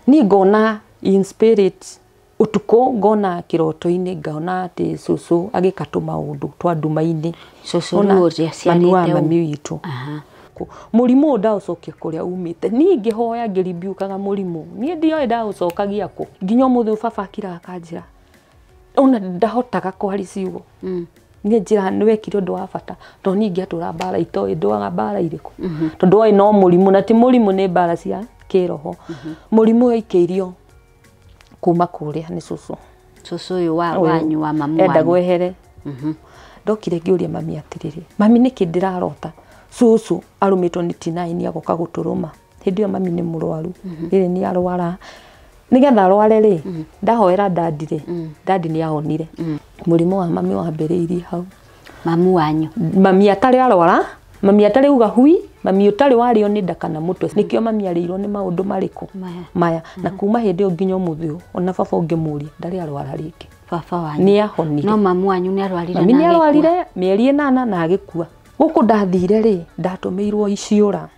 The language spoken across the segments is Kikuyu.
Niĩ ngona in spirit ũtukũ, ngona kĩroto-inĩ, ngona atĩ cũcũ agĩka tũmaũndũ twa nduma-inĩ. Cũcũ Ona rĩu ũrĩa mami wa aciarĩte mami witũ. Mũrimũ ũyũ ndaũcokia kũrĩa umĩte. Niĩ ngĩhoya ngĩrimbiũkaga mũrimũ, niĩ ndioĩ ndaũcokagia kũ. Nginya ũmũthĩ ũyũ baba akiraga akanjĩra ona ndahotaga kwaria ciugo. Niĩ njĩra nĩ wekire ũndũ wa bata, tondũ niĩ ingĩatũra mbara itoĩ ndũaga mbara irĩkũ, tondũ oĩ no mũrimũ, na ti mũrimũ, nĩ mbara cia kĩroho. Mũrimũ ũyũ aikĩirio kuma kũrĩa nĩ cũcũ. Cũcũ ũyũ wa wanyu, wa mamu enda wanyu. Ehere. Ndokire ngĩũria mami atĩrĩrĩ, "Mami, nĩkĩ ndĩrarota cũcũ arũmĩtwo nĩ tinaini agoka gũtũrũma?" Hĩndĩ ĩyo mami nĩ mũrwaru, rĩrĩ nĩ arwara. Nĩgetha arware rĩ, ndahoera dadi rĩ, dadi nĩ ahonire. Mũrimũ wa mami wambĩrĩirie hau. Mamu wanyu? Mami atarĩ arwara, mami atarĩ uga hui, mami ũtarĩ warĩo nĩ nda kana mũtwe. Nĩkĩo mami arĩirwo nĩ maũndũ marĩkũ? Maya. Maya. Na kuma hĩndĩ ĩyo nginya ũmũthĩ ũyũ, ona baba ũngĩmũria, ndarĩ arwara rĩngĩ. Baba wanyu? Nĩ ahonire. No mamu wanyu nĩ arwarire Mami na nĩ agĩkua. arwarire mĩeri 8 na agĩkua. Gũkũ ndathire rĩ, ndatũmĩirwo ciũra,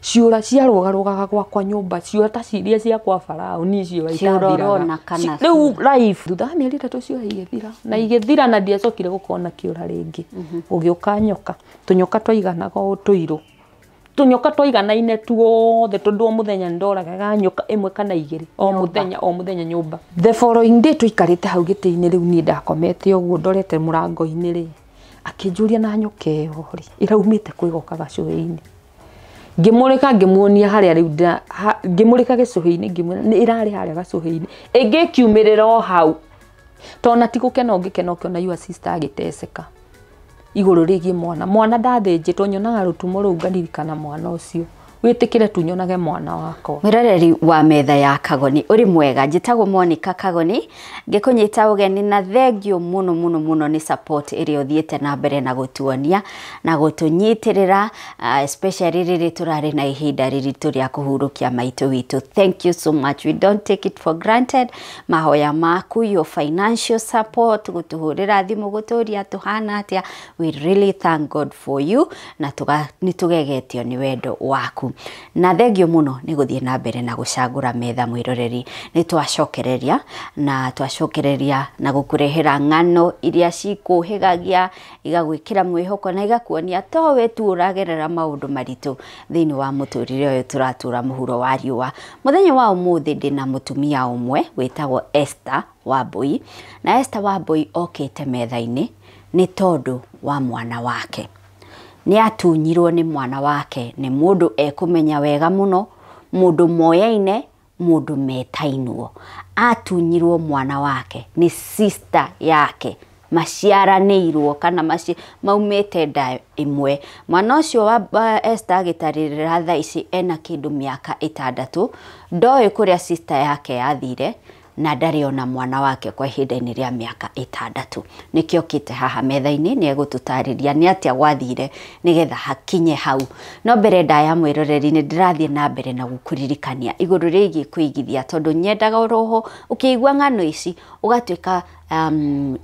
ciũra ciarũgarũgaga gwakwa nyũmba, ciũra ta ciria cia kwa Farao. Niĩ ciũra Ciũra itathiraga. ũrona kana Rĩu life thutha wa mĩeri 3 ciũra igĩthira na igĩthira, na ndiacokire gũkorwo na kĩũra rĩngĩ. Gũgĩũka nyoka, tũnyoka twaiganaga ũũ tũirũ, tũnyoka twaiganaine tuothe, tondũ o mũthenya nĩndoragaga nyoka ĩmwe kana igĩrĩ o mũthenya, o mũthenya nyũmba. The following day tũikarĩte hau gĩtĩ-inĩ rĩu, niĩ ndakomete ũguo ndorete mũrango-inĩ rĩ, akĩnjũria, "Na nyoka ĩyo rĩ, ĩraumĩte kwĩgoka gacũhĩ-inĩ?" Ngĩmũrĩka, ngĩmuonia harĩa rĩu ngĩmũrĩka gĩcũhĩ-inĩ, ngĩmwĩra nĩ ĩrarĩ harĩa gacũhĩ-inĩ, ĩngĩ ĩkiumĩrĩra o hau. Tondũ ti gũkena ũngĩkena ũkĩona your sister agĩteceka igũrũ rĩgiĩ mwana. Mwana ndathĩnjĩtwo, nyonaga rũtumo rũu ngaririkana mwana ũcio. Wĩtĩkĩre tu nyonage mwana wakwa. Mwĩroreri wa Metha ya Kagoni, ũrĩ mwega? Njĩtagwo Monica Kagoni, ngĩkũnyita ũgeni na thengio mũno mũno mũno nĩ support ĩrĩa ũthiĩte na mbere na gũtuonia na gũtũnyitĩrĩra, especially rĩrĩ tũrarĩ na ihinda rĩritũ rĩa kũhurũkia maitũ witũ. Thank you so much, we don't take it for granted. Mahoya maku, your financial support, gũtũhũrĩra thimũ gũtũria tũhana atĩa, we really thank God for you na nĩ tũgegetio nĩ wendo waku, na thengio mũno nĩ gũthiĩ na mbere na gũcagũra metha. Mwĩroreri, nĩ twacokereria na twacokereria na gũkũrehera ng'ano iria cikũhĩgagia, igagwĩkĩra mwĩhoko na igakuonia to we tu ũragerera maũndũ maritũ thĩinĩ wa mũtũrĩre ũyũ tũratũra mũhuro wa riũa. Mũthenya wa ũmũthĩ ndĩna mũtumia ũmwe wĩtagwo Esther Wambui, na Esther Wambui okĩte metha-inĩ nĩ tondũ wa mwana wake. Nĩ atunyirwo nĩ mwana wake nĩ mũndũ ekũmenya wega mũno, mũndũ moyaine, mũndũ metainwo. Atunyirwo mwana wake nĩ sister yake maciaranĩirwo kana maumĩte nda ĩmwe. Mwana ũcio wa Esther agĩtarĩrĩra thaa ici ena kĩndũ mĩaka 6, ndoĩ kũrĩa sister yake yathire na ndarĩ ona mwana wake kwa ihinda-inĩ rĩa mĩaka 6. Nĩkĩo okĩte haha metha-inĩ, nĩ egũtũtarĩria nĩ atĩa gwathire nĩgetha hakinye hau. No mbere ndaya, mwĩroreri, nĩ ndĩrathiĩ na mbere na gũkũririkania igũrũ rĩgiĩ kũigithia, tondũ nyendaga oroho ũkĩigua ng'ano ici ũgatuĩka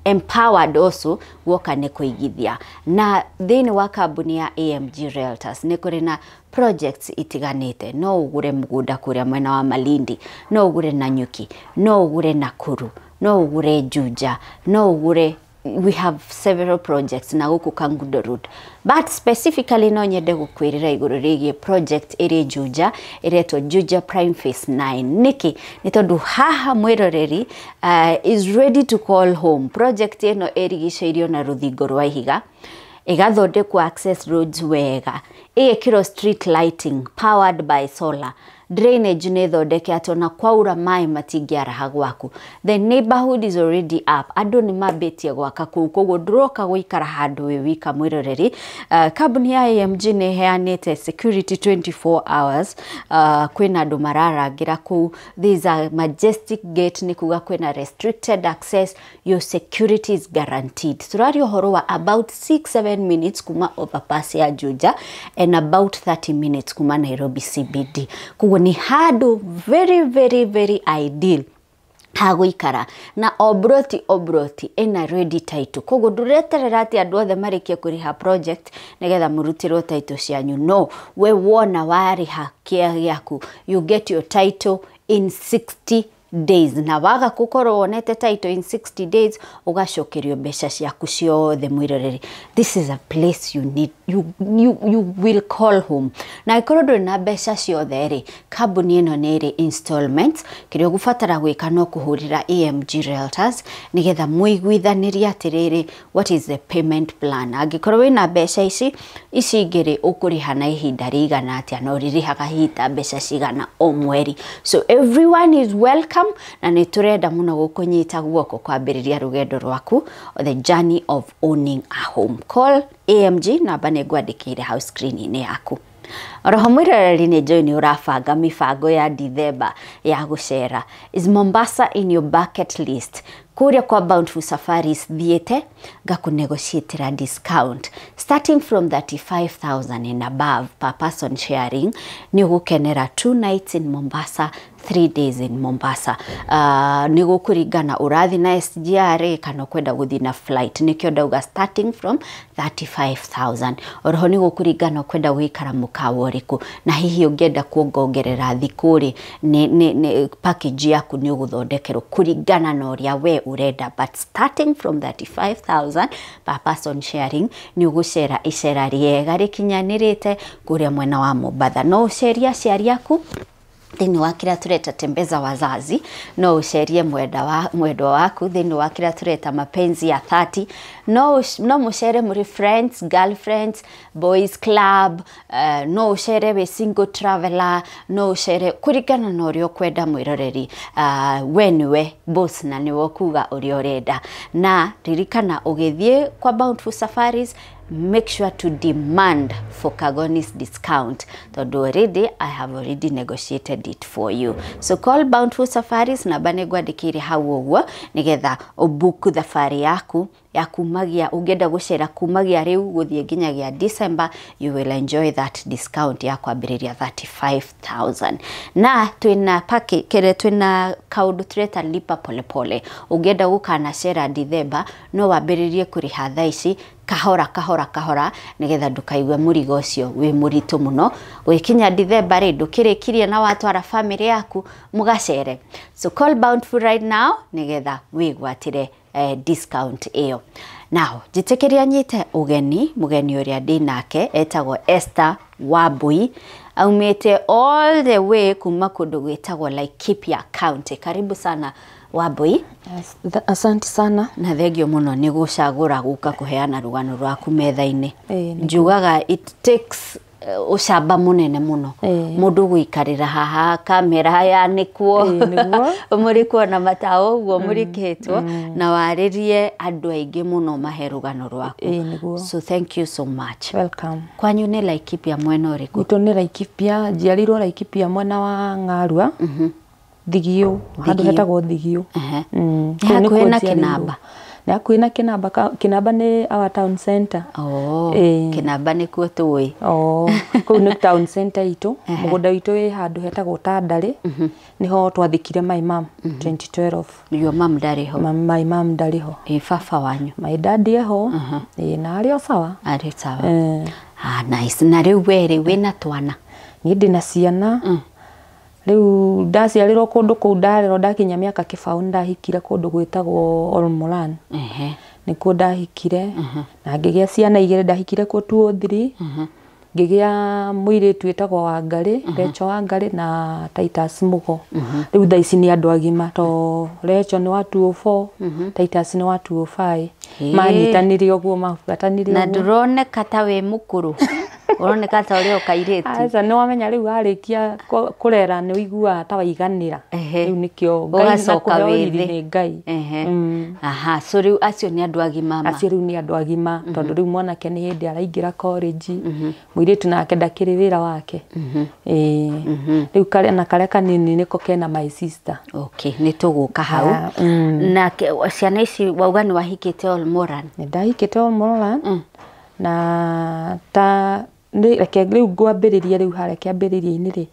empowered also guoka nĩ kũigithia. Na thĩinĩ wa kambuni ya AMG Realtors nĩ kũrĩ na projects itiganĩte. No ũgũre mũgũnda kũrĩa mwena wa Malindi, no ũgũre Nanyuki, no ũgũre Nakuru, no ũgũre Juja, no ũgũre, we have several projects na gũkũ Kangundo Road, but specifically no nyende gũkwĩrĩra igũrũ rĩgiĩ project ĩrĩ Juja ĩretwo Juja Prime Phase 9. Nĩkĩ? Nĩ tondũ haha, mwĩroreri, is ready to call home. Project ĩno ĩrigicĩirio na rũthingo rwa ihiga, ĩgathondekwo access roads wega, ĩgekĩrwo street lighting powered by solar, drainage nĩ thondeke atĩ ona kwaura maĩ matingĩaraha gwaku. The neighborhood is already up, andũ nĩ mambĩtie gwaka kũu, koguo ndũroka gũikara handũ wĩ wika. Mwĩroreri, kambuni ya AMG nĩ ĩheanĩte security 24 hours, kwĩna andũ mararangĩra kũu. There is a majestic gate, nĩ kuga kwĩna restricted access, your security is guaranteed. Tũraria ũhoro wa about 6-7 minutes kuma overpass ya Juja and about 30 minutes kuma Nairobi CBD, koguo nĩ handũ very very very ideal. Ha gũikara na o broti ĩna ready title, koguo ndũreterera atĩ andũ othe marĩkie kũrĩha project nĩgetha mũrutĩrwo title cianyu. No we wona warĩha kĩa gĩaku, you get your title in 60 days, na waga gũkorwo wonete title in 60 days ũgacokerio mbeca ciaku ciothe. Mwĩroreri, this is a place you need, you will call home. Na ĩkorwo ndũrĩ na mbeca ciothe rĩ, kambuni ĩno nĩ ĩrĩ installments. Kĩrĩa ũgũbatara gwĩka no kũhũrĩra AMG Realtors nĩgetha mũiguithanĩrie atĩrĩrĩ, what is the payment plan? Angĩkorwo wĩna mbeca ici, ici ingĩ rĩ, ũkũrĩha na ihinda rĩigana atĩa, na ũrĩrĩhaga hihi ta mbeca cigana o mweri. So everyone is welcome, na nĩ tũrenda mũno gũkũnyita guoko kwambĩrĩria rũgendo rwaku, the journey of owning a home. Call AMG, namba nĩ ngwandĩkĩire hau screen-inĩ yaku. Oroho mwĩroreri, nĩ njũĩ nĩ ũrabanga mĩbango ya Dithemba ya gũcera. Is Mombasa in your bucket list? Kũrĩa kwa Bountiful Safaris thiĩte ngakũnegotiatĩra discount starting from 35,000 and above per person sharing. Nĩ ũgũkenera 2 nights in Mombasa, 3 days in Mombasa. Nĩ gũkũringana ũrathiĩ na SGR kana ũkwenda gũthiĩ na flight, nĩkĩo ndauga starting from 35,000. Oroho nĩ gũkũringana ũkwenda gũikara mũkawa ũrĩkũ, na hihi ũngĩenda kuongongerera thikũ rĩ, nĩ package yaku nĩ ũgũthondekerwo kũringana na ũrĩa we ũrenda, but starting from 35,000 per person sharing nĩ ũgũcera icera rĩega rĩkinyanĩrĩte kũrĩa mwena wa Mombatha. No ũcerie aciari aku thĩinĩ wa kĩrĩa tũreta tembeza wazazi, no ũcerie mwendwa waku thĩinĩ wa kĩrĩa tũreta mapenzi ya 30, no mũcere mũrĩ friends, girlfriends, boys club, no ũcere wĩ single traveler, no ũcere kũringana na ũrĩa ũkwenda. Mwĩroreri, we nĩwe boss na nĩwe ũkuga ũrĩa ũrenda. Na ririkana, ũgĩthiĩ kwa Bountiful Safaris, make sure to demand for Kagoni's discount, tondu already I have already negotiated it for you. So call Bountiful Safaris, namba nĩ ngwandĩkĩire hau ũguo, nĩgetha ũbook thabarĩ yaku ya kumagia ũngĩenda gũcera kumagia rĩu gũthiĩ nginyagia December. You will enjoy that discount ya kwambĩrĩria 35,000. Na twĩna package kĩrĩa twĩna kaũndũ tũreta lipa polepole. Ũngĩenda gũkanacera December, no wambĩrĩrie kũrĩha thaa ici kahora kahora kahora, nigetha ndukaigue mũrigo ũcio wĩ mũritũ mũno. Gwĩkinya Dithemba rĩ, ndũkĩrĩkirie na watwara family yaku mũgacere. So call Bountiful right now nigetha wĩgwatĩre discount ĩyo. Now njĩtĩkĩria nyite ũgeni mũgeni ũrĩa ndĩ nake, etagwo Esther Wambui, aumĩte all the way kuma kũndũ gwĩtagwo Laikipia County. Karibu sana, Wambui. Asante sana. Na thengio mũno nĩ gũcagũra gũka kũheana rũgano rwaku metha-inĩ. Ĩĩ, nĩguo. Njugaga it takes ũcamba mũnene mũno mũndũ gũikarĩra haha kamera yanĩkwo, Ĩĩ, nĩguo. mũrĩ kuona matawa ũguo mũrĩkĩtwo, na warĩrie andũ aingĩ mũno mahe rũgano rwaku. Ĩĩ, nĩguo. So thank you so much. Welcome. Kwanyu nĩ Laikipia mwena ũrĩkũ? Gwitũ nĩ Laikipia, njiarĩirwo Laikipia mwena wa Ng'arua, Thigio, handũ Thigio. hetagwo Thigio. Ehe. Nĩ Nĩ hakuhĩ kũu na njiarĩirwo. Kĩnamba? Nĩ hakuhĩ na Kĩnamba. Kĩnamba nĩ our town center. Oh, Ĩĩ. Kĩnamba nĩkuo tũĩ. Oh, kũu nĩ town center itũ. Mũgũnda witũ wĩ handũ hetagwo Tandarĩ. Nĩho twathikire my mum 2012. Your mum ndarĩ ho? My mum ndarĩ ho. Ĩ baba wanyu? My dad eho. Ĩĩ, na arĩ o sawa. Arĩ sawa. Eh. Ah, nice. Na rĩu we rĩ, wĩna twana? Niĩ ndĩna ciana. Rĩu ndaciarĩrwo kũndũ kũu, ndarerwo, ndakinya mĩaka 20 ndahikire kũndũ gwĩtagwo Olmoran. Nĩkuo ndahikire na ngĩgĩa ciana igĩrĩ. Ndahikire kuo 2003, ngĩgĩa mũirĩtu wĩtagwo Wangarĩ, Recho Wangarĩ, na Titus Mugo. Rĩu thaa ici nĩ andũ agima, to Recho nĩ wa 204, Titus nĩ wa 205. Ĩĩ. Manyitanire ũguo, mabuatanire Na ũguo. ndũroneka ta wĩ mũkũrũ, ũroneka ta ũrĩ o kairĩtu. Aca, nĩ wamenya rĩu warĩkia kũrera nĩ ũiguaga ta waiganĩra. Rĩu nĩkĩo Ngai na Ũgacoka kũheo riri wĩthĩ. nĩ Ngai. Aha, so rĩu acio nĩ andũ agima ma? Acio rĩu nĩ andũ agima, tondũ rĩu mwanake nĩ hĩndĩ araingĩra college, mũirĩtu nake ndakĩrĩ wĩra wake. Ĩĩ, rĩu karĩa na karĩa kanini nĩko kena my sister. Okay, nĩ tũgũka hau. Ah. Na ciana ici wauga nĩ wahikĩte Olmoran? Nĩ ndahikĩte Olmoran na ta nĩ reke rĩu ngwambĩrĩrie rĩu harĩa kĩambĩrĩria-inĩ rĩ,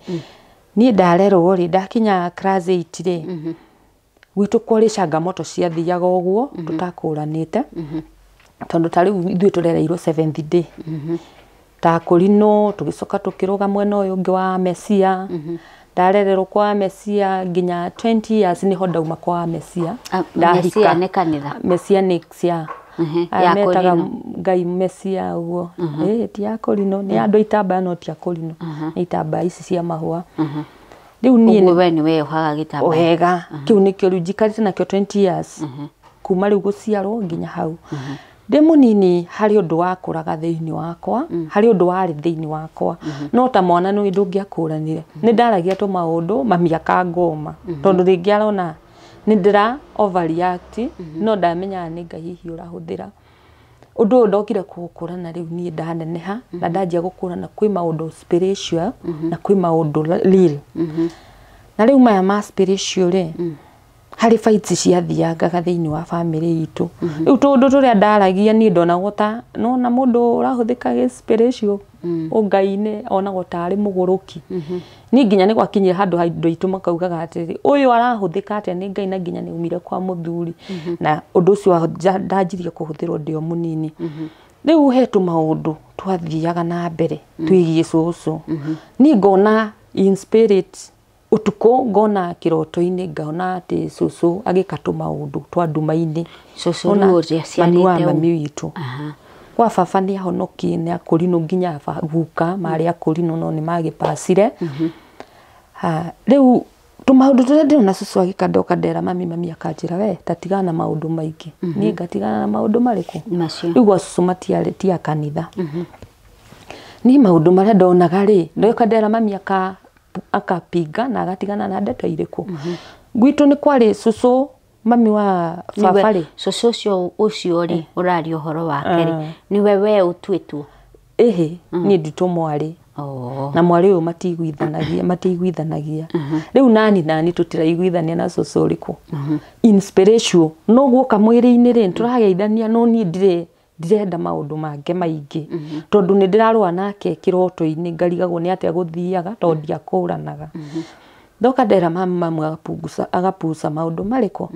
niĩ ndarerwo rĩ, ndakinya class 8 rĩ, Gwitũ kwarĩ changamoto ciathiaga ũguo tũtakũranĩte. Tondũ ta rĩu ithuĩ tũrereirwo seventh day. Ta kũrinũ tũgĩcoka tũkĩrũga mwena ũyũ ũngĩ wa Mesia. Ndarererwo kwa Mesia nginya 20 years niho ndauma kwa Mesia. Mesia nĩ kanitha? Mesia nĩ cia Ya metaga Kũrinũ. Ngai Mesia ũguo. Ti ya Kũrinũ, nĩ andũ itambaya no ti ya Kũrinũ. Nĩ itambaya ici cia mahũa. Rĩu niĩ Ũguo we nĩ weyohaga gĩtambaya? Wega. Kĩu nĩkĩo rĩu njikarĩte nakĩo 20 years. Kuma rĩu gũciarwo nginya hau. Ndĩ mũnini harĩ ũndũ wakũraga thĩinĩ wakwa, harĩ ũndũ warĩ thĩinĩ wakwa. No ta mwana nĩ ndũngĩakũranire. Nĩ ndaragia tũmaũndũ mami akangũma. Tondũ rĩngĩ arona nĩ ndĩra overreact, no ndamenyaga nĩ Ngai hihi ũrahũthĩra. Ũndũ ũyũ ndokire kũũkũrana rĩu niĩ ndaneneha na ndanjia gũkũrana kwĩ maũndũ spiritual na kwĩ maũndũ real. Na rĩu maya ma spiritual rĩ, harĩ fights ciathiangaga thĩinĩ wa family itũ. Rĩu tũũndũ tũrĩa ndaragia niĩ ndonagwo ta nona mũndũ ũrahũthĩka gĩ spiritual ũngai-inĩ onagwo tarĩ mũgũrũki. Niĩ nginya nĩ gwakinyire handũ andũ aitũ makaugaga atĩrĩrĩ, ũyũ arahũthĩka atĩa nĩ Ngai na nginya nĩ aumire kwa mũthuri. Na ũndũ ũcio ndanjirie kũhũthĩrwo ndĩ o mũnini. Rĩu he tũmaũndũ twathiaga na mbere twĩgiĩ cũcũ. Niĩ ngona in spirit ũtukũ ngona kĩroto-inĩ ngona atĩ cũcũ agĩka tũmaũndũ twa nduma-inĩ. Cũcũ nĩ ũrĩa Mami wa aciarĩte mami witũ. Kwa baba nĩ ahonokie nĩ akũrinũ nginya guka marĩ akũrinũ no nĩ magĩpacire. Rĩu tũmaũndũ tũrĩa ndĩrona cũcũ agĩka ndoka ndera mami, mami akanjĩra we ta tigana na maũndũ maingĩ. Niĩ ngatigana na maũndũ marĩkũ? Macio. Rĩu gwa cũcũ matiarĩ ti a kanitha. Niĩ maũndũ marĩa ndonaga rĩ, ndoka ndera mami akapinga na agatigana na ndeto irĩkũ. Gwitũ nĩ kwarĩ cũcũ mami wa baba rĩ. Cũcũ ũcio rĩ ũraria ũhoro wake rĩ, nĩwe we ũtuĩtwo? Ĩhĩ, niĩ nditũ mwarĩ. Na mwarĩ ũyũ matiiguithanagia. Rĩu nani tũtiraiguithania na cũcũ ũrĩkũ. Inspiration no guoka mwĩrĩ-inĩ rĩ, tũrageithania no niĩ ndirenda maũndũ mangĩ maingĩ. Tondũ nĩ ndĩrarũa nake kĩroto-inĩ ngarigagwo nĩ atĩa gũthiaga tondũ ndiakũranaga. Ndoka ndera mamu agapuca maũndũ marĩkũ.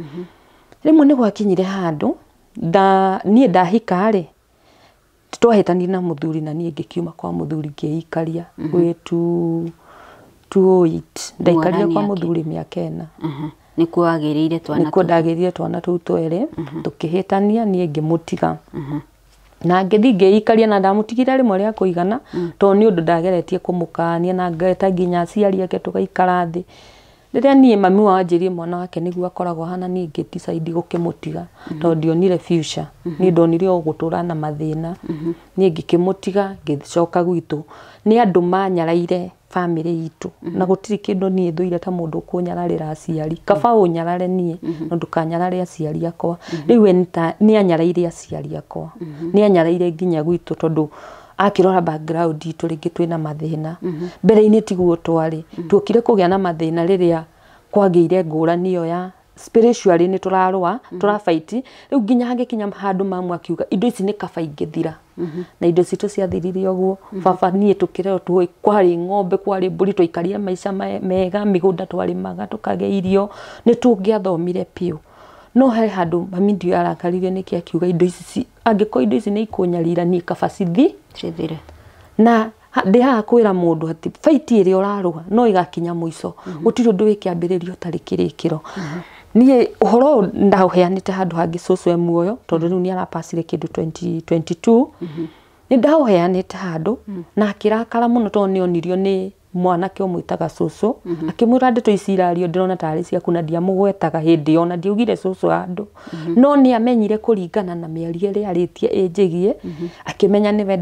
Rĩmwe nĩ gwakinyire handũ niĩ ndahika rĩ, twahĩtanirie na mũthuri na niĩ ngĩkiuma kwa mũthuri ngĩikaria gwĩ 208. Ndaikarire kwa mũthuri mĩaka 4. Nĩkuo wagĩrĩire twana Nĩkuo ndagĩrire twana tũu twerĩ, tũkĩhĩtania niĩ ngĩmũtiga. Na ngĩthiĩ ngĩikaria na ndamũtigire rĩmwe rĩa kũigana tondũ nĩ ũndũ ndageretie kũmũkania na ngeta nginya aciari ake tũgaikara thĩ. Rĩrĩa niĩ mami wao anjĩrire mwana wake nĩguo akoragwo ahana, niĩ ngĩ decide gũkĩmũtiga tondũ ndionire future. Niĩ ndonire o gũtũra na mathĩna. Niĩ ngĩkĩmũtiga ngĩcoka gwitũ. Nĩ andũ manyaraire family itũ na gũtirĩ kĩndũ niĩ thũire ta mũndũ ũkũnyararĩra aciari. Kaba ũnyarare niĩ no ndũkanyarare aciari akwa. Rĩu we nĩ anyaraire aciari akwa. Nĩ anyaraire nginya gwitũ tondũ akĩrora background itũ rĩngĩ twĩna mathĩna. Mbere-inĩ tiguo twarĩ. Tuokire kũgĩa na mathĩna rĩrĩa kwagĩire ngũrani ĩyo ya spiritually nĩ tũrarũa, tũrafight. Rĩu nginya hagĩkinya handũ mamu akiuga indo ici nĩ kaba ingĩthira. Na indo citũ ciathirire ũguo. Baba niĩ tũkĩrerwo tũĩ kwarĩ ng'ombe, kwarĩ mbũri, twaikarire maica mega, mĩgũnda twarĩmaga tũkagĩa irio, nĩ tũngĩathomire biũ. No he handũ mami ndio arakaririe nĩkĩ akiuga indo ici angĩkorwo indo ici nĩ ikũnyarira niĩ kaba cithire. Na ndĩ haha kwĩra mũndũ atĩ fight ĩrĩa ũrarũa no ĩgakinya mũico. Gũtirĩ ũndũ wĩ kĩambĩrĩria ũtarĩ kĩrĩkĩro. Niĩ ũhoro ũyũ ndaũheanĩte handũ hangĩ cũcũ e muoyo tondũ rĩu nĩ arapacire kĩndũ 2022. Nĩ ndaũheanĩte handũ na akĩrakara mũno tondũ nĩ onirio nĩ mwanake ũmwĩtaga cũcũ. Akĩmwĩra ndeto ici irario ndĩrona tarĩ ciaku na ndiamũgwetaga hĩndĩ ĩyo na ndiaugire cũcũ handũ. No nĩ amenyire kũringana na mĩario ĩrĩa arĩtie ĩnjĩgie, akĩmenya nĩwe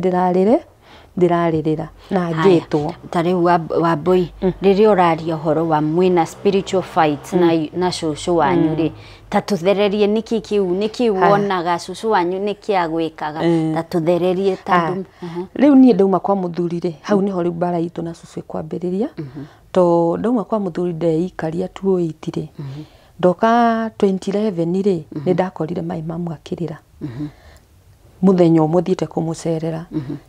ndĩrarĩrĩra na ngĩtwo. Ta rĩu Wambui, rĩrĩa ũraria ũhoro wa mwĩna spiritual fight na cũcũ wanyu rĩ, ta tũthererie nĩkĩ kĩu, nĩkĩ wonaga cũcũ wanyu nĩkĩ agwĩkaga, ta tũthererie tondũ Rĩu niĩ ndauma kwa mũthuri rĩ, hau nĩho rĩu mbara itũ na cũcũ ĩkwambĩrĩria. To ndauma kwa mũthuri ndeikaria 2008 rĩ, ndoka 2011 rĩ, nĩ ndakorire mai mamu akĩrĩra. Mũthenya ũmwe thiĩte kũmũcerera.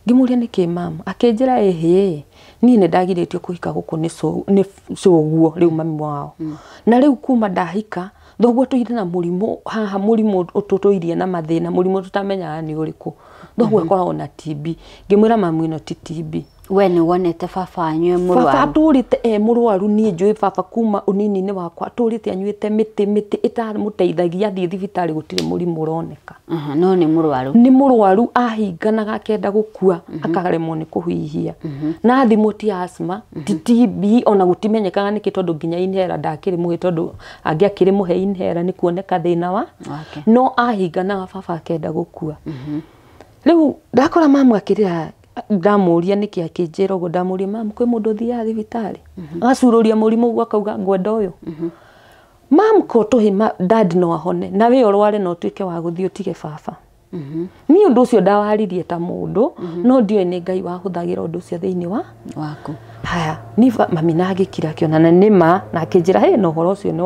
Ngĩmũria nĩkĩ mamu, akĩnjĩra ĩhĩ, niĩ nĩ ndagirĩtio kũhika gũkũ nĩ cũguo rĩu mami wao. Na rĩu kuma ndahika Thoguo tũire na mũrimũ haha, mũrimũ ũtũtũirie na mathĩna, mũrimũ tũtamenyaga nĩ ũrĩkũ. Thoguo akoragwo na TB. Ngĩmwĩra mamu ĩno ti TB. We nĩ wonete baba wanyu e Baba mũrwaru? atũrĩte e mũrwaru. Niĩ njũĩ baba kuma ũnini-inĩ wakwa, atũrĩte anyuĩte mĩtĩ, mĩtĩ ĩtamũteithagia. Athiĩ thibitarĩ gũtirĩ mũrimũ ũroneka. Aha, no nĩ mũrwaru. Nĩ mũrwaru, ahinganaga akenda gũkua, akaremwo nĩ kũhuhia. Na thimũ ti asthma, ti TB, ona gũtimenyekaga nĩkĩ, tondũ nginya inhaler ndakĩrĩ mũhe, tondũ angĩakĩrĩ mũhe inhaler nĩ kuoneka thĩna wa wake. No ahinganaga baba akenda gũkua. Rĩu ndakora mamu akĩrĩra, ndamũria nĩkĩ, akĩnjĩra ũguo. Ndamũria, mamu, kwĩ mũndũ ũthiaga thibitarĩ agacurũria mũrimũ ũguo akauga ngwenda ũyũ? Mamu, ko tũhĩ dad no ahone na we ũrware na ũtuĩke wa gũthiĩ ũtige baba. Niĩ ũndũ ũcio ndawaririe ta mũndũ, no ndiũĩ nĩ Ngai wahũthagĩra ũndũ ũcio thĩinĩ wa waku. Haya, ni mami na agĩkira akĩona na nĩ ma, na akĩnjĩra hĩ na ũhoro ũcio nĩ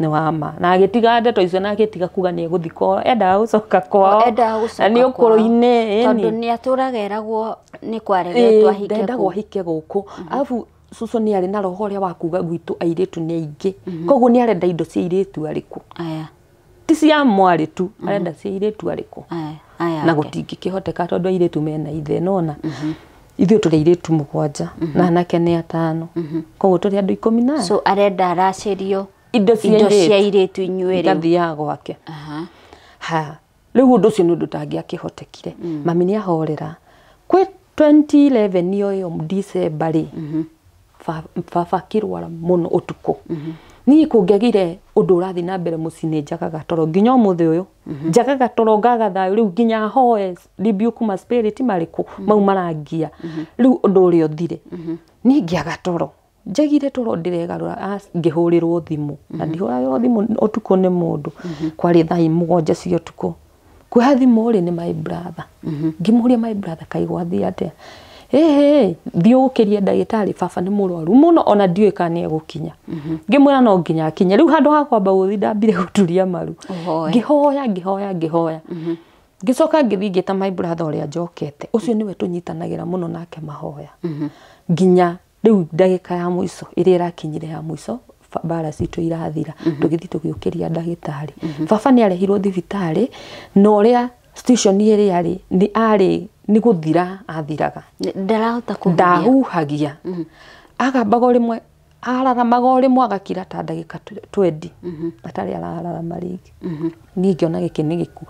wa ma, na agĩtiga ndeto icio, na agĩtiga kuga nĩ egũthiĩ kwao, endaga gũcoka kwao. Endaga gũcoka na nĩ ũkũrũ-inĩ. Tondũ nĩ atũraga eragwo nĩ kwaregetwo ahike Ndendagwo kũu. ahike gũkũ. Arabu cũcũ nĩ arĩ na roho ũrĩa wa kuga gwitũ airĩtu nĩ aingĩ, koguo nĩ arenda indo cia airĩtu arĩkũ, Aya. ti cia mwarĩ tu, arenda cia airĩtu arĩkũ. Aya aya Na ake. gũtingĩkĩhoteka tondũ airĩtu mena ithe nona ithuĩ tũrĩ airĩtu 7 na anake nĩ 5, koguo tũrĩ andũ 14. So arenda aracĩrio indo cia indo cia airĩtu airĩtu inyuĩ rĩu. Igathiaga gwake. Aha. Ha, rĩu ũndũ ũcio nĩ ũndũ ũtangĩakĩhotekire. Mami nĩ ahorera. Kwĩ 2011 ĩyo ĩyo December rĩ, baba akĩrwara mũno ũtukũ. Niĩ kũngĩagire ũndũ ũrathiĩ na mbere mũciĩ nĩ njagaga toro, nginya ũmũthĩ ũyũ njagaga toro, ngaga thayũ. Rĩu nginya hoe rebuke ma spirit marĩkũ mau marangia. Rĩu ũndũ ũrĩa ũthire, niĩ ngĩaga toro, njagire toro ndĩregarũra, ngĩhũrĩrwo thimũ, na ndihũragĩrwo thimũ ũtukũ nĩ mũndũ. Kwarĩ thaa 7 cia ũtukũ. Kuoya thimũ rĩ, nĩ my brother. Ngĩmũria, my brother, kaĩ gwathiĩ atĩa? Ĩhĩ, thiĩ ũkĩrie ndagĩtarĩ, baba nĩ mũrwaru mũno, ona ndiũĩ kana nĩ egũkinya. Ngĩmwĩra no nginya akinye. Rĩu handũ ha kwamba gũthiĩ, ndambire gũturia maru. Ũhoe. Ngĩhoya, ngĩhoya, ngĩhoya, ngĩcoka ngĩthiĩ ngĩta my brother ũrĩa njokete. Ũcio nĩwe tũnyitanagĩra mũno nake mahoya nginya rĩu ndagĩka ya mũico ĩrĩa ĩrakinyire ya mũico, mbara citũ irathira, tũgĩthiĩ tũgĩũkĩria ndagĩtarĩ. Baba nĩ arehirwo thibitarĩ, na ũrĩa station ĩrĩa arĩ nĩ arĩ nĩ gũthira athiraga. Ndarahota kũhuhia. Ndahuhagia, agambaga o rĩmwe, araramaga o rĩmwe, agakira ta ndagĩka 20 atarĩ arararama rĩngĩ. Niĩ ngĩona gĩkĩ nĩ gĩkuũ.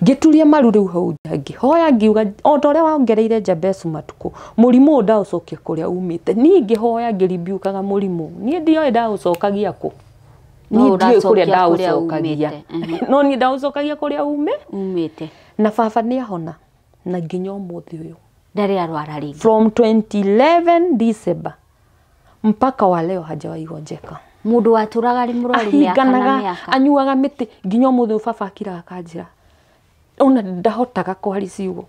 Ngĩturia maru rĩu hau nja, ngĩhoya, ngiuga o ta ũrĩa wongereire Jabezu matukũ, mũrimũ ũyũ ndaũcokia kũrĩa umĩte. Niĩ ngĩhoya, ngĩrimbiukaga mũrimũ. Niĩ ndioĩ ndaũcokagia kũ. No Niĩ ndiũĩ kũrĩa ũracokia kũrĩa ndaũcokagia. umĩte. No niĩ ndaũcokagia kũrĩa ume. Umĩte. Na baba nĩ ahona, na nginya ũmũthĩ ũyũ Ndarĩ arwara rĩngĩ. From 2011 December mpaka wa leo hajawahi gonjeka. Mũndũ watũraga arĩ mũrwaru mĩaka na Ahinganaga, mĩaka. anyuaga mĩtĩ, nginya ũmũthĩ ũyũ baba akiraga akanjĩra ona ndahotaga kwaria ciugo.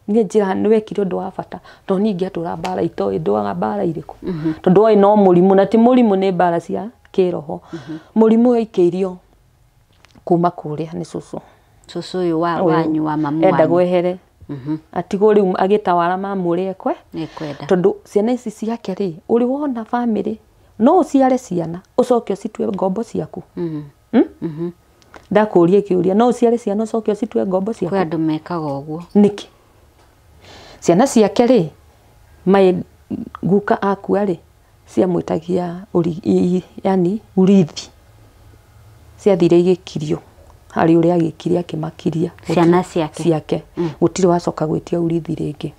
Niĩ njĩra nĩ wekire ũndũ wa bata, tondũ niĩ ingĩatũra mbara itoĩ ndũaga mbara irĩkũ, tondũ oĩ no mũrimũ, na ti mũrimũ, nĩ mbara cia kĩroho. Mũrimũ waikĩirio kuma kũrĩa nĩ cũcũ. Cũcũ ũyũ wa Ũyũ wanyu, wa mamu enda wanyu. gwehere atigwo rĩu agĩtawara mamu ũrĩa ekwe Nĩkwenda. tondũ ciana ici ciake rĩ, ũrĩ wona bamĩrĩ no ũciare ciana ũcoke ũcitue ngombo ciaku? Hmm? Ndakũria kĩũria, no ũciare ciana ũcoke ũcitue ngombo ciaku? Kwĩ andũ mekaga ũguo. Nĩkĩ ciana ciake rĩ, mai guka akua rĩ, ciamwĩtagia yani urithi, ciathire igĩkirio harĩ ũrĩa agĩkire, akĩmakiria. Ciana ciake. Ciake. Gũtirĩ wacoka gwĩtia urithi rĩngĩ.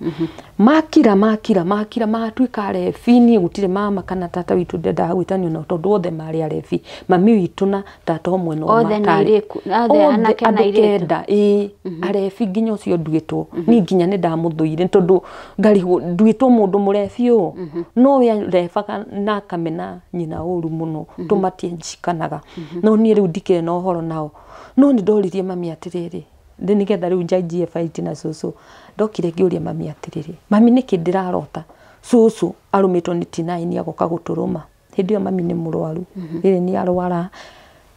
Makira, makira, makira, matuĩka arebi. Niĩ gũtirĩ mama kana tata witũ ndendaga gwĩtanio nao, tondũ othe marĩ arebi, mami witũ na tata ũmwe no Othe nĩ matarĩ. airĩtu, othe anake na andũ airĩtu. 9, ĩĩ, arebi, nginya ũcio nduĩtwo niĩ nginya nĩ ndamũthũire, tondũ ngarigwo nduĩtwo mũndũ mũrebi ũũ, no we arebaga na akamena nyina ũru mũno, tũmatianjikanaga. No niĩ rĩu ndikĩrĩ na ũhoro nao, no nĩ ndoririe mami atĩrĩrĩ, ndĩ nĩgetha rĩu njanjie fight na cũcũ. Ndokire ngĩũria mami atĩrĩrĩ, mami, nĩkĩ ndĩrarota cũcũ arũmĩtwo nĩ T9 agoka gũtũrũma? Hĩndĩ ĩyo mami nĩ mũrwaru, rĩrĩ nĩ arwara,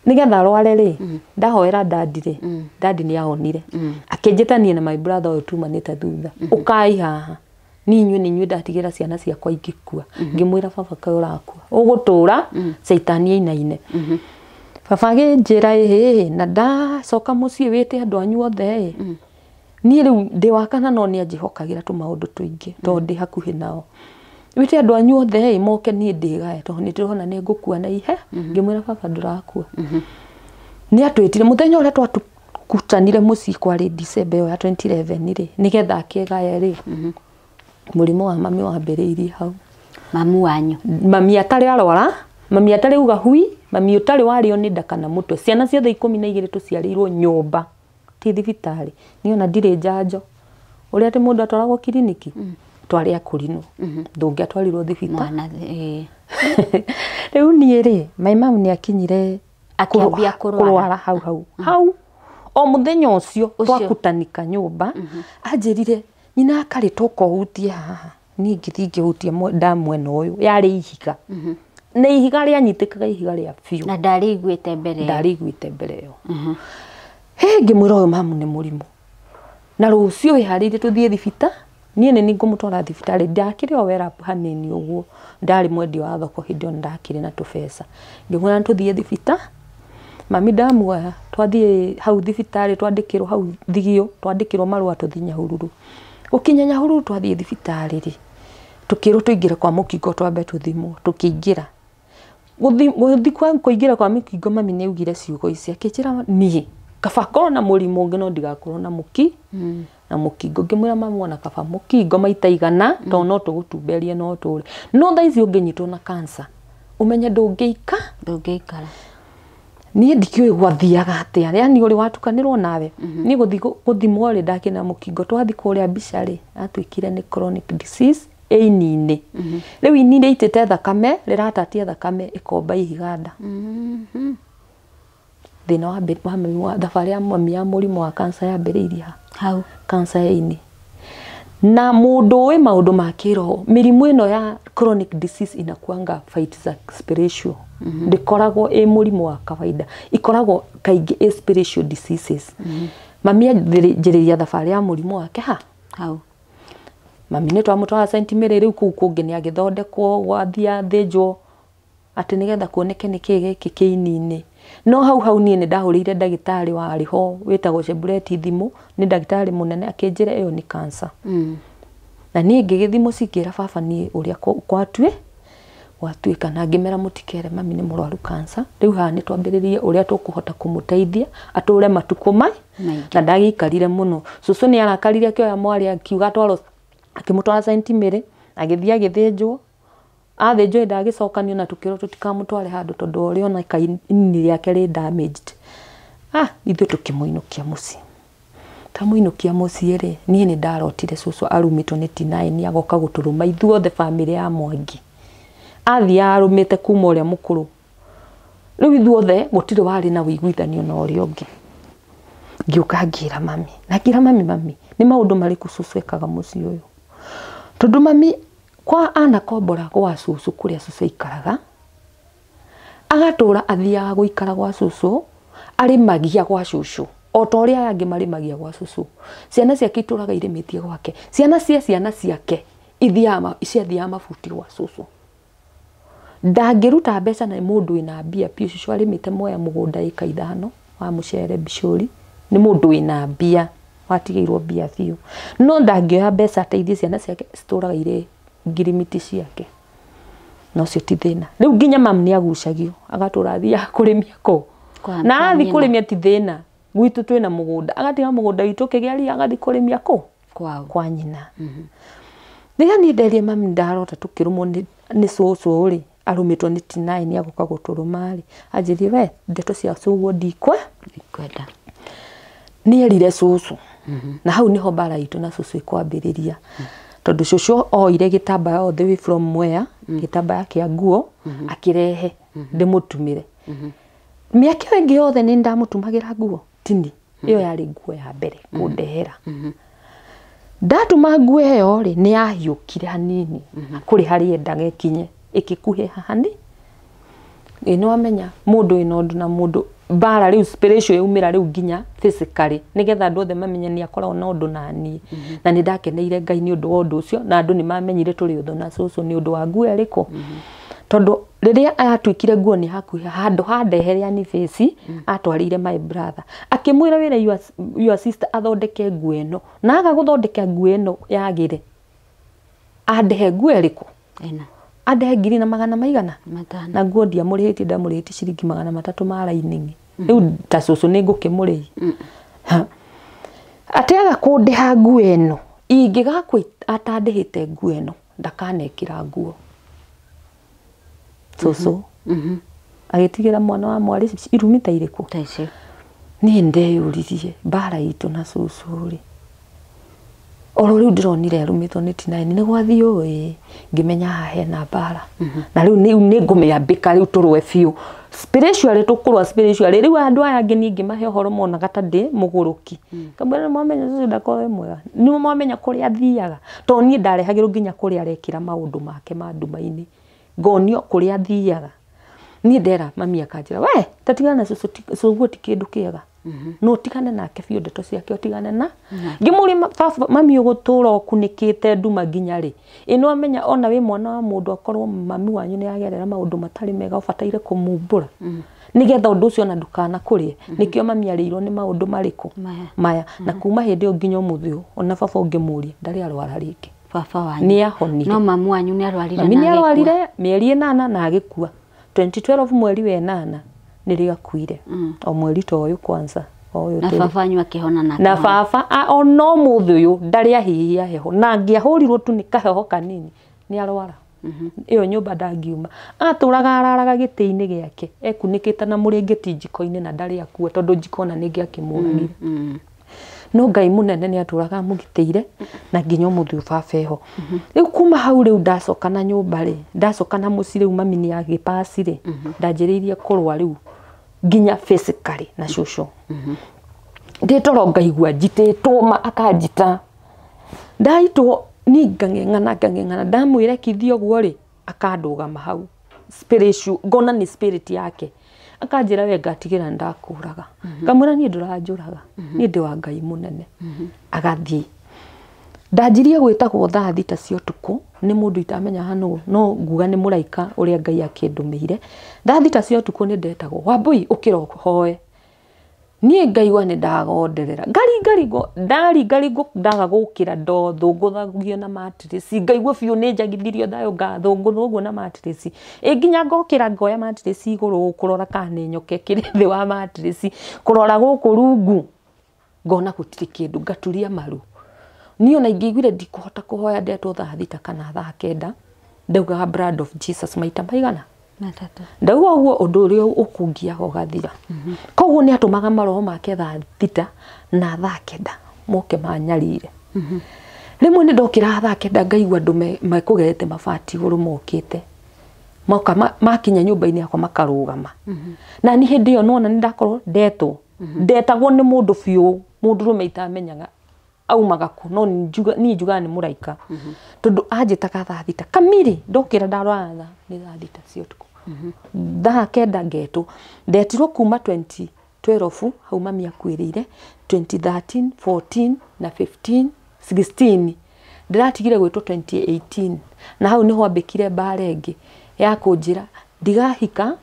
nĩgetha arware rĩ, ndahoera dadi rĩ, dadi nĩ ahonire, akĩnjĩta niĩ na my brother ũyũ tumanĩte thutha, ũkai haha, niĩ inyuĩ nĩ inyuĩ ndatigĩra ciana ciakwa ingĩkua. Ngĩmwĩra, baba, kaĩ ũrakua, ũgũtũra caitani ainaine. Baba agĩnjĩra ĩhĩ na ndacoka mũciĩ wĩte andũ anyu othe ĩ. Niĩ rĩu ndĩ wa kana no nĩ anjĩhokagĩra tũmaũndũ tũingĩ tondũ ndĩ hakuhĩ nao. Wĩte andũ anyu othe ĩ moke niĩ ndĩgae tondũ nĩ ndĩrona nĩ ngũkua na ihe. Ngĩmwĩra baba ndũrakua. Nĩ atwĩtire mũthenya ũrĩa twatukutanire mũciĩ kwarĩ December ĩyo ya 2011 rĩ, nĩgetha akĩgae rĩ. Mũrimũ wa mami wambĩrĩirie hau. Mamu wanyu. Mami atarĩ arwara, mami atarĩ uga hui, mami ũtarĩ warĩo nĩ nda kana mũtwe. Ciana ciothe 12 tũciarĩirwo nyũmba, ti thibitarĩ. Niĩ ona ndirĩ njanjo. Ũrĩa atĩ mũndũ atwaragwo kiriniki, twarĩ akũrinũ. Ndũngĩatwarirwo thibitarĩ. Mwana Rĩu niĩ rĩ, my mom nĩ akinyire Akĩambia kũrwara. Hau hau. Hau o mũthenya ũcio twakutanika nyũmba, anjĩrire nyina akarĩ toka ũhutie haha. Niĩ ngĩthiĩ ngĩhutia nda mwena ũyũ, yarĩ ihiga. Na ihiga rĩanyitĩkaga ihiga rĩa biũ. Na ndarĩiguĩte mbere ĩyo. Ndarĩiguĩte mbere ĩyo. Hĩ ngĩmwĩra ũyũ mamu nĩ mũrimũ. Na rũciũ wĩharĩirie tũthiĩ thibitarĩ. Niĩ nĩ ngũmũtwara thibitarĩ. Ndakĩrĩ o wera hanini ũguo. Ndarĩ mwendia wa thoko hĩndĩ ĩyo ndakĩrĩ na tũbeca. Ngĩmwĩra tũthiĩ thibitarĩ. Mami ndamuoya twathiĩ hau thibitarĩ twandĩkĩrwo hau Thigio, twandĩkĩrwo marũa tũthiĩ Nyahururu. Gũkinya Nyahururu twathiĩ thibitarĩ rĩ, tũkĩrwo tũingĩre kwa mũkingo twambe tũthimwo, tũkĩingĩra. Gũthiĩ kwa kũingĩra kwa mũkingo mami nĩ augire ciugo ici akĩnjĩra niĩ kaba ngorwo na mũrimũ ũngĩ no ndigakorwo na mũki na mũkingo. Ngĩmwĩra mamu ona kaba mũkingo maita igana tondũ no tũgũtumberie no tũre. No thaa ici ũngĩnyitwo na cancer ũmenye ndũngĩika. Ndũngĩikara. Niĩ ndikĩũĩ gwathiaga atĩa, yani ũrĩ watukanĩrwo nawe. Niĩ gũthiĩ gũthimwo rĩ ndakĩna mũkingo, twathiĩ kũrĩa mbica rĩ atuĩkire nĩ chronic disease ĩini-inĩ. Rĩu ini rĩitĩte thakame, rĩratatia thakame ĩkomba ihiga nda. Thĩna wa thabarĩ ya mami ya mũrimũ wa cancer yambĩrĩirie ha? Hau. Cancer ya ini. Na mũndũ ũĩ maũndũ ma kĩroho, mĩrimũ ĩno ya chronic disease inakuanga fight za spiritual. Ndĩkoragwo ĩ mũrimũ wa kawaida, ikoragwo kaingĩ ĩ spiritual diseases. Mami anjĩrĩria thabarĩ ya mũrimũ wake ha? Hau. Mami nĩ twamũtwara St Mary rĩu kũu kũngĩ nĩ agĩthondekwo gwathiĩ athĩnjwo atĩ nĩgetha kuoneke nĩ kĩĩ gĩkĩ kĩini-inĩ. No hau hau niĩ nĩ ndahũrĩire ndagĩtarĩ warĩ ho wĩtagwo Chebuleti thimũ, nĩ ndagĩtarĩ mũnene akĩnjĩra ĩyo nĩ cancer. Na niĩ ngĩgĩthiĩ mũciĩ ngĩra baba niĩ ũrĩa gwatuĩka na ngĩmera mũtikere mami nĩ mũrwaru cancer. Rĩu haha nĩ twambĩrĩrie ũrĩa tũkũhota kũmũteithia atũre matukũ mai na ndagĩikarire mũno. Cũcũ nĩ arakarire akĩoya mwarĩ akiuga atwarwo, akĩmũtwara St Mary, agĩthiĩ agĩthĩnjwo. Athĩnjwo ndagĩcokanio na tũkĩrwo tũtikamũtware handũ tondũ ũrĩa oneka ini rĩake rĩ damaged. Ithuĩ tũkĩmũinũkia mũciĩ. Tamũinũkia mũciĩ rĩ, niĩ nĩ ndarotire cũcũ arumĩtwo nĩ T9 agoka gũtũrũma ithuothe bamĩrĩ ya Mwangi. Athiaga arũmĩte kuma ũrĩa mũkũrũ. Rĩu ithuothe gũtirĩ warĩ na ũiguithanio na ũrĩa ũngĩ. Ngĩũka ngĩra mami. Na ngĩra mami, mami, nĩ maũndũ marĩkũ cũcũ ekaga mũciĩ ũyũ? Tondũ mami kwa anakombora gwa cũcũ kũrĩa cũcũ aikaraga, agatũra athiaga gũikara gwa cũcũ, arĩmagia gwa cũcũ. O ta ũrĩa aya angĩ marĩmagia gwa cũcũ. Ciana ciake itũraga irĩmĩtie gwake. Ciana cia ciana ciake ciathiaga mabuti gwa cũcũ. Ndangĩruta mbeca na mũndũ wĩna mbia biũ. Cũcũ arĩmĩte Mwea mũgũnda ĩka 5 wa mũcere Bicũri. Nĩ mũndũ wĩna mbia, watigĩirwo mbia biũ. No ndangĩoya mbeca ateithie ciana ciake citũraga irĩ ngirimiti ciake. Na ũcio ti thĩna. Rĩu nginya mamu nĩ agucagio, agatũra athiaga kũrĩmia kũ. Na athiĩ kũrĩmia ti thĩna. Gwitũ twĩna mũgũnda, agatiga mũgũnda witũ kĩgĩa ria agathiĩ kũrĩmia kũ? Kwa nyina. Rĩrĩa niĩ nderie mami ndarota tũkĩrũmwo nĩ cũcũ rĩ, arũmĩtwo nĩ T9 agoka gũtũrũma rĩ, anjĩrire we ndeto cia cũguo ndikwenda. Nĩ erire cũcũ. Na hau nĩho mbara itũ na cũcũ ĩkwambĩrĩria. Tondũ cũcũ oire gĩtambaya all the way from Mwea, gĩtambaya kĩa nguo, akĩrehe ndĩmũtumĩre. Mĩaka ĩyo ĩngĩ yothe nĩ ndamũtumagĩra nguo tini. Ĩyo yarĩ nguo ya mbere kũndehera. Ndatuma nguo ĩyo rĩ, nĩ yahiũkire hanini kũrĩ harĩa endaga ĩkinye, ĩkĩkuhĩha hani. Ĩ nĩ wamenya mũndũ wĩna ũndũ na mũndũ mbara rĩu spiritual yaumĩra rĩu nginya physically nĩgetha andũ othe mamenye nĩ akoragwo na ũndũ na niĩ. Na nĩ ndakeneire Ngai nĩ ũndũ wa ũndũ ũcio, na andũ nĩ mamenyire tũrĩ ũthũ na cũcũ nĩ ũndũ wa nguo ĩrĩkũ. Tondũ rĩrĩa atuĩkire nguo nĩ hakuhĩ handũ handehere anibĩci atwarĩire my brother akĩmwĩra wĩra your sister athondeke nguo ĩno na aga gũthondeka nguo ĩno yagĩre andehe nguo ĩrĩkũ Ĩna. andehe ngiri na magana maigana Matano. na nguo ndiamũrĩhĩtie ndamũrĩhĩtie ciringi 300 ma lining rĩu ta cũcũ nĩ ngũkĩmũrĩhi atĩ aga kũndĩha nguo ĩno ingĩgakua atandĩhĩte nguo ĩno ndakanekĩra nguo cũcũ agĩtigĩra mwana wa mwarĩ irumi ta irĩkũ Ta icio. Niĩ ndeyũririe mbara itũ na cũcũ rĩ oro rĩu ndĩronire arũmĩtwo nĩ tinaini nĩ gwathiĩ ũũ ĩ ngĩmenya haha hena mbara na rĩu nĩ ngũmĩambĩka rĩu tũrũe biũ spiritually tũkũrũa spiritually rĩu andũ aya angĩ niĩ ngĩmahe ũhoro monaga ta ndĩ mũgũrũki kamwĩra nĩ mwamenya cũcũ ndakorwo e mwega nĩ mwamenya kũrĩa athiaga tondũ niĩ ndarehagĩrwo nginya kũrĩa arekĩra maũndũ make ma nduma-inĩ ngonio kũrĩa athiaga niĩ ndera mami akanjĩra we tatigana na cũcũ cũguo ti kĩndũ kĩega no ũtigane nake biũ ndeto ciake ũtigane na ngĩmũria mami ũgũtũra ũkunĩkĩte nduma nginya rĩ ĩ nĩ wamenya ona wĩ mwana wa mũndũ akorwo mami wanyu nĩ agerera maũndũ matarĩ mega ũbataire kũmumbũra nĩgetha ũndũ ũcio ona ndukanakũrĩe nĩkĩo mami arĩirwo nĩ maũndũ marĩkũ maya na kuma hĩndĩ ĩyo nginya ũmũthĩ ũyũ ona baba ũngĩmũria ndarĩ arwara rĩngĩ Baba wanyu nĩ ahonire no mamu wanyu nĩ arwarire mami na nĩ agĩkua. arwarire mĩeri 8 na agĩkua 2012 mweri wa 8 nĩrĩo akuire o mweri ta ũyũ kwanza o ũyũ Na tũrĩ. baba wanyu akĩhona na Na akĩhona. baba ona ũmũthĩ ũyũ ndarĩ ahihia heho na angĩahũrirwo tu nĩ kaheho kanini nĩ arwara ĩyo nyũmba ndangiuma atũraga araraga gĩtĩ-inĩ gĩake ekunĩkĩte na mũrĩngĩti njiko-inĩ na ndarĩ akua tondũ njiko ona nĩ ĩngĩakĩmũragire no Ngai mũnene nĩ atũraga amũgitĩire na nginya ũmũthĩ ũyũ baba eho rĩu kuma hau rĩu ndacoka na nyũmba rĩ ndacoka na mũciĩ rĩu mami nĩ agĩpaci rĩ ndanjĩrĩirie kũrũa rĩu nginya physically na cũcũ ndĩ toro ngaigua njitĩtwo ma akanjita ndaitwo niĩ ngang'eng'ana ngang'eng'ana ndamwĩra kithio ũguo rĩ akandũgama hau spiritual ngona nĩ spirit yake akanjĩra we ngatigĩra nĩ ndakũraga ngamwĩra niĩ ndũranjũraga niĩ ndĩ wa Ngai mũnene agathiĩ ndanjirie gwĩtagwo thaa 6 cia ũtukũ nĩ mũndũ itamenya nũ no nguga nĩ mũraika ũrĩa Ngai akĩndũmĩire thaa 6 cia ũtukũ nĩ ndetagwo Wambui ũkĩra ũhoe niĩ ngaigua nĩ ndagonderera ngaringaringwo ndaringaringwo ndaga gũkĩra ndothũngũthagio na matirĩci ngaigua biũ nĩ njagithirio thayũ ngathũngũthwo ũguo na matirĩci ĩ nginya ngokĩra ngoya matirĩci igũrũ kũrora kana nĩ nyoka ĩkĩrĩ thĩ wa matirĩci kũrora gũkũ rungu ngona gũtirĩ kĩndũ ngaturia maru niĩ ona ingĩaiguire ndikũhota kũhoya ndetwo thaa 6 kana thaa 9 ndaugaga blood of Jesus maita maigana Matatũ. ndauga ũguo ũndũ ũrĩa ũkũngiaga ũgathira koguo nĩ atũmaga maroho make thaa 6 na thaa 9 moke manyarire rĩmwe nĩ ndokĩraga thaa 9 ngaigua andũ mekũgerete mabati igũrũ mokĩte moka makinya nyũmba-inĩ yakwa makarũgama na niĩ hĩndĩ ĩyo nona nĩ ndakorwo ndetwo ndetagwo nĩ mũndũ biũ mũndũrũme itamenyaga aumaga kũ no niĩ njugaga nĩ mũraika tondũ anjĩtaga thaa 6 kamiri ndokĩra ndarora thaa nĩ thaa 6 cia ũtukũ thaa 9 ngetwo ndetirwo kuma 2012 hau mami akuĩrĩire 2013 14 na 15 16 ndĩratigire gwĩtwo 2018 na hau nĩho ambĩkire mbara ĩngĩ ya kũnjĩra ndigahika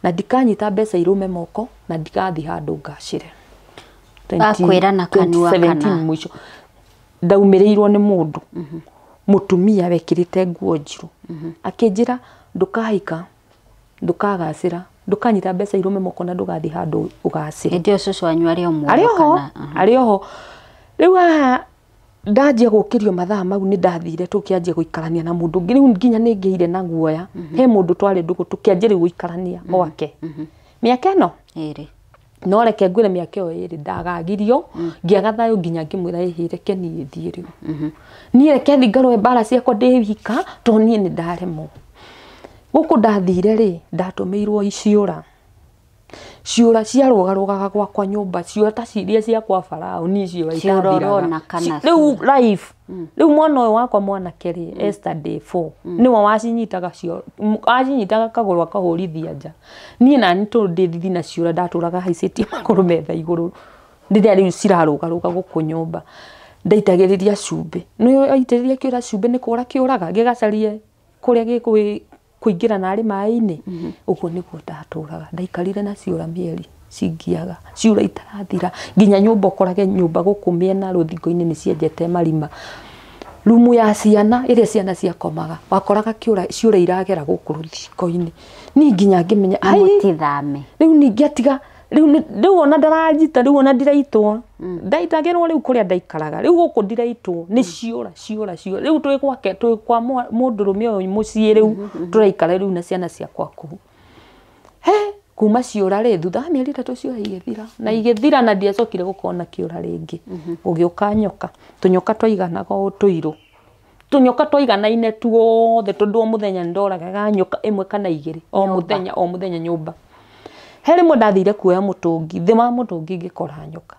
na ndikanyita mbeca irũme moko na ndigathiĩ handũ ngacĩre Akwĩra na kanua 2017 kana? mũico ndaumĩrĩirwo nĩ mũndũ mũtumia wekĩrĩte nguo njirũ akĩnjĩra ndũkahika ndũkagacĩra ndũkanyita mbeca irũme moko na ndũgathiĩ handũ ũgacĩre Hĩndĩ ĩyo cũcũ wanyu arĩ o muoyo arĩ oho kana? arĩ oho rĩu haha ndanjia gũkĩrio mathaa mau nĩ ndathire tũkĩanjia gũikarania na mũndũ ũngĩ rĩu nginya nĩ ngĩire na guoya he mũndũ twarĩ ndũgũ tũkĩanjia rĩu gũikarania gwake mĩaka ĩno Ĩrĩ. no reke ngwĩre mĩaka ĩyo ĩrĩ ndagagirio ngĩaga thayũ nginya ngĩmwĩra ĩhĩ reke niĩ thiĩ rĩu niĩ reke thiĩ ngarũe mbara ciakwa ndĩ wika tondũ niĩ nĩ ndaremwo gũkũ ndathire rĩ ndatũmĩirwo ciũra ciũra ciarũgarũgaga gwakwa nyũmba ciũra ta ciria cia kwa Farao niĩ ciũra Ciũra itathiraga. ũrona kana Rĩu life rĩu mwana ũyũ wakwa mwanake rĩ Esther day 4 nĩwe wacinyitaga cio acinyitaga kagũrũ akahũrithia nja niĩ nani tondũ ndĩ thithi na ciũra ndatũraga haicĩtie magũrũ metha igũrũ rĩrĩa rĩu cirarũgarũga gũkũ nyũmba ndaitagĩrĩria cumbĩ nĩ waitĩrĩria kĩũra cumbĩ nĩ kũra kĩũraga gĩgacarie kũrĩa kũingĩra narĩ maĩ-inĩ ũguo nĩguo ndatũraga ndaikarire na ciũra mĩeri cingiaga ciũra itarathira nginya nyũmba ũkorage nyũmba gũkũ mĩena rũthingo-inĩ nĩ cienjete marima rumu ya ciana ĩrĩa ciana ciakomaga wakoraga ciũra iragera gũkũ rũthingo-inĩ niĩ nginya ngĩmenya ai mũtithame rĩu ningĩ atiga rĩu ona ndarajita rĩu ona ndiraitwo ndaitagĩrwo rĩu kũrĩa ndaikaraga rĩu gũkũ ndiraitwo nĩ ciũra ciũra ciũra rĩu twĩ gwake twĩ kwa mũndũrũme ũyũ mũciĩ rĩu tũraikara rĩu na ciana ciakwa kũu he kuma ciũra rĩ thutha wa mĩeri 3 ciũra igĩthira na igĩthira na ndiacokire gũkorwo na kĩũra rĩngĩ gũgĩũka nyoka tũnyoka twaiganaga ũũ tũirũ tũnyoka twaiganaine tuothe tondũ o mũthenya nĩndoragaga nyoka ĩmwe kana igĩrĩ o mũthenya nyũmba he rĩmwe ndathire kuoya mũtũngi thĩ wa mũtũngi ngĩkora nyoka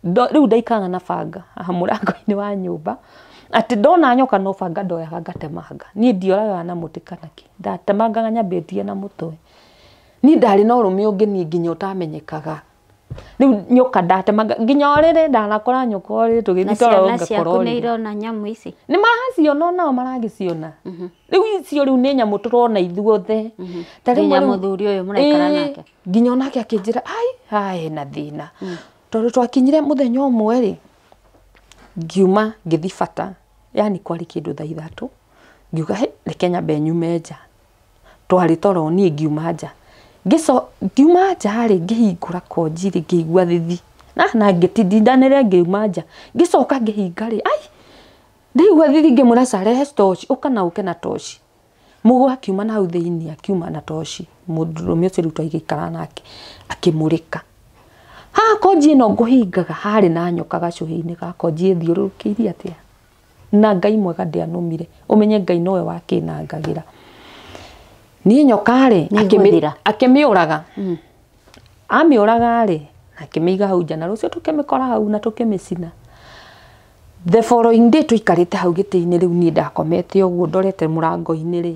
rĩu ndaikaraga na banga haha mũrango-inĩ wa nyũmba atĩ ndona nyoka no banga ndoyaga ngatemanga niĩ ndioragaga na mũtĩ kana kĩ ndatemangaga nyambĩtie na mũtwe niĩ ndarĩ na ũrũme ũngĩ niĩ nginya ũtamenyekaga rĩu nyoka ndatemanga nginya ũrĩrĩ ndanakora nyoka ũrĩrĩ tũgĩthiĩ toro ngakora ũrĩrĩ nĩ irona nyamũ ici nĩ maraciona onao maragĩciona rĩu icio rĩu nĩ nyamũ tũrona ithuothe ta rĩu nginya mũthuri ũyũ mũraikara nake nginya onake akĩnjĩra ai hae na thĩna tondũ twakinyire mũthenya ũmwe rĩ ngiuma ngĩthi bata yani kwarĩ kĩndũ thaa 3 ngiuga he reke nyambe nyume nja twarĩ toro niĩ ngiuma nja ngiuma nja rĩ ngĩhingũra konji rĩ ngĩigua thithi na ngĩtindanĩre ngiuma nja ngĩcoka ngĩhinga rĩ ai ndaigua thithi ngĩmwĩra carehe toci ũka na ũke na toci mũgũ akiuma na hau thĩinĩ akiuma na toci mũndũrũme ũcio rĩu twaigĩikara nake akĩmũrĩka haha konji ĩno ngũhingaga harĩ na nyoka gacũhĩ-inĩ ga konji ĩthiũrũrũkĩirie atĩa na Ngai mwega ndĩanũmire ũmenye Ngai nowe wakĩnangagĩra niĩ nyoka rĩ akĩmĩũraga amĩũraga rĩ akĩmĩiga hau nja na rũciũ tũkĩmĩkora hau na tũkĩmĩcina the following day tũikarĩte hau gĩtĩ-inĩ rĩu niĩ ndakomete ũguo ndorete mũrango-inĩ rĩ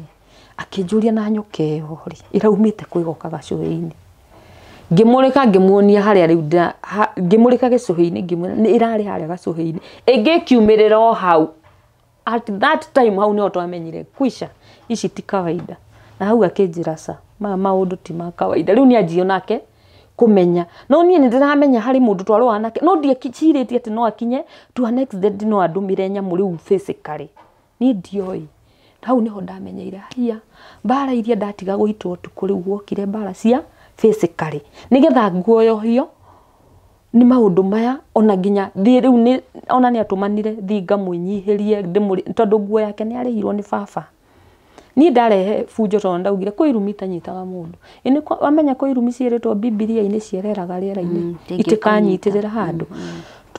akĩnjũria na nyoka ĩyo rĩ ĩraumĩte kwĩgoka gacũhĩ-inĩ ngĩmũrĩka ngĩmuonia harĩa rĩu ngĩmũrĩka gĩcũhĩ-inĩ ngĩmwĩra nĩ ĩrarĩ harĩa gacũhĩ-inĩ ĩngĩ ĩkiumĩrĩra o hau at that time hau nĩho twamenyire kwisha ici ti kawaida na hau akĩnjĩra ca maya maũndũ ti ma kawaida rĩu nĩanjie nake kũmenya no niĩ nĩndĩramenya harĩ mũndũ twarũaga nake no ndiecirĩtie atĩ no akinye to an extent no andũmĩre nyamũ rĩu physically niĩ ndioĩ hau nĩho ndamenyeire haiya mbara iria ndatiga gũitwo ũtukũ rĩu gwokire mbara cia physically nĩgetha nguoyohio nĩ maũndũ maya ona nginya thiĩ rĩu nĩ ona nĩ atũmanire thiĩ ngamwĩnyihĩrie tondũ nguo yake nĩ arĩhirwo nĩ baba niĩ ndarehe bunjo tondũ ndaugire kwĩ irumi itanyitaga mũndũ ĩnĩ wamenya kwĩ irumi ciĩrĩtwo Bibilia-inĩ ciereraga rĩera-inĩ itikanyitĩrĩra handũ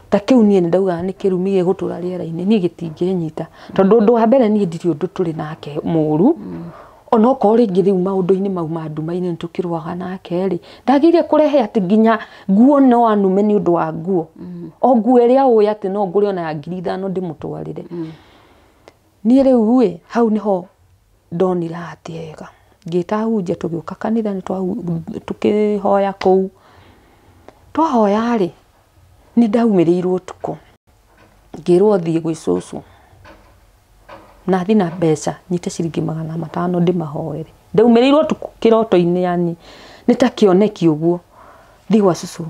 ta kĩu niĩ nĩndaugaga nĩ kĩrumi gĩgũtũra rĩera-inĩ niĩ gĩtingĩnyita tondũ ũndũ wa mbere niĩ ndirĩ ũndũ tũrĩ nake mũru onokorwo rĩngĩ rĩu maũndũ-inĩ mau ma nduma-inĩ nĩtũkĩrũaga nake rĩ ndagĩrĩire kũrehe atĩ nginya nguo no anume nĩ ũndũ wa nguo o nguo ĩrĩa ũĩ atĩ no ngũre ona ya 5,000 ndĩmũtwarĩre niĩ rĩu ĩ hau nĩho ndonire atĩ ega ngĩta hunjia tũgĩũka kanitha tũkĩhoya kũu twahoya rĩ nĩ ndaumĩrĩirwo ũtukũ ngĩrwo thiĩ gwĩ cũcũ na thiĩ na mbeca nyite ciringi 500 ndĩmahoere ndaumĩrĩirwo ũtukũ kĩroto-inĩ yani nĩ ta kĩoneki ũguo thiĩ gwa cũcũ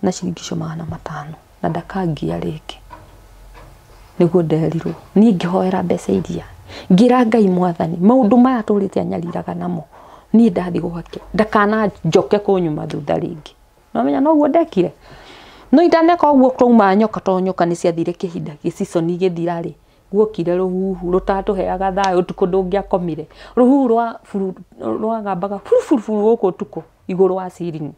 na ciringi icio 500 na ndakangia rĩngĩ nĩguo nderirwo niĩ ngĩhoera mbeca iria ngira Ngai mwathani maũndũ maya tũrĩte anyariraga namo niĩ ndathi gwake ndakana njoke kũnyuma thutha rĩngĩ nomenya noguo ndekire no itaneka ũguo twauma nyoka to nyoka nĩ ciathire kĩhinda gĩciconi gĩthira rĩ guokire rũhuhu rũtatũheaga thayũ ũtukũ ndũngĩakomire rũhuhu rwagambaga buruburu gũkũ ũtukũ igũrũ wa ceiling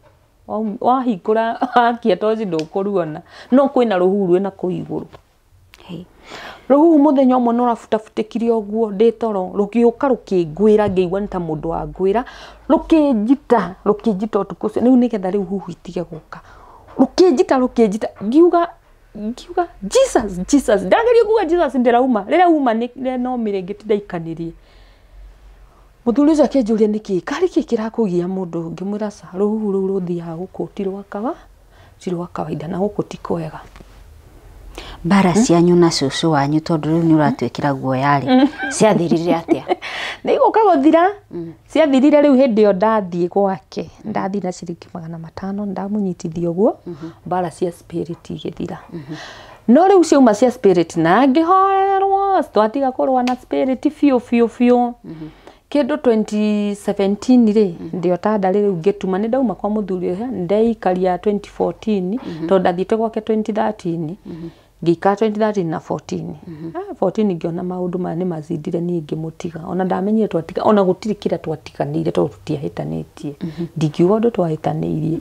wahingũra wakia toci ndũkũruona no kwĩna rũhuhu rwĩna kũu igũrũ rũhuhu mũthenya ũmwe nĩũrabutabutĩkire ũguo ndĩ toro rũgĩũka rũkĩngwĩra ngĩigua nĩ ta mũndũ wangwĩra rũkĩnjita ũtukũ ũcio rĩu nĩgetha rĩu huhu itige gũka rũkĩnjita ngiuga Jesus Jesus ndageria kuga Jesus ndĩrauma rĩrĩa uma nĩ no mĩrĩngĩ ndaikanĩrie mũthuri ũcio akĩnjũria nĩkĩ karĩ kĩ kĩrakũgia mũndũ ngĩmwĩra ca rũhuhu rũu rũthiaga gũkũ ti rwa kawaida na gũkũ ti kwega. Mbara cianyu na cũcũ wanyu tondũ rĩu nĩ ũratwĩkĩra guoya rĩ, ciathirire atĩa? Nĩ igũka gũthira. Ciathirire rĩu hĩndĩ ĩyo ndathiĩ gwake, ndathiĩ na ciringi 500, ndamũnyitithia ũguo, mbara cia spirit igĩthira. No rĩu ciauma cia spirit na ngĩhoerwo, twatiga kũrũa na spirit biũ biũ biũ. Kĩndũ 2017 rĩ, ndĩ o ta ndarĩ rĩu ngĩtuma, nĩ ndauma kwa mũthuri ũrĩa, ndeikaria 2014, tondũ ndathiĩte gwake 2013, ngĩikara 2013 na 14. 14 ngĩona maũndũ maya nĩ mazindire, niĩ ngĩmũtiga. Ona ndamenyire twatiga, ona gũtirĩ kĩrĩa twatiganĩire tondũ tũtiahĩtanĩtie. Ndingiuga ũndũ twahĩtanĩirie.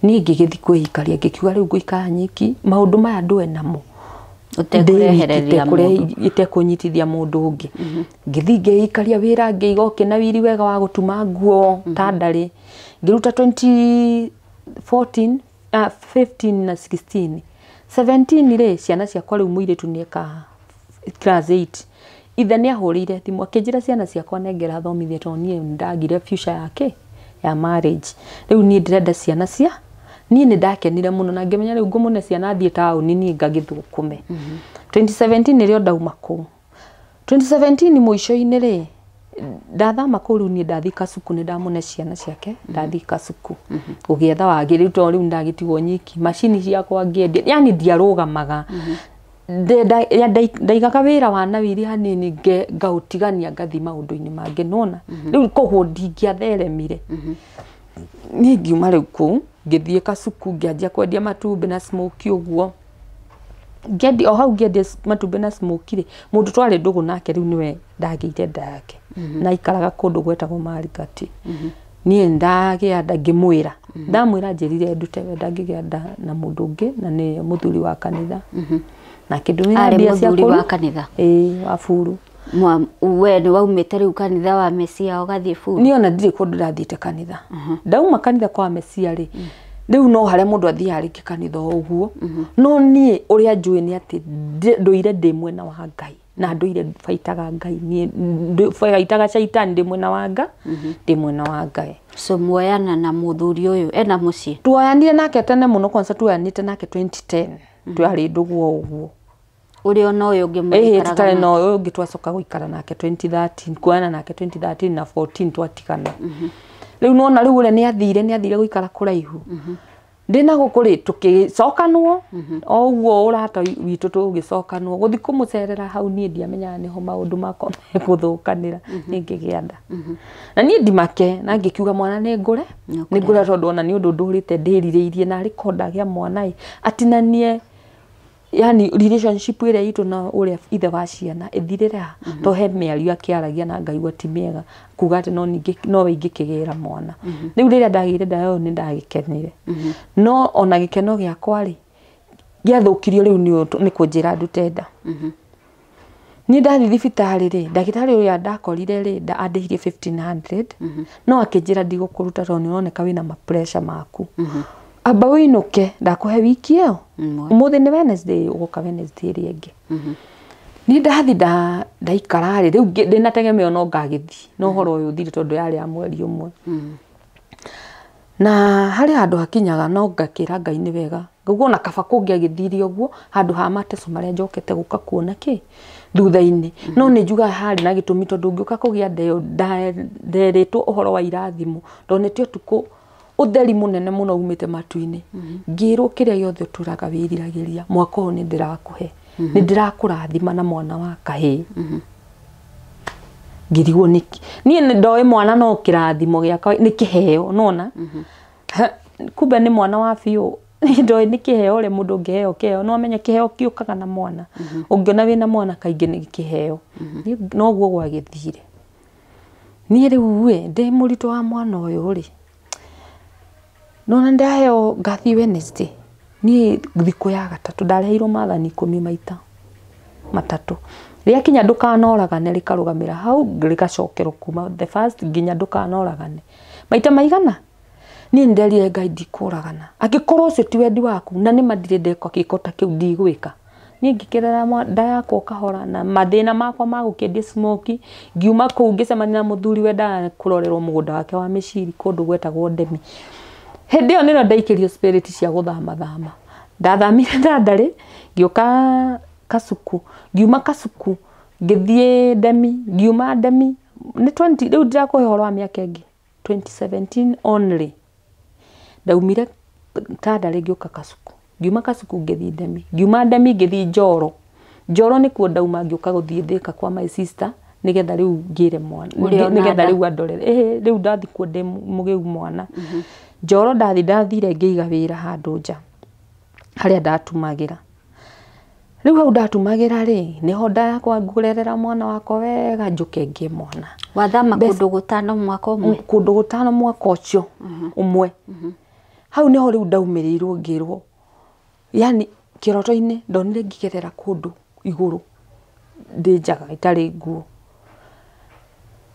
Niĩ ngĩgĩthiĩ kwĩikaria, ngĩkiuga rĩu ngũikara nyiki, maũndũ maya ndũe namo. Ũtekũrehereria mũndũ. Itekũnyitithia mũndũ ũngĩ. Ngĩthiĩ ngĩikaria wĩra, ngĩiga ũkĩ na wiri wega wa gũtuma nguo ta ndarĩ. Ngĩruta 2014, 15 na 16. 17 rĩ, ciana ciakwa rĩu mũirĩtu nĩeka class 8. Ithe nĩ ahũrĩire thimũ akĩnjĩra ciana ciakwa nengera thomithie tondũ niĩ nĩndagire future yake ya marriage. Rĩu niĩ ndĩrenda ciana cia niĩ nĩ ndakenire mũno na ngĩmenya rĩu ngũmũne ciana thiĩ taũni niĩ ngagĩthũkũme. 2017 nĩrĩo ndauma kũu. 2017 mũico-inĩ rĩ, ndathama kũu rĩu niĩ ndathiĩ Kasuku, nĩ ndamũne ciana ciake, ndathiĩ Kasuku gũgĩetha wagĩrĩru tondũ rĩu ndagĩtigwo nyiki, macini ciakwa ngĩendia, yani ndiarũgamaga. Ndaigaga wĩra wa nawiri hanini ngaũtigania ngathiĩ maũndũ-inĩ mangĩ, nĩwona rĩu koguo ndingĩatheremire. Niĩ ngiuma rĩu kũu ngĩthiĩ Kasuku ngĩanjia kwendia matumbĩ na smoky ũguo. Ngĩendia o hau ngĩendia matumbĩ na smoky rĩ, mũndũ twarĩ ndũgũ nake rĩu nĩwe ndagĩire nda yake. Na aikaraga kũndũ gwetagwo Marigati. Niĩ ndagĩa nda ngĩmwĩra, ndamwĩra njĩrire ndute we ndangĩgĩa nda na mũndũ ũngĩ na nĩ mũthuri wa kanitha. Na akĩndũmĩra Arĩ mbia cia mũthuri wa kũru- kanitha? Ĩĩ, wa buru. We nĩ waumĩte rĩu kanitha wa Mesia ũgathiĩ buru? Niĩ ona ndirĩ kũndũ ndathiĩte kanitha. Ndauma kanitha kwa Mesia rĩ, rĩu no harĩa mũndũ athiaga rĩngĩ kanitha o ũguo. No niĩ ũrĩa njũĩ nĩ atĩ ndũire ndĩ mwena wa Ngai na ndũire baitaga Ngai, niĩ baitaga caitani, ndĩ mwena wa Ngai, ndĩ mwena wa Ngai. So muoyana na mũthuri ũyũ ena mũciĩ? Tuoyanire nake tene mũno, kwanza tuoyanĩte nake 2010, twarĩ ndũgũ o ũguo. Ũrĩ ona ũyũ ũngĩ Ĩhĩ, mũikaraga tũtarĩ nake? na ũyũ ũngĩ twacoka gũikara nake 2013, kuoyana nake 2013 na 14 twatigana. Rĩu nĩwona rĩu ũrĩa nĩ athire gũikara kũraihu. Ndĩna gũkũ rĩ, tũkĩcokanwo o ũguo ũrata witũ tũgĩcokanwo, gũthiĩ kũmũcerera hau niĩ ndiamenyaga nĩho maũndũ makwa megũthũkanĩra, niĩ ngĩgĩa nda. Na niĩ ndimake na ngĩkiuga mwana nĩ ngũre, nĩ ngũre tondũ ona nĩ ũndũ ndũrĩte ndĩrirĩirie na arĩ korwo ndagĩa mwana ĩ, atinanie yani relationship ĩrĩa itũ na ũrĩa ithe wa ciana ĩthirĩre ha, to he mĩario akĩaragia na ngaigua ti mĩega kuga atĩ no ningĩ nowe ingĩkĩgĩra mwana. Rĩu rĩrĩa ndagĩire nda ĩyo nĩ ndagĩkenire, no ona gĩkeno gĩakwa rĩ gĩathũkirio rĩu nĩ kũnjĩra ndute nda. Niĩ ndathiĩ thibitarĩ rĩ, ndagĩtarĩ ũrĩa ndakorire rĩ, andĩhirie 1500, no akĩnjĩra ndigũkũruta tondũ nĩ ũroneka wĩna ma pressure maku. Amba ũinũke, ndakũhe wiki ĩyo. Ũmũthĩ nĩ Wednesday, ũgoka Wednesday ĩrĩa ĩngĩ. Niĩ ndathi ndaikara rĩ, rĩu ndĩna tegemeo no ngagĩthiĩ na ũhoro ũyũ ũthire tondũ yarĩ ya mweri ũmwe. Na harĩ handũ hakinyaga no ngakĩra Ngai nĩ wega, ngauga ona kaba kũngĩagĩthire ũguo handũ ha mateso marĩa njokete gũka kuona kĩ thutha-inĩ. No nĩ njugaga harĩ na gĩtũmi tondũ ngĩũka kũgĩa nda ĩyo nderĩtwo ũhoro wa irathimo, ndonete ũtukũ ũtheri mũnene mũno umĩte matu-inĩ, ngĩrwo kĩrĩa gĩothe ũtũraga wĩriragĩria mwaka ũyũ nĩ ndĩrakũhe, nĩ ndĩrakũrathima na mwana wa kahĩĩ. Ngĩrigwo nĩkĩ niĩ nĩ ndoĩ mwana no kĩrathimo gĩakwa nĩ kĩheo, nona kumbe nĩ mwana wa biũ. Ndoĩ nĩ kĩheo ũrĩa mũndũ ũngĩheo kĩheo, no amenye kĩheo kĩũkaga na mwana, ũngĩona wĩna mwana kaingĩ nĩ kĩheo. Noguo gwagĩthire. Niĩ rĩu ĩ ndĩ mũritũ wa mwana ũyũ rĩ, nona ndaheo ngathiĩ Wednesday, niĩ thikũ ya gatatũ ndareheirwo maathani 10 maita matatũ, rĩakinya ndũkanoragane rĩkarũgamĩra hau rĩgacokerwo kuma the first nginya ndũkanoragane maita maigana. Niĩ nĩnderire Ngai ndikũragana, angĩkorwo ũcio ti wendi waku na nĩma ndirĩ ndeka gĩko ta kĩu ndigwĩka. Niĩ ngĩkĩrera nda yakwa kahora na mathĩna makwa ma gũkĩendia smoky, ngiuma kũu ngĩcemania na mũthuri wendaga kũrorerwo mũgũnda wake wa mĩciri kũndũ gwetagwo Ndemi. Hĩndĩ ĩyo nĩrĩo ndaikĩrio spirit cia gũthama thama. Ndathamire Tandari ngĩũka Kasuku, ngiuma Kasuku ngĩthiĩ Ndemi, ngiuma Ndemi nĩ 20 rĩu ndirakũhe ũhoro wa mĩaka ĩngĩ 2017 only. Ndaumire Tandari ngĩũka Kasuku, ngiuma Kasuku ngĩthiĩ Ndemi, ngiuma Ndemi ngĩthiĩ Njoro. Njoro nĩkuo ndauma ngĩũka gũthiĩ Thĩka kwa my sister nĩgetha rĩu ngĩre mwana, nĩgetha rĩu andorere. Rĩu ndathi kuo ndĩ mũgĩu mwana. Njoro ndathi ndathire ngĩiga wĩra handũ nja harĩa ndatumagĩra. Rĩu hau ndatumagĩra rĩ, nĩho nda yakwa ngũrerera mwana wakwa wega njũke ngĩe mwana. Wathama kũndũ gũtano mwaka ũmwe? Kũndũ gũtano mwaka ũcio ũmwe. Hau nĩho rĩu ndaumĩrĩirwo ngĩrwo, yani kĩroto-inĩ ndonire ngĩgerera kũndũ igũrũ ndĩ njaga itarĩ nguo.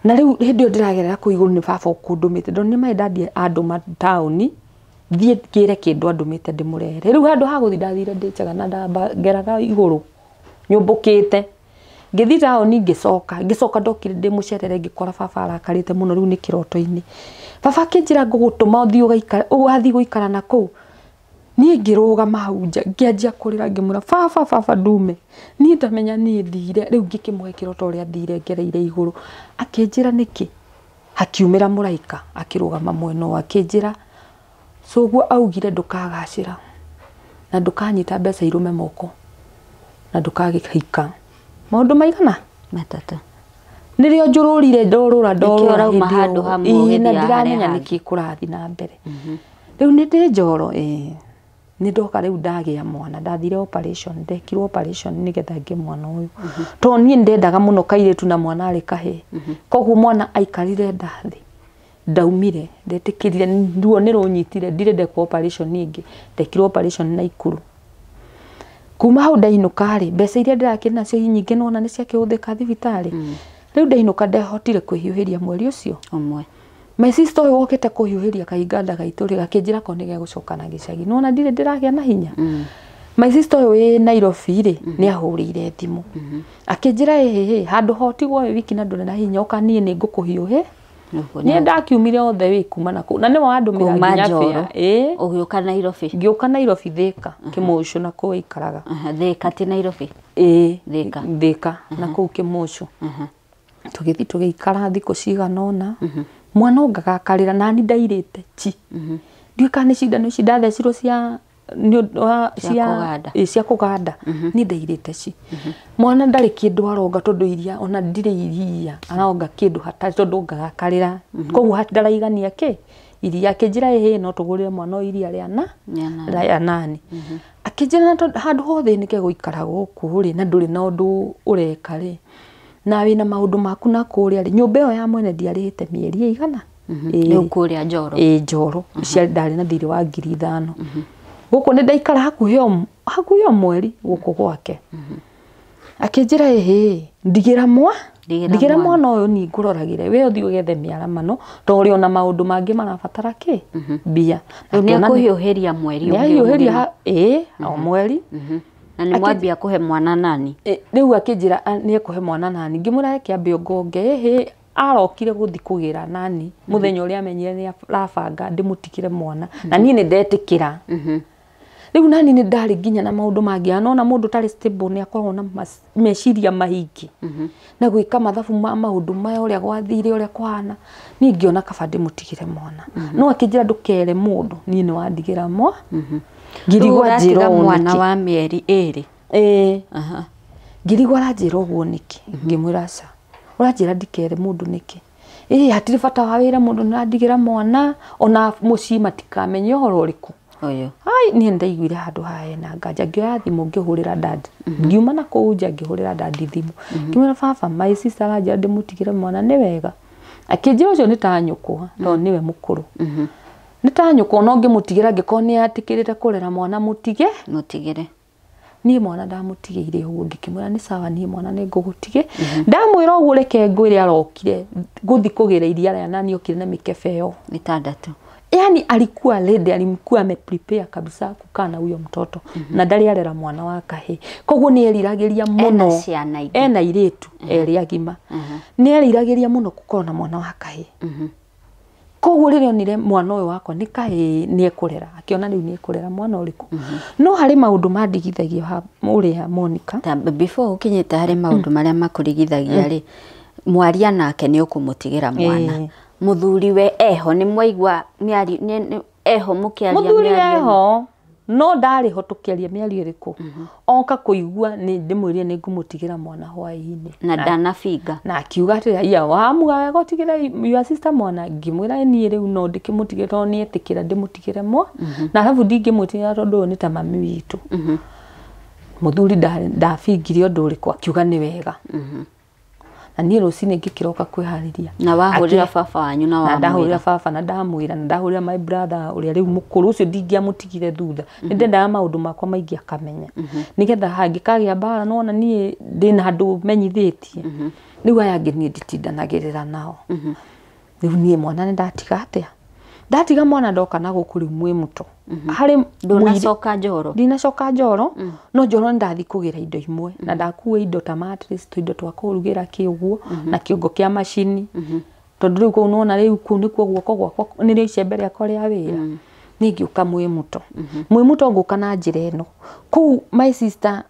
Na rĩu hĩndĩ ĩyo ndĩragerera kũu igũrũ nĩ baba ũkũndũmĩte, ndonire my dad andũma taũni thiĩ ngĩre kĩndũ andũmĩte ndĩmũrehere. Rĩu handũ ha gũthiĩ ndathire ndĩ njaga na ndangeraga igũrũ nyũmbũkĩte. Ngĩthiĩ taũni ngĩcoka, ngĩcoka ndokire ndĩ mũcerere ngĩkora baba arakarĩte mũno rĩu nĩ kĩroto-inĩ. Baba akĩnjĩra ngũgũtũma ũthiĩ ũgaikare, ũgathiĩ gũikara na kũu. Niĩ ngĩrũgama hau nja ngĩanjia kũrĩra ngĩmwĩra baba baba ndume. Niĩ ndamenya niĩ thire, rĩu ngĩkĩmũhe kĩroto ũrĩa thire ngereire igũrũ. Akĩnjĩra nĩkĩ? Hakiumĩra mũraika akĩrũgama mwena ũyũ akĩnjĩra cũguo augire ndũkagacĩra na ndũkanyita mbeca irũme moko na ndũkagĩhika. Maũndũ maigana? Matatũ. Nĩrĩo njũrũrire ndorũra ndorũra hĩndĩ ĩyo. Na ndiramenya nĩkĩ kũrathiĩ na mbere. Rĩu nĩ ndĩ Njoro nĩ ndoka rĩu ndagĩa mwana, ndathire operation, ndekirwo operation nĩgetha ngĩe mwana ũyũ. Tondũ niĩ ndendaga mũno kairĩtu na mwana arĩ kahĩĩ. Koguo mwana aikarire nda thĩ. Ndaumire, ndetĩkĩrire ruo nĩ rũnyitire, ndirĩ ndekwo operation ĩngĩ, ndekirwo operation Naikuru. Kuma hau ndainũka rĩ, mbeca iria ndĩrakĩrĩ nacio nyingĩ nĩwona nĩ ciakĩhũthĩka thibitarĩ. Rĩu ndainũka ndahotire kwĩhiũhĩria mweri ũcio ũmwe. My sister ũyũ wokĩte kũhiũhĩria kahinga gaitũ rĩ, gakĩnjĩra ko nĩgegũcoka na gĩcagi. Nĩwona ndirĩ ndĩragĩa na hinya. My sister ũyũ wĩ Nairobi rĩ, nĩ ahũrĩire thimũ. Akĩnjĩra ĩhĩhĩ, handũ ha ũtigwo wĩ wiki na ndũrĩ na hinya, ũka niĩ nĩ ngũkũhiũhĩ. Niĩ ndakiumire othe wĩ kuma na kũu. Na nĩwe wandũmĩra nginya fare. Ũgĩũka Nairobi? Ngĩũka Nairobi Thĩka, Kĩmũcũ na kũu aikaraga. Thĩka ti Nairobi? Thĩka. Thĩka na kũu Kĩmũcũ. Tũgĩthiĩ tũgĩikara thikũ cigana ũna. Mwana ũngagakarĩra nani ndairĩte chi. Ndiũĩ kana nĩ cindano ici ndathecirwo cia cia kũganda. Niĩ ndairĩte ci. Mwana ndarĩ kĩndũ aronga tondũ iria ona ndirĩ iria aronga kĩndũ hatarĩ tondũ ngagakarĩra. Koguo ndaraigania kĩ iria. Akĩnjĩra ĩhĩ no tũgũrĩre mwana ũyũ iria rĩa na rĩa nani. Akĩnjĩra na tondũ handũ hothe nĩke gũikara gũkũ rĩ na ndũrĩ na ũndũ ũreka rĩ na wĩna maũndũ maku na kũrĩa rĩ, nyũmba ĩyo ya mwene ndiarĩhĩte mĩeri ĩigana. Rĩu kũrĩa Njoro? Ĩĩ Njoro. Ndarĩ na thirĩ wa 5,000. Gũkũ nĩ ndaikara hakuhĩ o mweri gũkũ gwake. Akĩnjĩra ĩhĩ ndigĩra ndigĩra mwana ũyũ niĩ ngũroragĩre, we ũthiĩ ũgethe mĩaramano tondũ ũrĩ ona maũndũ mangĩ marabatara kĩ mbia. Rĩu nĩ akũhiũhĩria mweri ũngĩ? Nĩ ahiũhĩria o mweri. Na nĩ mwambia kũhe mwana nani? Rĩu akĩnjĩra nĩ ekũhe mwana nani, ngĩmwĩra reke ambe ngonge. Ĩhĩ arokire gũthiĩ kũgĩra nani mũthenya ũrĩa amenyire nĩ arabanga ndĩmũtigĩre mwana na niĩ nĩ ndetĩkĩra. Rĩu nani nĩ ndarĩ nginya na maũndũ mangĩ, nona mũndũ ũtarĩ stable nĩ akoragwo na meciria maingĩ na gwĩka mathabu ma maũndũ maya ũrĩa gwathire ũrĩa kũhana. Niĩ ngĩona kaba ndĩmũtigĩre mwana. No akĩnjĩra ndũkere mũndũ, niĩ nĩ wandigĩra mwa. Ngirigwa njĩra mwana wa mĩeri ĩĩrĩ. Ĩĩ. Ngirigwa aranjĩra ũguo nĩkĩ? Ngĩmwĩra aca. Ũranjĩra ndikere mũndũ nĩkĩ? Ĩĩ hatirĩ bata wa wĩra mũndũ nĩarandigĩra mwana ona mũciĩ matikamenye ũhoro ũrĩkũ. Ũyũ. Ai niĩ ndaiguire handũ haha hena nganja, ngĩoya thimũ ngĩhũrĩra dadi. Ngiuma na kũu nja ngĩhũrĩra dadi thimũ. Ngĩmwĩra baba my sister aranjĩra ndĩmũtigĩre mwana nĩ wega. Akĩnjĩra ũcio nĩ ta nyũkwa tondũ nĩwe mũkũrũ. Nĩ ta nyũkwa no ngĩmũtigĩra angĩkorwo nĩ atĩkĩrĩte kũrera mwana mũtige. Mũtigĩre. Niĩ mwana ndamũtigĩire ũguo ngĩkĩmwĩra nĩ sawa niĩ mwana nĩ ngũgũtige. Ndamwĩra ũguo reke ngwĩre arokire gũthiĩ kũgĩra iria rĩa nani okire na mĩkebe ĩyo 6. Yani alikuwa ready, alikuwa ameprepare kabisa kukaa na huyo mtoto. Na ndarĩ arera mwana wa kahĩĩ. Koguo nĩ eriragĩria mũno. Ena airĩtu erĩ agima. Nĩ eriragĩria mũno gũkorwo na mwana wa kahĩĩ. Koguo rĩrĩa onire mwana ũyũ wakwa nĩ kahĩĩ nĩ ekũrera, akĩona rĩu nĩ ekũrera mwana ũrĩkũ. No harĩ maũndũ mandigithagia ũrĩa Monica. Ta before ũkinyĩte harĩ maũndũ marĩa makũrigithagia rĩ, mwaria nake nĩ ũkũmũtigĩra mwana. Mũthuri we eho nĩ mwaigua mĩario eho mũkĩaria mĩario? Mũthuri eho no ndarĩ ho tũkĩaria mĩario ĩrĩkũ. Oka kũigua nĩ ndĩmwĩrire nĩ ngũmũtigĩra mwana hwaĩ-inĩ. Na ndanabinga. Na akiuga atĩrĩ, iya wamuga wega ũtigĩre your sister mwana. Ngĩmwĩra niĩ rĩu no ndĩkĩmũtigĩre tondũ nĩ etĩkĩra ndĩmũtigĩre mwa. Na arabu ndingĩmũtigĩra tondũ ũyũ nĩ ta mami witũ. Mũthuri ndabingire ũndũ ũrĩkũ, akiuga nĩ wega. Na niĩ rũcinĩ ngĩkĩroka kwĩharĩria. Na wahũrĩra baba wanyu na wamwĩra? Ndahũrĩra baba na ndamwĩra, na ndahũrĩra my brother ũrĩa rĩu mũkũrũ, ũcio ndingĩamũtigire thutha. Nĩ ndendaga maũndũ makwa maingĩ akamenya. Nĩgetha hangĩkagĩa mbara nĩwona niĩ ndĩna handũ menyithĩtie. Rĩu aya angĩ niĩ nditindanagĩrĩra nao. Rĩu niĩ mwana nĩ ndatiga atĩa? Ndatiga mwana ndoka na gũkũ rĩu mwĩ mũto. Harĩ ndũnacoka Njoro? Ndinacoka Njoro, no Njoro nĩndathiĩ kũgĩra indo imwe. Na ndakua indo ta mattress, tũindo twa kũrugĩra kĩ ũguo, na kĩongo kĩa macini. Tondũ rĩu kũu nĩwona rĩu kũu nĩkuo guoko gwakwa nĩrĩo icembe rĩakwa rĩa wĩra. Niĩ ngĩũka mwĩ mũto. Mwĩ mũto ngũka na njĩra ĩno. Kũu my sister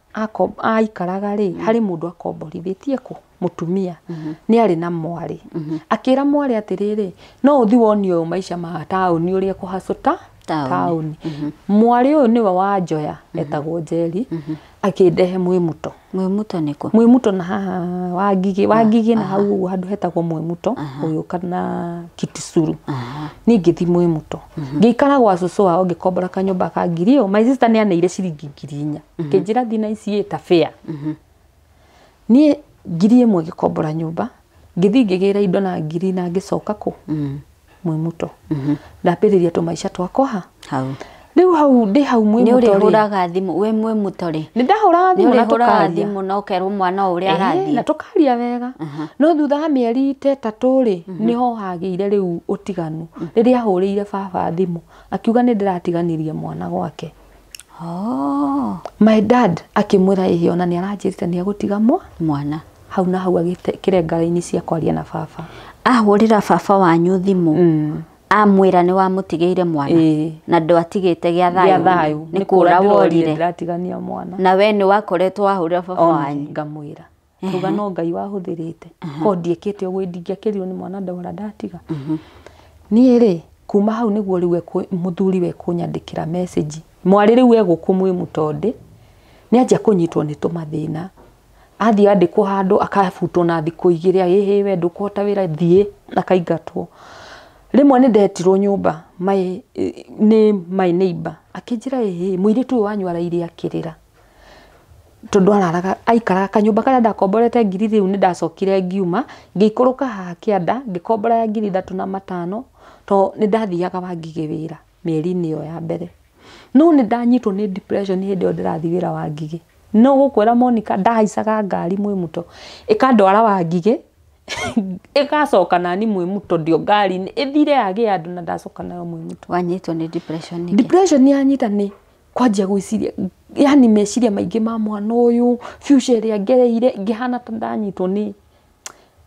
aikaraga rĩ, harĩ mũndũ akomborithĩtie kũ? Mũtumia. Nĩ arĩ na mwarĩ. Akĩra mwarĩ atĩrĩrĩ, no ũthiĩ wone ũyũ maica ma taũni ũrĩa kũhacũta taũni. Mwarĩ ũyũ nĩwe wanjoya, etagwo Njeri, akĩndehe mwĩ mũto. Mwĩ mũto nĩkũ? Mwĩ mũto na haha Wangigĩ, Wangigĩ na hau ũguo handũ hetagwo mwĩ mũto, ũgĩũka na Kitisuru. Niĩ ngĩthiĩ mwĩ mũto. Ngĩikara gwa cũcũ wao ngĩkombora kanyũmba ka ngiri ĩyo. My sister nĩ aneire ciringi 4,000. Akĩnjĩra thiĩ na ici ĩ ta fare. Niĩ 1,000 ngĩkombora nyũmba, ngĩthiĩ ngĩgĩra indo na 1,000 na ngĩcoka kũ? Mwĩ mũto. Ndambĩrĩria tũmaica twakwa ha. Hau. Rĩu hau ndĩ hau mwĩ mũto rĩ. Nĩ ũrĩhũraga thimũ wĩ mwĩ mũto rĩ? Nĩ ndahũraga thimũ na tũkaria. Thimũ na ũkerwo mwana ũrĩa arathiĩ. Na tũkaria wega. No thutha wa mĩeri ta 3 rĩ, nĩho hagĩire rĩu ũtiganu. Rĩrĩa ahũrĩire baba thimũ, akiuga nĩ ndĩratiganirie mwana gwake. My dad akĩmwĩra ĩhĩ ona nĩ aranjĩrĩte nĩ egũtiga mwana. Hau na hau agĩkĩrenga raini cia kwaria na baba. Ahũrĩra baba wanyu thimũ. Amwĩra nĩ wamũtigĩire mwana. Na ndwatigĩte gĩa thayũ. Nĩ kũra worire. Ndĩratigania mwana. Na we nĩ wakoretwo wahũrĩra baba wanyu. Ngamwĩra. Tuga no Ngai wahũthĩrĩte. Ko ndiĩkĩte ũguo ndingĩakĩrirwo nĩ mwana ndora ndatiga. Niĩ rĩ, kuma hau nĩguo rĩu mũthuri we kũnyandĩkĩra message. Mwarĩ rĩu egũkũ mwĩ mũtondĩ, nĩ anjia kũnyitwo nĩ tũmathĩna. Athiĩ andĩkwo handũ akabutwo na thikũ 2, ĩhĩ we ndũkũhota wĩra thiĩ, akaingatwo. Rĩmwe nĩ ndetirwo nyũmba nĩ my neighbor akĩnjĩra ĩhĩ mũirĩtu ũyũ wanyu araire akĩrĩra. Tondũ araraga aikaraga kanyũmba karĩa ndakomborete 1,000 rĩu nĩ ndacokire ngiuma, ngĩikũrũka haha kĩanda ngĩkombora ya 3,500 to nĩ ndathiaga Wangigĩ wĩra mĩeri-inĩ ĩyo ya mbere. No nĩ ndanyitwo nĩ depression hĩndĩ ĩyo ndĩrathiĩ wĩra Wangigĩ. No gũkwĩra Monica ndahaicaga ngari mwĩ mũto ĩkandwara Wangigĩ ĩgacoka nani mwĩ mũto ndio ngari-inĩ ĩthire yagĩa andũ na ndacoka nayo mwĩ mũto. Wanyitwo nĩ depression nĩkĩ? Depression yanyita nĩ kwanjia gwĩciria, yani meciria maingĩ ma mwana ũyũ, future ĩrĩa ngereire, ngĩhana ta ndanyitwo nĩ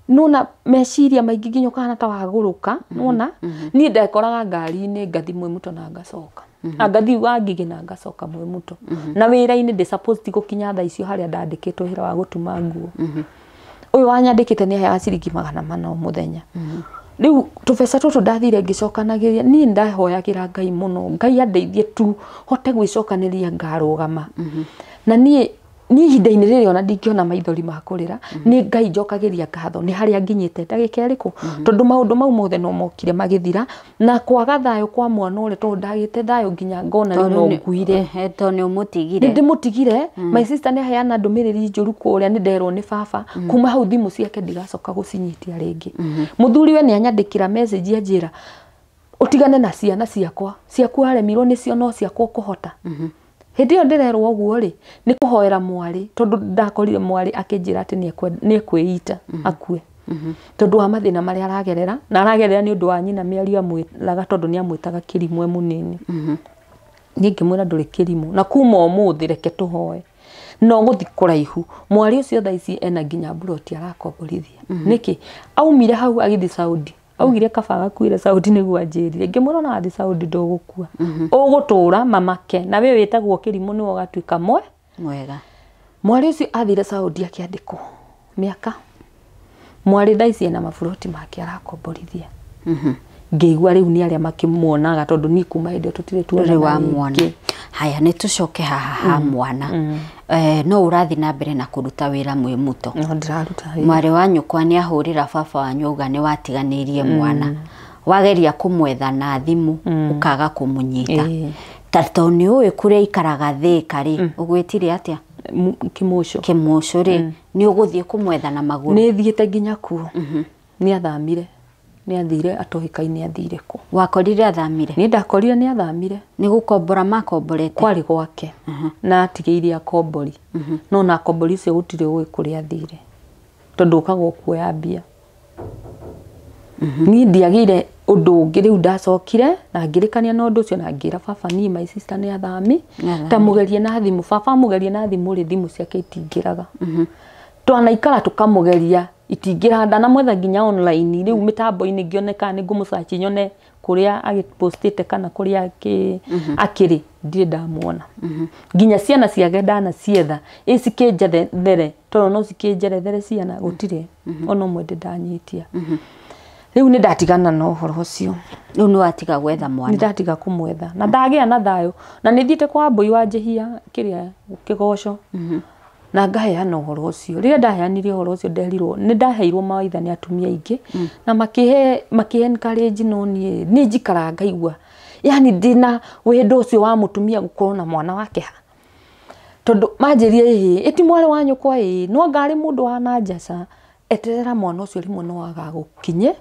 nona meciria maingĩ nginya ũkahana ta wagũrũka, nona niĩ ndekoraga ngari-inĩ ngathi mwĩ mũto na ngacoka. Ngathi Wangigĩ na ngacoka mwĩ mũto. Na wĩra-inĩ ndĩ supposed gũkinya thaa icio harĩa ndandĩkĩtwo wĩra wa gũtuma nguo. Ũyũ wanyandĩkĩte nĩ aheaga ciringi 400 o mũthenya. Rĩu tũbeca tũtũ ndathire ngĩcokanagĩria, niĩ ndahoyagĩra Ngai mũno, Ngai andeithie tu hote gwĩcokanĩria ngarũgama. Na niĩ ihinda-inĩ rĩrĩ ona ndingĩona maithori ma kũrĩra, nĩ Ngai njokagĩria ngatho nĩ harĩa nginyĩte ndagĩka ĩrĩkũ, tondũ maũndũ mau mothe no mokire magĩthira, na kwaga thayũ kwa mwana ũrĩa tondũ ndagĩte thayũ nginya ngona rĩu no nguire. Tondũ nĩ ũmũtigire. Nĩ ndĩmũtigire, my sister nĩ aheana ndũmĩrĩri njũru kũrĩa nĩ nderwo nĩ baba, kuma hau thimũ ciake ndigacoka gũcinyitia rĩngĩ. Mũthuri we nĩ anyandĩkĩra message anjĩra ũtigane na ciana ciakwa, ciaku aremirwo nĩcio no ciakwa ũkũhota. Hĩndĩ ĩyo ndĩrerwo ũguo rĩ, nĩ kũhoera mwarĩ, tondũ ndakorire mwarĩ akĩnjĩra atĩ nĩ ekwĩita akue. Tondũ wa mathĩna marĩa aragerera, na aragerera nĩ ũndũ wa nyina mĩario amwĩraga tondũ nĩ amwĩtaga kĩrimũ e mũnini. Niĩ ngĩmwĩra ndũrĩ kĩrimũ, na kuma ũmũthĩ reke tũhoe. No gũthiĩ kũraihu, mwarĩ ũcio thaa ici ena nginya mburoti arakomborithia. Nĩkĩ? Aumire hau agĩthiĩ Saudi, Augire kaba agakuire Saudi nĩguo anjĩrire. Ngĩmwĩra ona wathiĩ Saudi ndũgũkua. Ũgũtũra mamake na we wĩtagwo kĩrimũ nĩwe ũgatuĩka mwega. Mwarĩ ũcio athire Saudi akĩandĩkwo mĩaka. Mwarĩ thaa ici ena maburoti make arakomborithia. Ngĩigua rĩu nĩ arĩa makĩmuonaga tondũ niĩ kuma hĩndĩ ĩyo tũtirĩ tuonana Rĩu wa mwana. rĩngĩ. Haya nĩ tũcoke haha ha mwana. No ũrathiĩ na mbere na kũruta wĩra mwĩ mũto. No ndĩraruta wĩra. Mwarĩ wa nyũkwa nĩ ahũrĩra baba wanyu auga nĩ watiganĩirie mwana. Wageria kũmwetha na thimũ ũkaga kũmũnyita. Ta tondũ nĩ ũĩ kũrĩa aikaraga Thĩka rĩ, ũgwĩtire atĩa? Kĩmũcũ. Kĩmũcũ rĩ, nĩ ũgũthiĩ kũmwetha na magũrũ? Nĩ thiĩte nginya kuo. Nĩ athamire. Nĩ athire atoĩkaine athire kũ. Wakorire athamire? Nĩ ndakorire nĩ athamire. Nĩ gũkombora makomborete? Kwarĩ gwake. Na atigĩirie akombori. No na akombori ũcio gũtirĩ ũĩ kũrĩa athire. Tondũ ũkaga kuoya mbia. Niĩ ndiagĩire ũndũ ũngĩ rĩu ndacokire na ngĩrĩkania na ũndũ ũcio na ngĩra baba niĩ my sister nĩ athami. Ta mũgerie na thimũ. Baba amũgerie na thimũ rĩ, thimũ ciake itingĩraga. Twanaikara tũkamũgeria itingĩra, ndanamwetha nginya online rĩu mĩtambo-inĩ ngĩoneka nĩ ngũmũcaci nyone kũrĩa agĩpostĩte kana kũrĩa akĩrĩ ndirĩ ndamuona. Nginya ciana ciake ndanacietha ĩ cikĩnjethere tondũ no cikĩnjerethere ciana gũtirĩ ona ũmwe ndĩ ndanyitia. Rĩu nĩ ndatigana na ũhoro ũcio. Rĩu nĩ watiga gwetha mwana? Nĩ ndatiga kũmwetha na ndagĩa na thayũ na nĩ thiĩte kwa Mbũi wa Njĩhia kĩrĩa kĩgoco. Na ngaheana ũhoro ũcio. Rĩrĩa ndaheanire ũhoro ũcio nderirwo nĩ ndaheirwo mawaitha nĩ atumia aingĩ na makĩhe encourage no niĩ nĩ njikaraga ngaigua yani ndĩna wendo ũcio wa mũtumia gũkorwo na mwana wake ha. Tondũ manjĩrire ĩĩ ĩti mwarĩ wa nyũkwa ĩĩ no ngarĩ mũndũ wa na njaca eterera mwana ũcio rĩmwe no agagũkinye.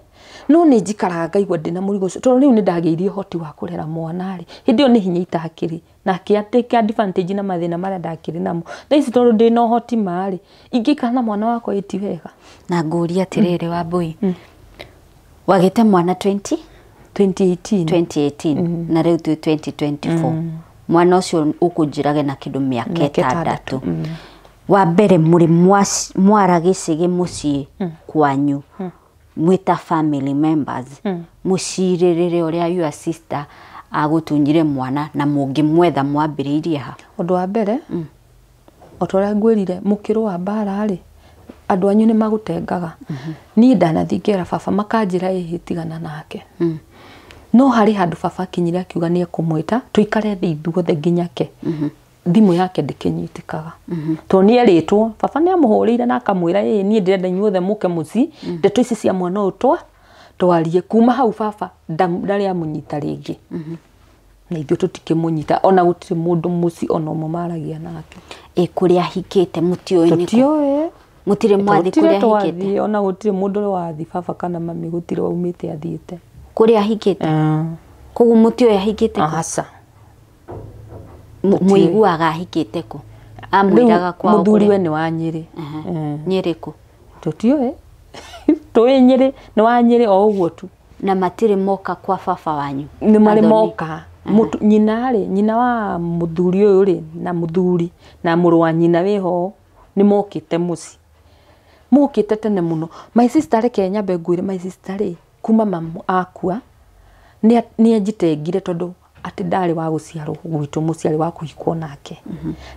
No nĩ njikaraga ngaigua ndĩna mũrigo ũcio tondũ rĩu nĩ ndagĩire ũhoti wa kũrera mwana rĩ. Hĩndĩ ĩyo nĩ hinya itakĩrĩ na take advantage na mathĩna marĩa ndakĩrĩ namo. Thaa ici tondũ ndĩna ũhoti ma rĩ, ingĩikara na mwana wakwa ĩti wega. Na ngũria atĩrĩrĩ Wambũi, wagĩte mwana 2018 2018 na rĩu twĩ 2024. Mwana ũcio ũkũnjĩrage na kĩndũ mĩaka ĩtandatũ. Wa mbere mũrĩ mwara gĩcĩgĩ mũciĩ kwanyu mwĩta family members mũcirĩrĩre ũrĩa your sister agũtunyire mwana na mũngĩmwetha mwambĩrĩirie ha? Ũndũ wa mbere o ta ũrĩa ngwĩrire mũkĩrũa mbara rĩ andũ anyu nĩ magũtengaga. Niĩ ndanathiĩ ngera baba makanjĩra ĩhĩ tigana nake. No harĩ handũ baba akinyire akiuga nĩ ekũmwĩta tũikare thĩ ithuothe nginya ke. Thimũ yake ndĩkĩnyitĩkaga. Tondũ nĩ erĩtwo baba nĩ amũhũrĩire na akamwĩra ĩĩ niĩ ndĩrenda inyuothe mũke mũciĩ ndeto ici cia mwana ũyũ twarie. Kuma hau baba ndarĩ amũnyita rĩngĩ. Na ithuĩ tũtikĩmũnyita ona gũtirĩ mũndũ mũciĩ ona ũmwe maragia nake. Ĩ kũrĩa ahikĩte mũtiũĩ nĩkũ? Tũtiũĩ. Mũtirĩ mwathiĩ kũrĩa ahikĩte? Ona gũtirĩ mũndũ ũrĩ wathiĩ baba kana mami gũtirĩ waumĩte athiĩte. Kũrĩa ahikĩte? Koguo mũtiũĩ ahikĩte kũ? Aca. Mũiguaga ahikĩte kũ? Amwĩraga kwao mũthuri we nĩ wa Nyĩrĩ. Nyĩrĩ kũ? Tũtiũĩ. Tũĩ Nyĩrĩ nĩ wa Nyĩrĩ o ũguo tu. Na matirĩ moka kwa baba wanyu? Nĩ marĩ moka. Nyina rĩ, nyina wa mũthuri ũyũ rĩ na mũthuri na mũrũ wa nyina wĩho nĩ mokĩte mũciĩ. Mokĩte tene mũno. My sister reke nyambe ngwĩre my sister rĩ kuma mamu akua nĩ anjitengire tondũ atĩ ndarĩ wa gũciarwo gwitũ mũciĩ arĩ wa kũhikwo nake.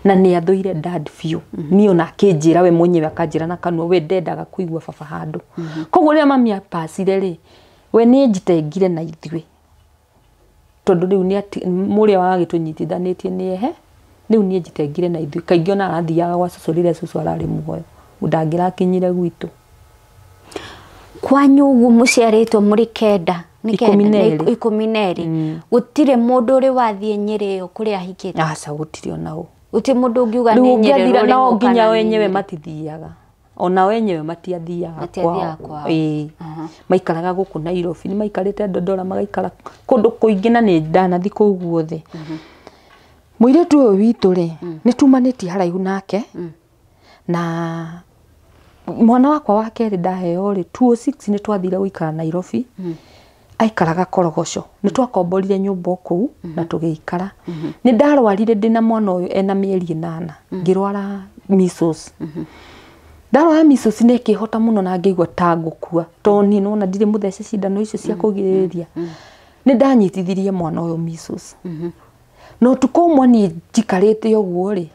Na nĩ athũire dad biũ. Niĩ ona akĩnjĩra we mwenyewe akanjĩra na kanua we ndendaga kũigua baba handũ. Koguo rĩrĩa mami apacire rĩ we nĩ anjitengire na ithuĩ. Tondũ rĩu nĩ mũrĩa wagĩtũnyitithanĩtie nĩ ehe rĩu nĩ anjitengire na ithuĩ. Kaingĩ ona arathiaga gwa cũcũ rĩrĩa cũcũ ararĩ muoyo ndangĩrakinyire gwitũ. Kwanyu ũguo mũciarĩtwo mũrĩ kenda? 12. Gũtirĩ mũndũ ũrĩ wathiĩ Nyĩrĩ ĩyo kũrĩa ahikĩte? Aca gũtirĩ ona ũ. Gũtirĩ mũndũ ũngiuga nĩ Nyĩrĩ rũrĩ nao nginya wenyewe matithiaga. Ona wenyewe matiathiaga kwao. Ĩĩ. Maikaraga gũkũ Nairobi, nĩ maikarĩte Dodora magaikara kũndũ kũingĩ na nĩ ndanathiĩ kũu guothe. Mũirĩtu ũyũ witũ rĩ nĩ tumanĩtie haraihu nake na mwana wakwa wa kerĩ ndaheo rĩ 2006 nĩ twathire gũikara Nairobi. Aikaraga Korogoco. Nĩ twakomborire nyũmba kũu na tũgĩikara. Nĩ ndarwarire ndĩna mwana ũyũ ena mĩeri 8 ngĩrwara measles. Ndarwara measles nĩ ĩkĩhota mũno na ngĩigua ta ngũkua, tondũ niĩ nĩwona ndirĩ mũthece cindano icio cia kũgirĩrĩria. Nĩ ndanyitithirie mwana ũyũ measles. Na ũtukũ ũmwe niĩ njikarĩte ũguo rĩ,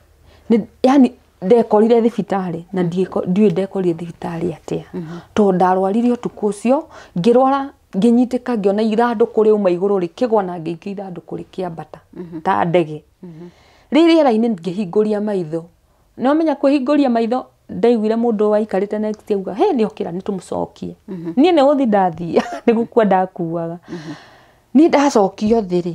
yani ndekorire thibitarĩ na ndiũĩ ndekorire thibitarĩ atĩa. Tondũ ndarwarire ũtukũ ũcio, ngĩrwara ngĩnyitĩka ngĩona ithandũkũ rĩauma igũrũ rĩkĩgwa na ngĩigua ithandũkũ rĩkĩambata ta ndege. Rĩ rĩera-inĩ ngĩhingũria maitho. Nĩ wamenya kwĩhingũria maitho ndaiguire mũndũ waikarĩte next auga, he nĩ okĩra nĩ tũmũcokie. Niĩ nĩ gũthiĩ ndathiĩ, nĩ gũkua ndakuaga. Niĩ ndacokio thĩ rĩ,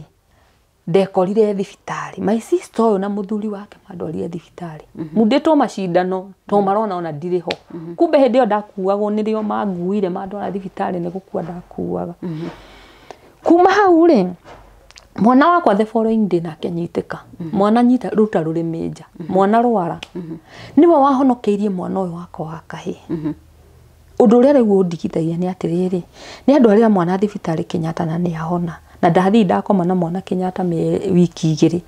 ndekorire thibitarĩ. My sister ũyũ na mũthuri wake mandwarire thibitarĩ. Mundĩtwo macindano to marona ona ndirĩ ho. Kumbe hĩndĩ ĩyo ndakuagwo nĩrĩo manguire mandwara thibitarĩ nĩ gũkua ndakuaga. Kuma hau rĩ, mwana wakwa the following day nake nyitĩka. Mwana nyita ruta rũrĩmĩ nja. Mwana rwara. Nĩwe wahonokeirie mwana ũyũ wakwa wa kahĩĩ. Ũndũ ũrĩa rĩu ũndigithagia nĩ atĩrĩrĩ, nĩ andwarĩra mwana thibitarĩ Kenyatta na nĩ ahona. Na ndathiĩ ndakoma na mwana Kenyatta wiki 2.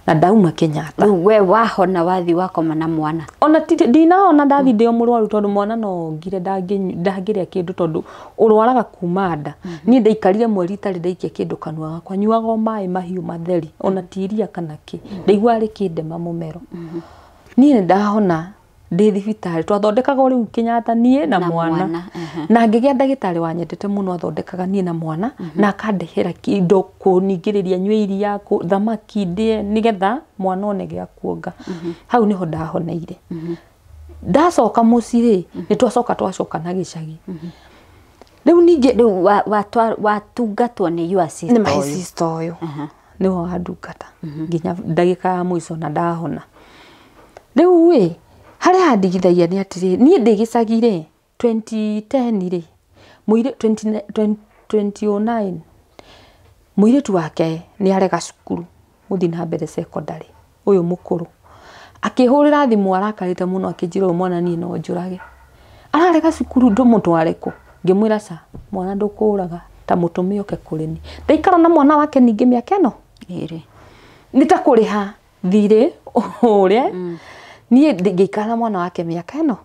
Na ndauma Kenyatta. Rĩu we wahona wathiĩ wakoma na mwana? Ona ndinahona ndathiĩ ndĩ o mũrwaru tondũ mwana no ongire ndangĩrĩa kĩndũ tondũ ũrwaraga kuma nda. Niĩ ndaikarire mweri itarĩ ndaikia kĩndũ kanua gakwa, nyuaga o maĩ mahiũ matheri, ona ti iria kana kĩ. Ndaiguaga rĩkĩndema mũmero. Niĩ nĩ ndahona ndĩ thibitarĩ, twathondekagwo rĩu Kenyatta niĩ na mwana. Na ngĩgĩa ndagĩtarĩ wanyendete mũno athondekaga niĩ na mwana, na akandehera kĩndũ kũningĩrĩria nyue iria, thamaki ndĩe nĩgetha mwana one gĩa kuonga. Hau nĩho ndahoneire. Ndacoka mũciĩ rĩ, nĩ twacoka twacoka na gĩcagi. Rĩu ningĩ rĩu watungatwo nĩ your sister? Nĩ my sister ũyũ. Nĩwe wandungata nginya ndagĩka ya mũico na ndahona. Rĩu ĩ, harĩa handigithagia nĩ atĩrĩrĩ, niĩ ndĩ gĩcagi rĩ, 2010 rĩ, 2009, mũirĩtu wake nĩ arega cukuru gũthiĩ na mbere secondary, ũyũ mũkũrũ. Akĩhũrĩra thimũ arakarĩte mũno akĩnjĩra ũyũ mwana niĩ no njũrage. Ararega cukuru ndũmũtware kũ? Ngĩmwĩra ca, mwana ndũkũraga ta mũtũme oke kũrĩ niĩ. Ndaikara na mwana wake ningĩ mĩaka ĩno? 2. Nĩ ta kũrĩha thirĩ ũrĩa. Niĩ ngĩikara na mwana wake mĩaka ĩno.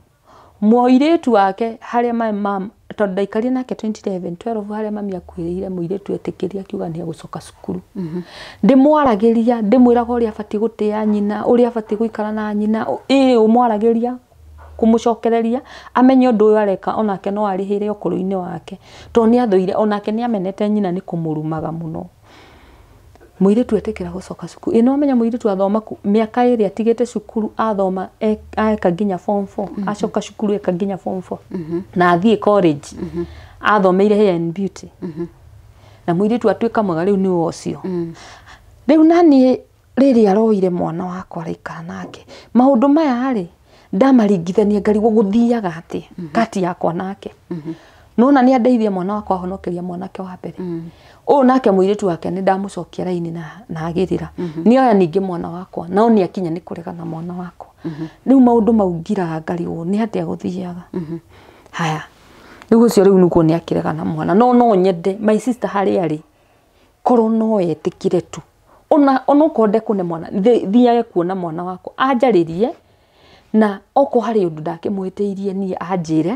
Mũirĩtu wake harĩa my mom, tondũ ndaikarire nake 2011, 12 harĩa mami akuĩrĩire mũirĩtu etĩkĩria akiuga nĩ egũcoka cukuru. Ndĩmwaragĩria, ndĩmwĩraga ũrĩa abatiĩ gũtĩa nyina, ũrĩa abatiĩ gũikara na nyina, ĩĩ ũmwaragĩria kũmũcokereria amenye ũndũ ũyũ areka onake no arĩhĩre ũkũrũ-inĩ wake. Tondũ nĩ athũire onake nĩ amenete nyina nĩ kũmũrumaga mũno. Mũirĩtu etĩkĩra gũcoka cukuru. Ĩ nĩwamenya mũirĩtu athoma mĩaka 2 atigĩte cukuru athoma eka nginya form 4, acoka cukuru eka nginya form 4. Na athiĩ college. Athomeire hair and beauty. Na mũirĩtu atuĩka mwega rĩu nĩwe ũcio. Rĩu naniĩ rĩrĩa aroire mwana wakwa araikara nake. Maũndũ maya rĩ, ndamaringithania ngarigwo gũthiaga atĩa kati yakwa nake. Nona nĩ andeithia mwana wakwa ahonokeria mwanake wa mbere. Ũyũ nake mũirĩtu wake nĩ ndamũcokia raini na agĩrĩra. Nĩ oya ningĩ mwana wakwa, nao nĩ akinya nĩ kũrega na mwana wakwa. Rĩu maũndũ mau ngiraga ngarigwo nĩ atĩa gũthiaga. Haya. Rĩu ũcio rĩu nĩguo nĩ akĩrega na mwana. No no nyende my sister harĩa arĩ korwo no etĩkĩre tu. Ona onokorwo ndekũne mwana, thiage kuona mwana wakwa anjarĩrie, na okorwo harĩ ũndũ ndakĩmũhĩtĩirie niĩ anjĩre,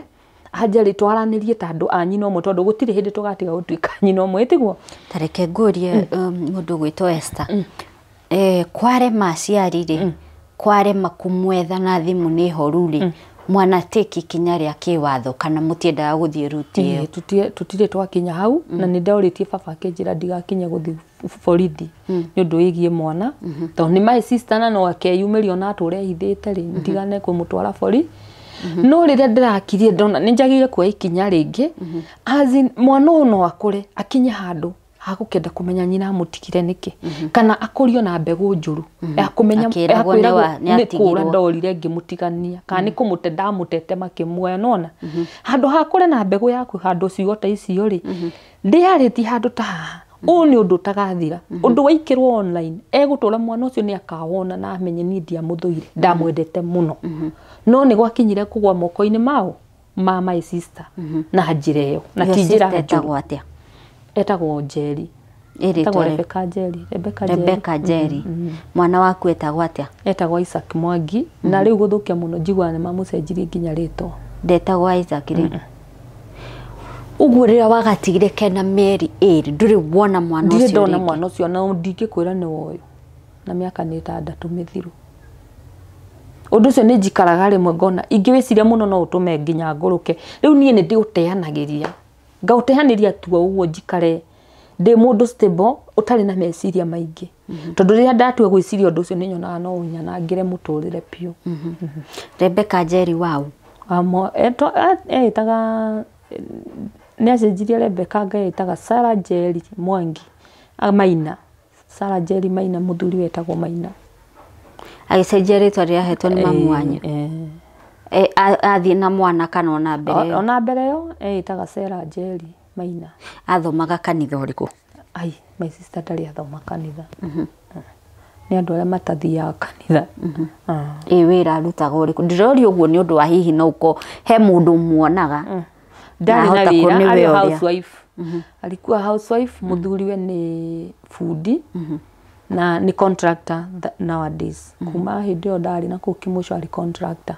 anjarĩ twaranĩrie ta andũ a nyina ũmwe, tondũ gũtirĩ hĩndĩ tũgatiga gũtuĩka nyina ũmwe, tiguo? Ta reke ngũrie mũndũ ũgwĩtwo Esther. Kwarema aciari rĩ, kwarema kũmwetha na thimũ nĩ horu rĩ, mwana take ikinya rĩa kĩwatho kana mũtiendaga gũthiĩ ruti ĩyo? Tũtirĩ twakinya hau, na nĩ ndorĩtie baba akĩnjĩra ndigakinye gũthiĩ borithi nĩ ũndũ wĩgiĩ mwana, tondũ nĩ my sister na no akeyumĩria ona atũre ehithĩte rĩ, ndigane kũmũtwara bori. No rĩrĩa ndĩrakirie ndona nĩ njagĩrĩire kuoya ikinya rĩngĩ, as in mwana ũyũ no akũre akinye handũ hagũkĩenda kũmenya nyina amũtigire nĩkĩ, kana akũrio na mbegũ njũru ya kũmenya Akĩragwo nĩ nĩ kũra atigirwo. ndorire ngĩmũtigania, kana nĩ kũmũte ndamũtete makĩmuoya, nĩwona? Handũ ha kũre na mbegũ yaku handũ ciugo ta icio rĩ, ndĩarĩtie handũ ta haha. Ũyũ nĩ ũndũ ũtagathira. Ũndũ waikĩrwo online, egũtũra mwana ũcio nĩ akawona na amenye niĩ ndiamũthũire, ndamwendete mũno. No nĩ gwakinyire kũgwa moko-inĩ mao ma my sister na njĩra ĩyo, na Your ti njĩra sister njũru. etagwo atĩa? Etagwo Njeri. Etagwo Rebecca Njeri. Rebecca Njeri. Rebecca Njeri. Mwana waku etagwo atĩa? Etagwo Isaac Mwangi. Na rĩu gũthũkia mũno njiguaga nĩ mamũcenjirie nginya rĩtwa. Ndetagwo Isaac rĩ. Ũguo rĩrĩa wagatigire kena mĩeri 2 ndũrĩ wona mwana ũcio? Ndirĩ ndona mwana ũcio, na ndingĩkwĩra nĩ woyo. Na mĩaka nĩ 6 mĩthiru. Ũndũ ũcio nĩ njikaraga rĩmwe ngona ingĩwĩciria mũno no ũtũme nginya ngũrũke. Rĩu niĩ nĩ ndĩũteanagĩria. Ngaũteanĩria tu ũguo njikare ndĩ mũndũ stable ũtarĩ na meciria maingĩ. Tondũ rĩrĩa ndatua gwĩciria ũndũ ũcio nĩ nyonaga no ũnyanangĩre mũtũrĩre biũ. Rebecca Njeri wau? Etaga nĩ acenjirie Rebecca nga etaga Sarah Njeri Mwangi. Maina. Sarah Njeri Maina, mũthuri wetagwo Maina. Agĩcenjia rĩtwa rĩrĩa ahetwo nĩ mamu wanyu? Athiĩ na mwana kana ona mbere ĩyo? Ona mbere ĩyo eĩtaga Sarah Njeri Maina. Athomaga kanitha ũrĩkũ? Ai, my sister ndarĩ athoma kanitha. Nĩ andũ arĩa matathiaga kanitha. Ĩ wĩra arutaga ũrĩkũ? Ndĩroria ũguo nĩ ũndũ wa hihi no ũkorwo he mũndũ muonaga. Ndarĩ na wĩra, arĩ housewife. Alikuwa housewife, mũthuriwe nĩ bundi. Na ni contractor nowadays. Kuma hĩndĩ ĩyo ndarĩ na kũu Kĩmũcũ arĩ contractor.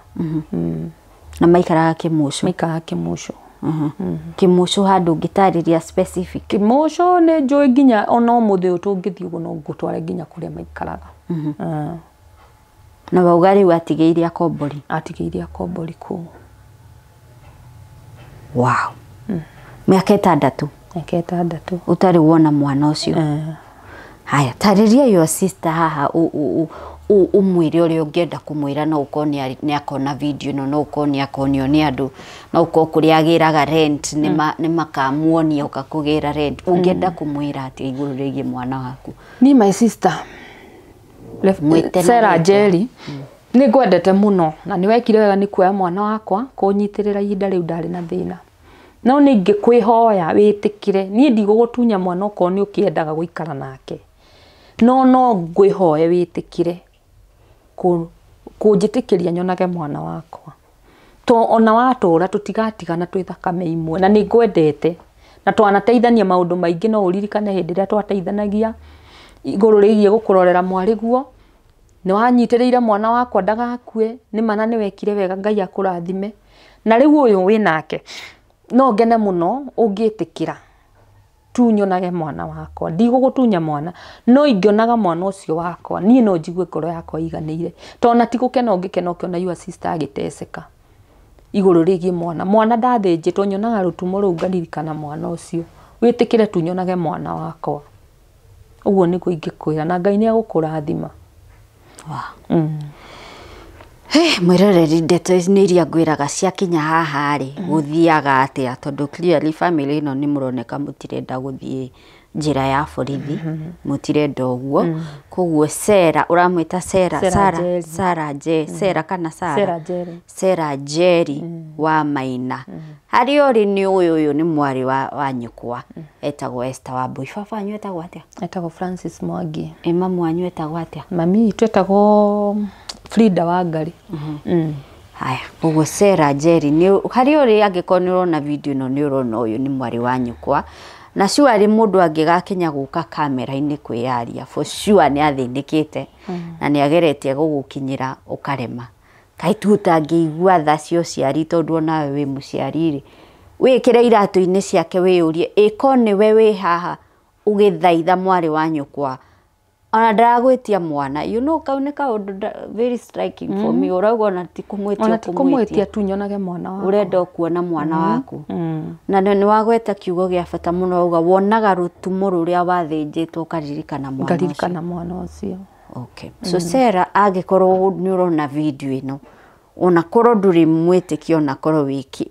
Na maikaraga Kĩmũcũ? Maikaraga Kĩmũcũ. Kĩmũcũ handũ ũngĩtarĩria specific? Kĩmũcũ nĩ njũĩ nginya ona ũmũthĩ ũyũ tũngĩthiĩ ũguo no ngũtware nginya kũrĩa maikaraga. Na wauga rĩu atigĩire akombori? Atigĩire akombori kũu. Wow. Mĩaka 6? Mĩaka 6. Ũtarĩ wona mwana ũcio? Haya, tarĩria your sister haha ũmwĩre ũrĩa ũngĩenda kũmwĩra, no ũkorwo nĩ akona video ĩno, no ũkorwo nĩ akonio nĩ andũ, no ũkorwo kũrĩa agĩraga rent nĩ makamuonia ũka kũgĩra rent. Ũngĩenda kũmwĩra atĩa igũrũ rĩgiĩ mwana waku? Ni my sister Sarah Njeri, nĩ ngwendete mũno na nĩ wekire wega nĩ kuoya mwana wakwa kũnyitĩrĩra ihinda rĩu ndarĩ na thĩna. No nĩ ingĩkwĩhoya wĩtĩkĩre, niĩ ndigũgũtunya mwana okorwo nĩ ũkĩendaga gũikara nake. No ngwĩhoe wĩtĩkĩre kũnjĩtĩkĩria nyonage mwana wakwa. To ona watũra tũtigatigana twĩ thakame imwe, na nĩ ngwendete na twanateithania maũndũ maingĩ, no ũririkane hĩndĩ ĩrĩa twateithanagia igũrũ rĩgiĩ gũkũrorera mwarĩguo, nĩ wanyitĩrĩire mwana wakwa ndagakue, nĩ mana nĩ wekire wega, Ngai akũrathime. Na rĩu ũyũ wĩ nake no ngene mũno ũngĩtĩkĩra tu nyonage mwana wakwa. Ndigũgũtunya mwana, no ingĩonaga mwana ũcio wakwa niĩ no njigue ngoro yakwa iganĩire, tondũ ona ti gũkena ũngĩkena ũkĩona your sister agĩteceka igũrũ rĩgiĩ mwana. Mwana ndathĩnjĩtwo, nyonaga rũtumo rũu ngaririkana mwana ũcio. Wĩtĩkĩre tu nyonage mwana wakwa. Ũguo nĩguo ingĩkwĩra, na Ngai nĩ egũkũrathima. Mwĩroreri, ndeto nĩ iria ngwĩraga ciakinya haha rĩ, gũthiaga atĩa? Tondũ clearly family ĩno nĩ mũroneka mũtirenda gũthiĩ njĩra ya borithi, mũtirenda ũguo. Koguo Sarah, ũramwĩta Sarah, Sarah, Sarah Njeri, Sarah kana Sarah? Sarah Njeri wa Maina. Harĩa ũrĩ nĩ ũyũ nĩ mwarĩ wa nyũkwa, etagwo Esther Wambui. Baba wanyu etagwo atĩa? Etagwo Francis Mwangi. Ĩ mamu wanyu etagwo atĩa? Mami witũ etagwo Frida Wangari. Haya, koguo Sarah Njeri nĩ harĩa ũrĩ, angĩkorwo nĩ ũrona video ĩno nĩ ũrona ũyũ nĩ mwarĩ wa nyũkwa. Na sure mũndũ angĩgakinya gũka kamera-inĩ kwĩyaria, for sure nĩ athĩnĩkĩte na nĩ ageretie gũgũkinyĩra ũkarema. Kaĩ tu ũtangĩigua tha cia ũciari, tondũ onawe wĩ mũciari rĩ, wĩkĩre iratũ-inĩ ciake wĩyũrie, ĩko nĩwe wĩ haha ũgĩthaitha mwarĩ wa nyũkwa, ona ndaragwĩtia mwana. You know, kau nĩ kaũndũ very striking for me. Ũrauga ona ti kũmwĩtia tu nyonage mwana wakwa, ũrenda kuona mwana waku. Na nĩ wagweta kiugo gĩa bata mũno, wauga wonaga rũtumo rũrĩa wathĩnjĩtwo ũkaririkana mwana ũcio. Ngaririkana mwana ũcio. Okay. So Sarah, angĩkorwo nĩ ũrona video ĩno, ona korwo ndũrĩ mwĩtĩkia, ona korwo wĩki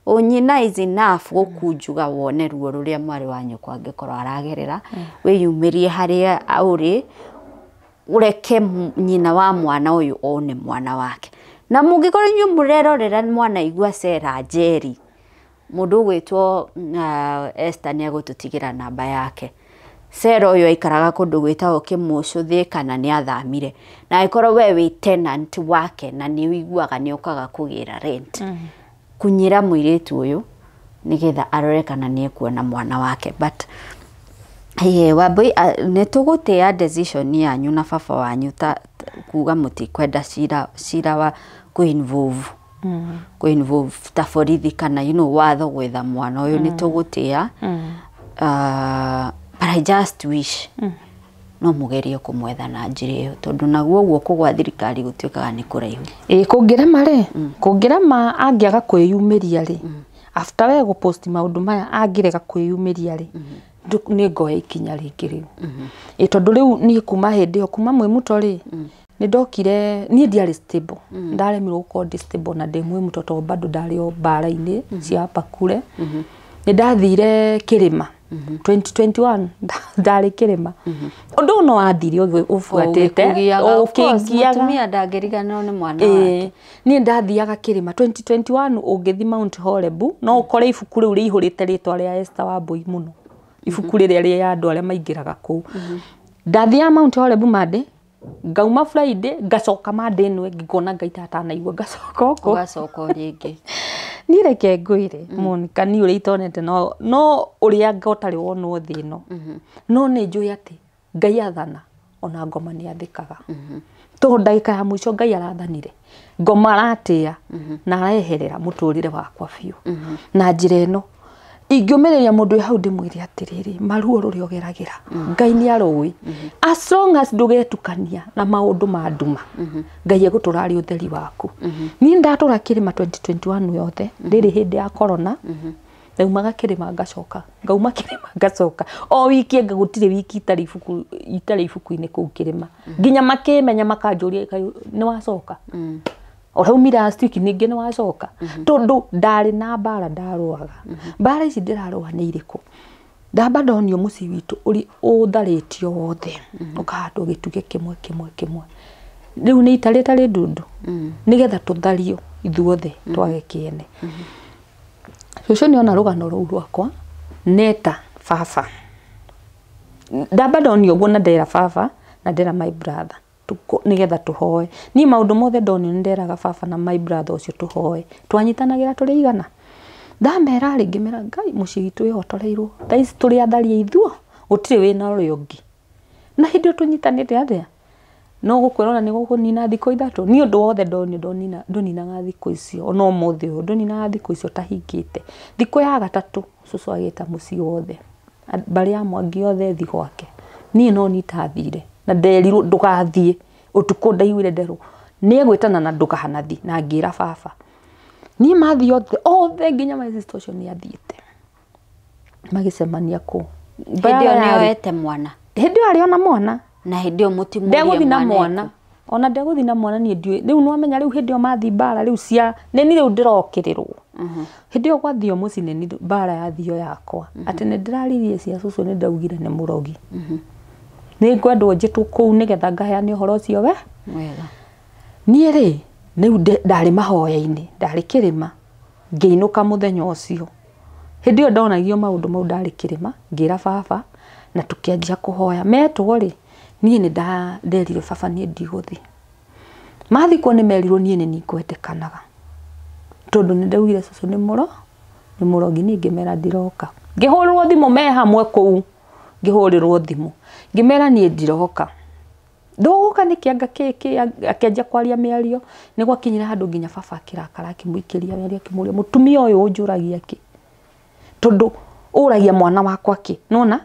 ũnyina is enough gũkunjuga wone ruo rũrĩa mwarĩ wa nyũkwa angĩkorwo aragerera. Wĩyumĩrie harĩa ũrĩ, ũreke nyina wa mwana ũyũ one mwana wake. Na mũngĩkorwo inyuĩ mũrerorera mwana igua Sarah Njeri, mũndũ ũgwĩtwo Esther nĩ egũtũtigĩra namba yake. Sarah ũyũ aikaraga kũndũ gwĩtagwo Kĩmũcũ Thĩka na nĩ athamire. Na angĩkorwo we wĩ tenant wake na nĩ ũiguaga nĩ okaga kũgĩra rent, kunyĩra mũirĩtu ũyũ nĩgetha arore kana nĩ ekuona mwana wake. But Ĩĩ Wambui, nĩ tũgũtĩa decision yanyu na baba wanyu ta kuga mũtikwenda cira wa kũ-involve ta borithi kana you know, watho gwetha mwana ũyũ, nĩ tũgũtĩa. But I just wish no mũgerie kũmwetha na njĩra ĩyo, tondũ naguo guoko gwa thirikari gũtuĩkaga nĩ kũraihu. Ĩĩ kũngĩrema rĩ, kũngĩrema angĩaga kwĩyumĩria rĩ, after we gũpost maũndũ maya angĩrega kwĩyumĩria rĩ, nĩ ngoya ikinya rĩngĩ rĩu. Ĩ tondũ rĩu niĩ kuma hĩndĩ ĩyo, kuma mwĩmuto rĩ, nĩ ndokire niĩ ndiarĩ stable, ndaremirwo gũkorwo ndĩ stable na ndĩ mwĩmuto tondũ bado ndarĩ o mbara-inĩ cia hapa kule. Nĩ ndathire kĩrĩma 2021, ndarĩ kĩrĩma, ũndũ ũyũ no wathire ũbuatĩte ũkĩngiaga. Mũtumia ndangĩriganĩrwo nĩ mwana wake. Niĩ ndathiaga kĩrĩma 2021. Ũngĩthi Mount Horeb no ũkore ibuku rĩu rĩihũrĩte rĩtwa rĩa Esther Wambui mũno, ibuku rĩrĩa rĩa andũ arĩa maingĩraga kũu. Ndathiaga Mount Horeb Monday, ngauma Friday, ngacoka Monday ĩno ĩngĩ, ngona Ngai tatanaigua, ngacoka ũkũ. Ũgacoka o rĩngĩ. Niĩ reke ngwĩre Monica, niĩ ũrĩa itonete no ũrĩa anga ũtarĩ wonwo thĩ ĩno, no nĩ njũĩ atĩ Ngai athana ona ngoma nĩ athĩkaga, tondũ ndagĩka ya mũico Ngai arathanire, ngoma aratĩa na areherera mũtũrĩre wakwa biũ. Na njĩra ĩno ingĩũmĩrĩria mũndũ wĩ hau ndĩmwĩre atĩrĩrĩ, maruo rũrĩa ũgeragĩra Ngai nĩ arũĩ. As long as ndũgetukania na maũndũ ma nduma, Ngai egũtũra arĩ ũtheri waku. Niĩ ndatũra kĩrĩma 2021 yothe, rĩrĩ hĩndĩ ya corona, ndaumaga kĩrĩma ngacoka, ngauma kĩrĩma ngacoka o wiki, anga gũtirĩ wiki itarĩ ibuku itarĩ ibuku-inĩ kũu kĩrĩma, nginya makĩmenya makanjũria, "Kaĩ nĩ wacoka ũraumire last week ningĩ nĩ wacoka?" Tondũ ndarĩ na mbara ndarũaga. Mbara ici ndĩrarũa nĩ irĩkũ? Ndamba ndonio mũciĩ witũ ũrĩ ũtharĩtio wothe, ũkahandwo gĩtugĩ kĩmwe kĩmwe kĩmwe, rĩu nĩ ita rĩtarĩ ndundu, nĩgetha tũthario ithuothe twage kĩene. Cũcũ nĩona rũgano rũu rwakwa neta baba, ndamba ndonio ũguo na ndera baba na ndera my brother nĩgetha tũhoe. Niĩ maũndũ mothe ndonio nĩ nderaga baba na my brother ũcio tũhoe, twanyitanagĩra tũrĩ igana. Ndamera rĩ, ngĩmera, "Ngai, mũciĩ witũ wĩhotoreirwo thaa ici, tũrĩ atharia ithuo, gũtirĩ wĩna ũrĩa ũngĩ." Na hĩndĩ ĩyo tũnyitanĩte atĩa, no gũkwĩra ona nĩ gũkũnina thikũ 3. Niĩ ũndũ wothe ndonio ndũninaga thikũ icio, ona ũmũthĩ ũyũ ndũninaga thikũ icio tahingĩte. Thikũ ya gatatũ cũcũ agĩta mũciĩ wothe, mbarĩ ya Mwangi yothe ĩthi gwake. Niĩ no nitathire na nderirwo ndũgathiĩ ũtukũ, ndaiguire nderwo nĩ egwĩtana na ndũkanathiĩ, na ngĩra baba. Niĩ mathiĩ othe othe, nginya my sister ũcio nĩ athiĩte, magĩcemania kũu. Hĩndĩ ĩyo nĩ oete mwana? Hĩndĩ ĩyo arĩ ona mwana. Na hĩndĩ ĩyo mũtimũrie? Ndegũthiĩ na mwana, ona ndegũthiĩ na mwana, niĩ ndiũĩ. Rĩu nĩwamenya, rĩu hĩndĩ ĩyo mathiĩ mbara rĩu cia nĩni, rĩu ndĩrokĩrĩrwo hĩndĩ ĩyo gwathio mũciĩ nĩni, mbara yathio yakwa atĩ nĩ ndĩraririe cia cũcũ, nĩ ndaugire nĩ mũrogi, nĩ ngwendwo njĩtwo kũu nĩgetha ngaheane ũhoro ũcio we. Wega. Niĩ rĩ, rĩu ndarĩ mahoya-inĩ, ndarĩ kĩrĩma, ngĩinũka mũthenya ũcio. Hĩndĩ ĩyo ndonagio maũndũ mau ndarĩ kĩrĩma, ngĩra baba na tũkĩanjia kũhoya. Metwo rĩ, niĩ nĩ nderire baba niĩ ndigũthiĩ. Mathikwo nĩ merirwo niĩ nĩ nikwendekanaga, tondũ nĩ ndaugire cũcũ nĩ mũrogi. Niĩ ngĩmera ndiroka. Ngĩhũrĩrwo thimũ me hamwe kũu, ngĩhũrĩrwo thimũ ngĩmera niĩ ndiroka. "Ndũgũka nĩkĩ?" Anga kĩ akĩanjia kwaria mĩario. Nĩ gwakinyire handũ nginya baba akĩrakara, akĩmũikĩria mĩario, akĩmũria, "Mũtumia ũyũ ũnjũragia kĩ? Tondũ ũragia mwana wakwa kĩ?" Nona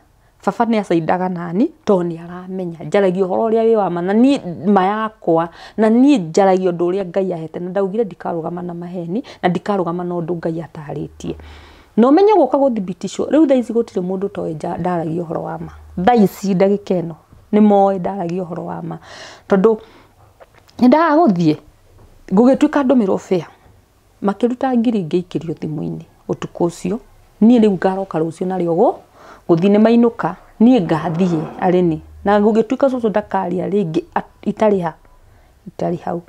baba nĩ acaindaga nani, tondũ nĩ aramenya njaragia ũhoro ũrĩa wĩ wa ma, na niĩ ma yakwa, na niĩ njaragia ũndũ ũrĩa Ngai ahete, na ndaugire ndikarũgama na maheni na ndikarũgama na ũndũ Ngai atarĩtie. Na ũmenye gũka gũthibitishwo rĩu thaa ici gũtirĩ mũndũ ũtoĩ ndaragia ũhoro wa ma. Thaa ici ndagĩka ĩno nĩ moĩ ndaragia ũhoro wa ma, tondũ nĩ ndaga gũthiĩ gũgĩtuĩka ndũmĩrwo bĩa, makĩruta ngiri ngĩikĩrio thimũ-inĩ ũtukũ ũcio. Niĩ rĩu ngaroka rũciũ narĩo gũthiĩ nĩ mainũka, niĩ ngathiĩ arĩni, na gũgĩtuĩka cũcũ ndakaria rĩngĩ itarĩ ha itarĩ hau.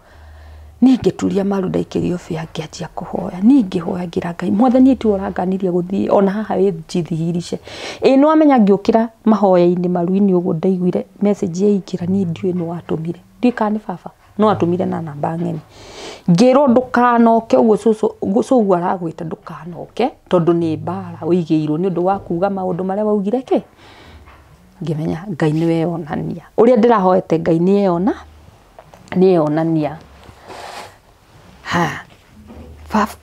Niĩ ngĩturia maru, ndaikĩrio bĩa, ngĩanjia kũhoya. Niĩ ngĩhoya, ngĩra Ngai, "Mwathani, tiwe ũranganirie gũthiĩ ona haha wĩ njithihirice." Ĩ nĩwamenya, ngĩũkĩra mahoya-inĩ maru-inĩ ũguo, ndaiguire message yaingĩra. Niĩ ndiũĩ nũ watũmire, ndiũĩ kana nĩ baba no atũmire na namba ng'eni, ngĩrwo, "Ndũkanoke ũguo, cũcũ cũguo aragwĩta, ndũkanoke, tondũ nĩ mbara ũigĩirwo nĩ ũndũ wa kuga maũndũ marĩa waugire." Kĩ Ngĩmenya Ngai nĩwe onania ũrĩa ndĩrahoete Ngai nĩeyona nĩeyonania. Ha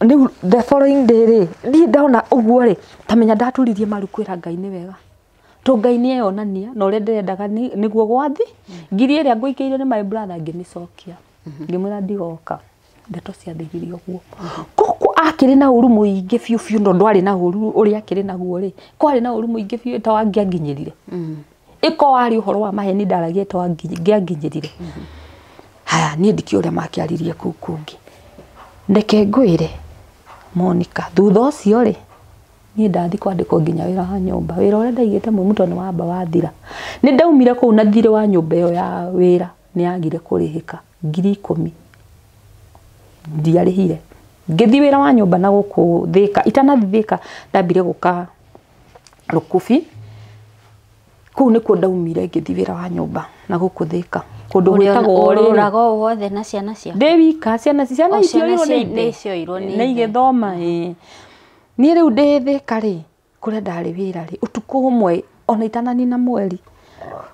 rĩu the following day rĩ niĩ ndona ũguo rĩ tamenya ndaturirie maru kwĩra Ngai nĩ wega to Ngai nĩeyonania na ũrĩa ndĩrendaga nĩguo gwathi. Ngiri ĩrĩa ngũikĩire nĩ my brother ngĩmĩcokia ngĩmwĩra ndigoka. Ndeto ciathirire ũguo. Kũkũ akĩrĩ na ũru mũingĩ biũ biũ no ndwarĩ na ũru ũrĩa akĩrĩ naguo rĩ kwarĩ na ũru mũingĩ biũ ta wangĩanginyĩrire. Ĩko warĩ ũhoro wa maheni ndaragia ta wangĩanginyĩrire. Haya niĩ ndikĩũĩ ũrĩa makĩaririe kũu kũngĩ. Reke ngwĩre Monica thutha ũcio rĩ niĩ ndathi kwandĩkwo nginya wĩra wa nyũmba. Wĩra ũrĩa ndaigĩte mwĩmuto nĩ wamba wathira. Nĩ ndaumire kũu na thirĩ wa nyũmba ĩyo ya wĩra nĩ yagire kũrĩhĩka 10,000 ndiarĩhire. Ngĩthiĩ wĩra wa nyũmba na gũkũ Thĩka. Itanathiĩ Thĩka ndambire gũka Rũkũbi. Kũu nĩkuo ndaumire ngĩthiĩ wĩra wa nyũmba na gũkũ Thĩka. Kũndũ gwĩtagwo rĩrĩ. Ũrũraga o wothe na ciana ciaku? Ndĩ wika ciana icioirwo nĩ ithe. Nĩ igĩthoma ĩĩ. Niĩ rĩu ndĩ Thĩka rĩ kũrĩa ndarĩ wĩra rĩ ũtukũ ũmwe ona itananina mweri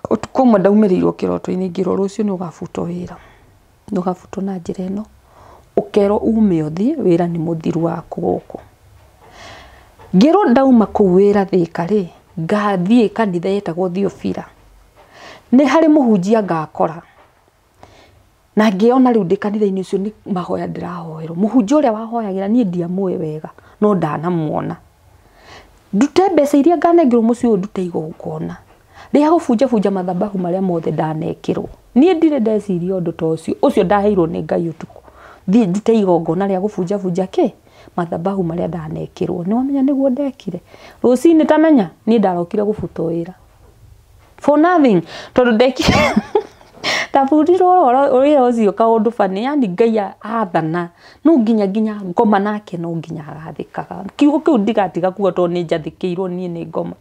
ũtukũ ũmwe ndaumĩrĩirwo kĩroto-inĩ ngĩrwo rũciũ nĩ ũgabutwo wĩra. Nĩ ũgabutwo na njĩra ĩno ũkerwo ume ũthiĩ wĩra nĩ mũthiru waku gũkũ. Ngĩrwo ndauma kũu wĩra Thĩka rĩ ngathiĩ kanitha ĩtagwo Thiofira. Nĩ harĩ mũhunjia ngakora. Na ngĩona rĩu ndĩ kanitha-inĩ ũcio nĩ mahoya ndĩrahoerwo. Mũhunjia ũrĩa wahoyagĩra niĩ ndiamũĩ wega no ndanamuona. Ndute mbeca iria nganengerwo mũciĩ ũyũ ndute igongona rĩa gũbunjabunja mathabahu marĩa mothe ndanekĩrwo. Niĩ ndirĩ ndeciria ũndũ ta ũcio. Ũcio ndaheirwo nĩ Ngai ũtukũ. Thiĩ ndute igongona rĩa gũbunjabunja kĩ mathabahu marĩa ndanekĩrwo. Nĩ wamenya nĩguo ndekire. Rũcinĩ tamenya niĩ ndarokire gũbutwo wĩra. For nothing tondũ ndekire ndabutirwo ũhoro wĩra ũcio kaũndũ bani yani Ngai athana no nginya nginya ngoma nake no nginya agathĩkaga. Kiugo kĩu ndigatiga kuga tondũ nĩ njathĩkĩirwo niĩ nĩ ngoma.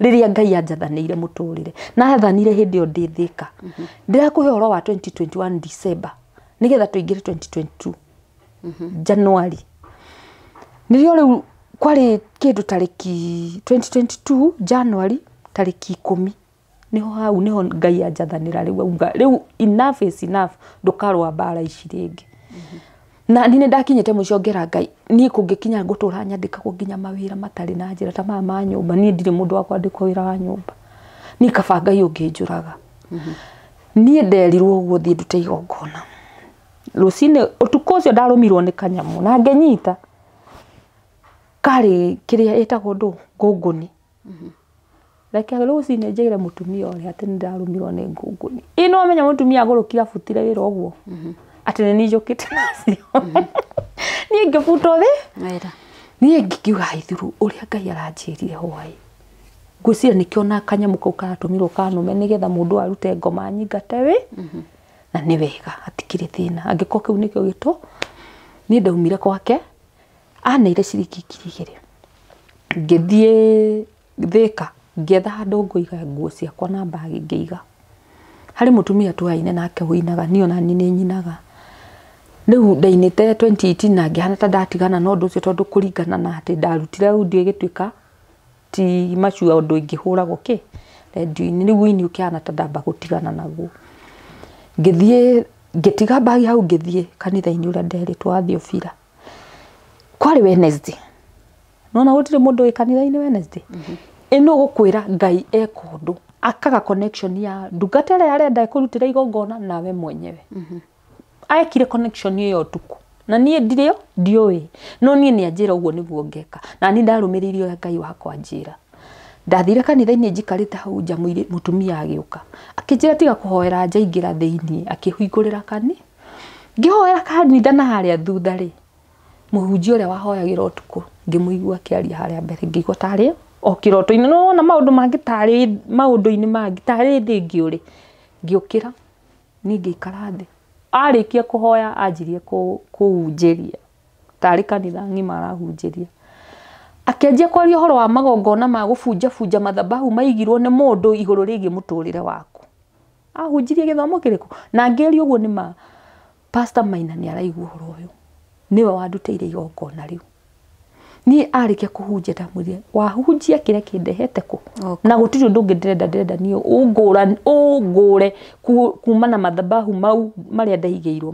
Rĩrĩa Ngai anjathanĩire mũtũrĩre na athanire hĩndĩ ĩyo ndĩ Thĩka. Ndĩrakũhe ũhoro wa 2021 December nĩgetha tũingĩre 2022 January. Nĩrĩo rĩu kwarĩ kĩndũ tarĩki 2022 January tarĩki 10 niho hau niho Ngai anjathanĩra rĩu auga rĩu enough is enough ndũkarũa mbara ici rĩngĩ. Na niĩ nĩndakinyĩte mũico ngera Ngai niĩ kũngĩkinya ngũtũra nyandĩkagwo nginya mawĩra matarĩ na njĩra ta maya ma nyũmba. Niĩ ndirĩ mũndũ wa kwandĩkwo wĩra wa nyũmba. Niĩ kaba Ngai ũngĩnjũraga. Niĩ nderirwo ũguo thiĩ ndute igongona. Rũcinĩ ũtukũ ũcio ndarũmirwo nĩ kanyamũ na ngĩnyita karĩ kĩrĩa ĩtagwo ndũ ngũngũni. Reke rũcinĩ njĩre mũtumia ũrĩa atĩ nĩ ndarũmirwo nĩ ngũngũni. Ĩ no wamenya mũtumia agũrũkire abutire wĩra ũguo. Atĩ nĩ niĩ njũkĩte nacio. Niĩ ngĩbutwo thĩ. Wĩra. Niĩ ngĩkiuga ithuru ũrĩa Ngai aranjĩrire hwaĩ. Ngwĩciria nĩkĩo na kanyamũ kau karatũmirwo kanũme nĩgetha mũndũ arute ngoma anyingate wĩ. Na nĩ wega hatikĩrĩ thĩna. Angĩkorwo kĩu nĩkĩo gĩtũ. Niĩ ndaumire kwake aneire ciringi 2,000. Ngĩthiĩ Thĩka ngĩetha handũ ngũiga nguo ciakwa na mbagi ngĩiga. Harĩ mũtumia twaine nake ũinaga niĩ ona niĩ nĩ nyinaga. Rĩu ndainĩte 2018 na ngĩhana ta ndatigana na ũndũ ũcio tondũ kũringana na atĩ ndarutire audio ĩgĩtuĩka ti macua ũndũ ingĩhũragwo kĩ rendio-inĩ. Rĩu ũini ũkĩhana ta ndamba gũtigana naguo. Ngĩthiĩ ngĩtiga mbagi hau ngĩthiĩ kanitha-inĩ ũrĩa nderĩtwo wa Thiofira. Kwarĩ Wednesday. Nona gũtirĩ mũndũ wĩ kanitha-inĩ Wednesday. Ĩno gũkwĩra Ngai eka ũndũ akaga connection ya ndungata ĩrĩa arenda ĩkũrutĩra igongona nawe mwenyewe. Aekire connection ĩyo ũtukũ na niĩ ndirĩ ndiũĩ no niĩ nĩ anjĩra ũguo nĩguo ngeka na niĩ ndarũmĩrĩire ũrĩa Ngai wakwa anjĩra. Ndathire kanitha-inĩ njikarĩte hau nja mũtumia agĩũka akĩnjĩra tiga kũhoera nja ingĩra thĩiniĩ akĩhingũrĩra kani ngĩhoera kanitha na harĩa thutha rĩ mũhunjia ũrĩa wahoyagĩra ũtukũ ngĩmũigua akĩaria harĩa mbere ngĩigua tarĩ o kĩroto-inĩ no wona maũndũ mangĩ tarĩ maũndũ-inĩ mangĩ tarĩ thĩ ĩngĩ ũrĩ. Ngĩũkĩra niĩ ngĩikara thĩ. Arĩkia kũhoya anjirie kũhunjĩria tarĩ kanitha ng'ima arahunjĩria. Akĩanjia kwaria ũhoro wa magongona ma gũbunjabunja mathabahu maigirwo nĩ mũndũ igũrũ rĩgiĩ mũtũrĩre waku. Ahunjirie gĩthomo kĩrĩkũ? Na ngĩĩrio ũguo nĩ ma Pastor Maina nĩ araigua ũhoro ũyũ. Nĩwe wandutĩire igongona rĩu. Niĩ arĩkia kũhunjia ndamwĩrire wahunjia kĩrĩa kĩndehete kũ na gũtirĩ ũndũ ũngĩ ndĩrenda niĩ ũngũre kuma na mathabahu mau marĩa ndaigĩirwo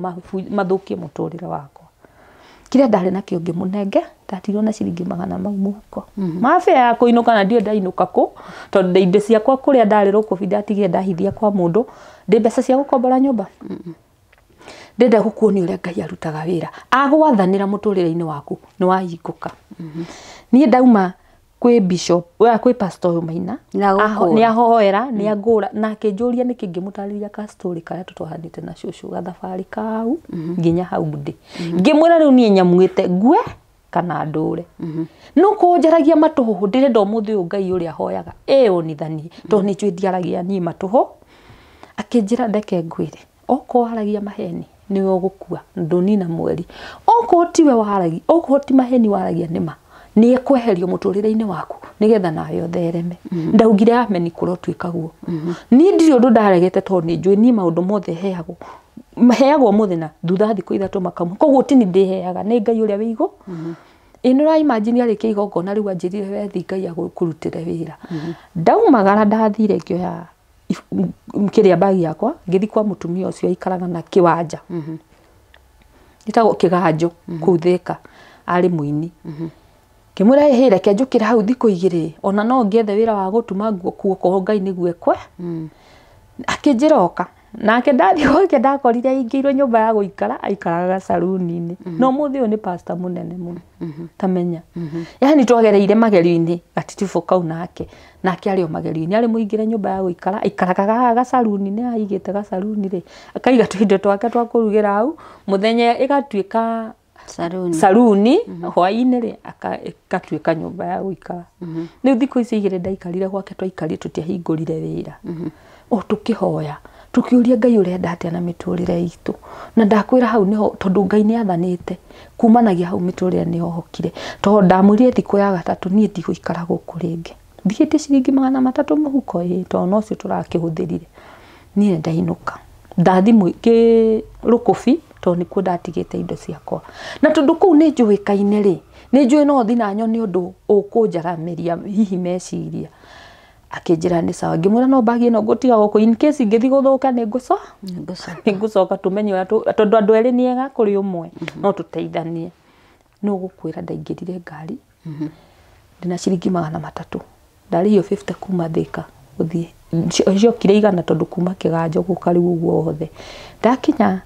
mathũkie mũtũrĩre wakwa. Kĩrĩa ndarĩ nakĩo ngĩmũnenge ndatigirwo na ciringi magana mau mũhuko. Mabĩa ya kũinũka na ndiũĩ ndainũka kũ tondũ indo ciakwa kũrĩa ndarĩ Rũkũbi ndatigire ndahithia kwa mũndũ ndĩ mbeca cia gũkombora nyũmba. Ndĩrenda gũkuonia ũrĩa Ngai arutaga wĩra agwathanĩra mũtũrĩre-inĩ waku nĩ wahingũka. Niĩ ndauma kwĩ bishop kwĩ pastor Maina nĩ ahoera nĩ angũra na akĩnjũria nĩkĩ ngĩmũtarĩria ka story karĩa tũtwaranĩte na cũcũ gathabarĩ kau nginya hau ndĩ. Ngĩmwĩra rĩu niĩ nyamuĩte ngue kana ndũre. No kũnjaragia matũhũhũ ndĩrenda ũmũthĩ ũyũ Ngai ũrĩa hoyaga ĩyonithanie tondũ nĩ njũĩ ndiaragia niĩ matũhũ. Akĩnjĩra ndeke ngwĩre okorwo waragia maheni nĩwe ũgũkua ndũnina mweri okorwo tiwe waragia okorwo ti maheni waragia nĩma nĩ ekweherio mũtũrĩre-inĩ waku nĩgetha nawe ũthereme. Ndaugire ameni kũrotuĩka guo. Niĩ ndirĩ ũndũ ndaregete tondũ nĩ njũĩ niĩ maũndũ mothe heagwo heagwo ũmũthĩ na thutha thikũ ithatũ makauma koguo ti niĩ ndĩheaga nĩ Ngai ũrĩa wĩ igũrũ. Ĩ nĩ ũra imagine arĩkia igongona rĩu anjĩrire wethi Ngai agũkũrutĩre wĩra. Ndaumagara ndathire ngĩoya kĩrĩa bagi yakwa ngĩthiĩ kwa mũtumia ũcio aikaraga na kĩwanja gĩtagwo Kĩganjo kũu Thĩka arĩ mũini. Ngĩmwĩra ĩhĩ reke njũkĩre hau thikũ igĩrĩ ona no ngĩethe wĩra wa gũtuma nguo kuo okorwo Ngai nĩguo ekwe. Akĩnjĩra oka nake ndathiĩ gwake ndakorire aingĩirwo nyũmba ya gũikara aikaraga gacaruni-inĩ. No ũmũthĩ ũyũ nĩ pastor mũnene mũno tamenya. Yani twagereire magerio-inĩ gatitibũ kau nake nake arĩ o magerio-inĩ arĩ mũingĩre nyũmba ya gũikara aikaraga gacaruni-inĩ aigĩte gacaruni rĩ akaiga tũindo twake twa kũrugĩra hau mũthenya ĩgatuĩka saruni hwaĩ-inĩ rĩ ĩgatuĩka nyũmba ya gũikara. Rĩu thikũ ici igĩrĩ ndaikarire gwake twaikarire tũtiahingũrire wĩra o tũkĩhoya tũkĩũria Ngai ũrenda atĩa na mĩtũrĩre itũ na ndakwĩra hau nĩho tondũ Ngai nĩ athanĩte kumanagia hau mĩtũrĩre nĩ yohokire tondũ ndamwĩrire thikũ ya gatatũ niĩ ndigũikara gũkũ rĩngĩ ndigĩte ciringi 300 mũhuko ĩ tondũ nocio tũrakĩhũthĩrire. Niĩ ndainũka ndathi Rũkũbi tondũ nĩkuo ndatigĩte indo ciakwa na tondũ kũu nĩ njũĩkaine rĩ nĩ njũĩ no thi na nyone ũndũ ũkũnjaramĩria hihi meciria. Akĩnjĩra nĩ sawa ngĩmwĩra no bagi ĩno ngũtiga gũkũ in case ingĩthiĩ gũthũka nĩ ngũcoka tũmenye ũrĩa tondũ andũ erĩ nĩ ega kũrĩ ũmwe no tũteithanie. No gũkwĩra ndaingĩrire ngari ndĩna ciringi 300 ndarĩhio 50 kuma Thĩka gũthiĩ ciokire 100 tondũ kuma Kĩganjo gũka rĩu ũguo wothe. Ndakinya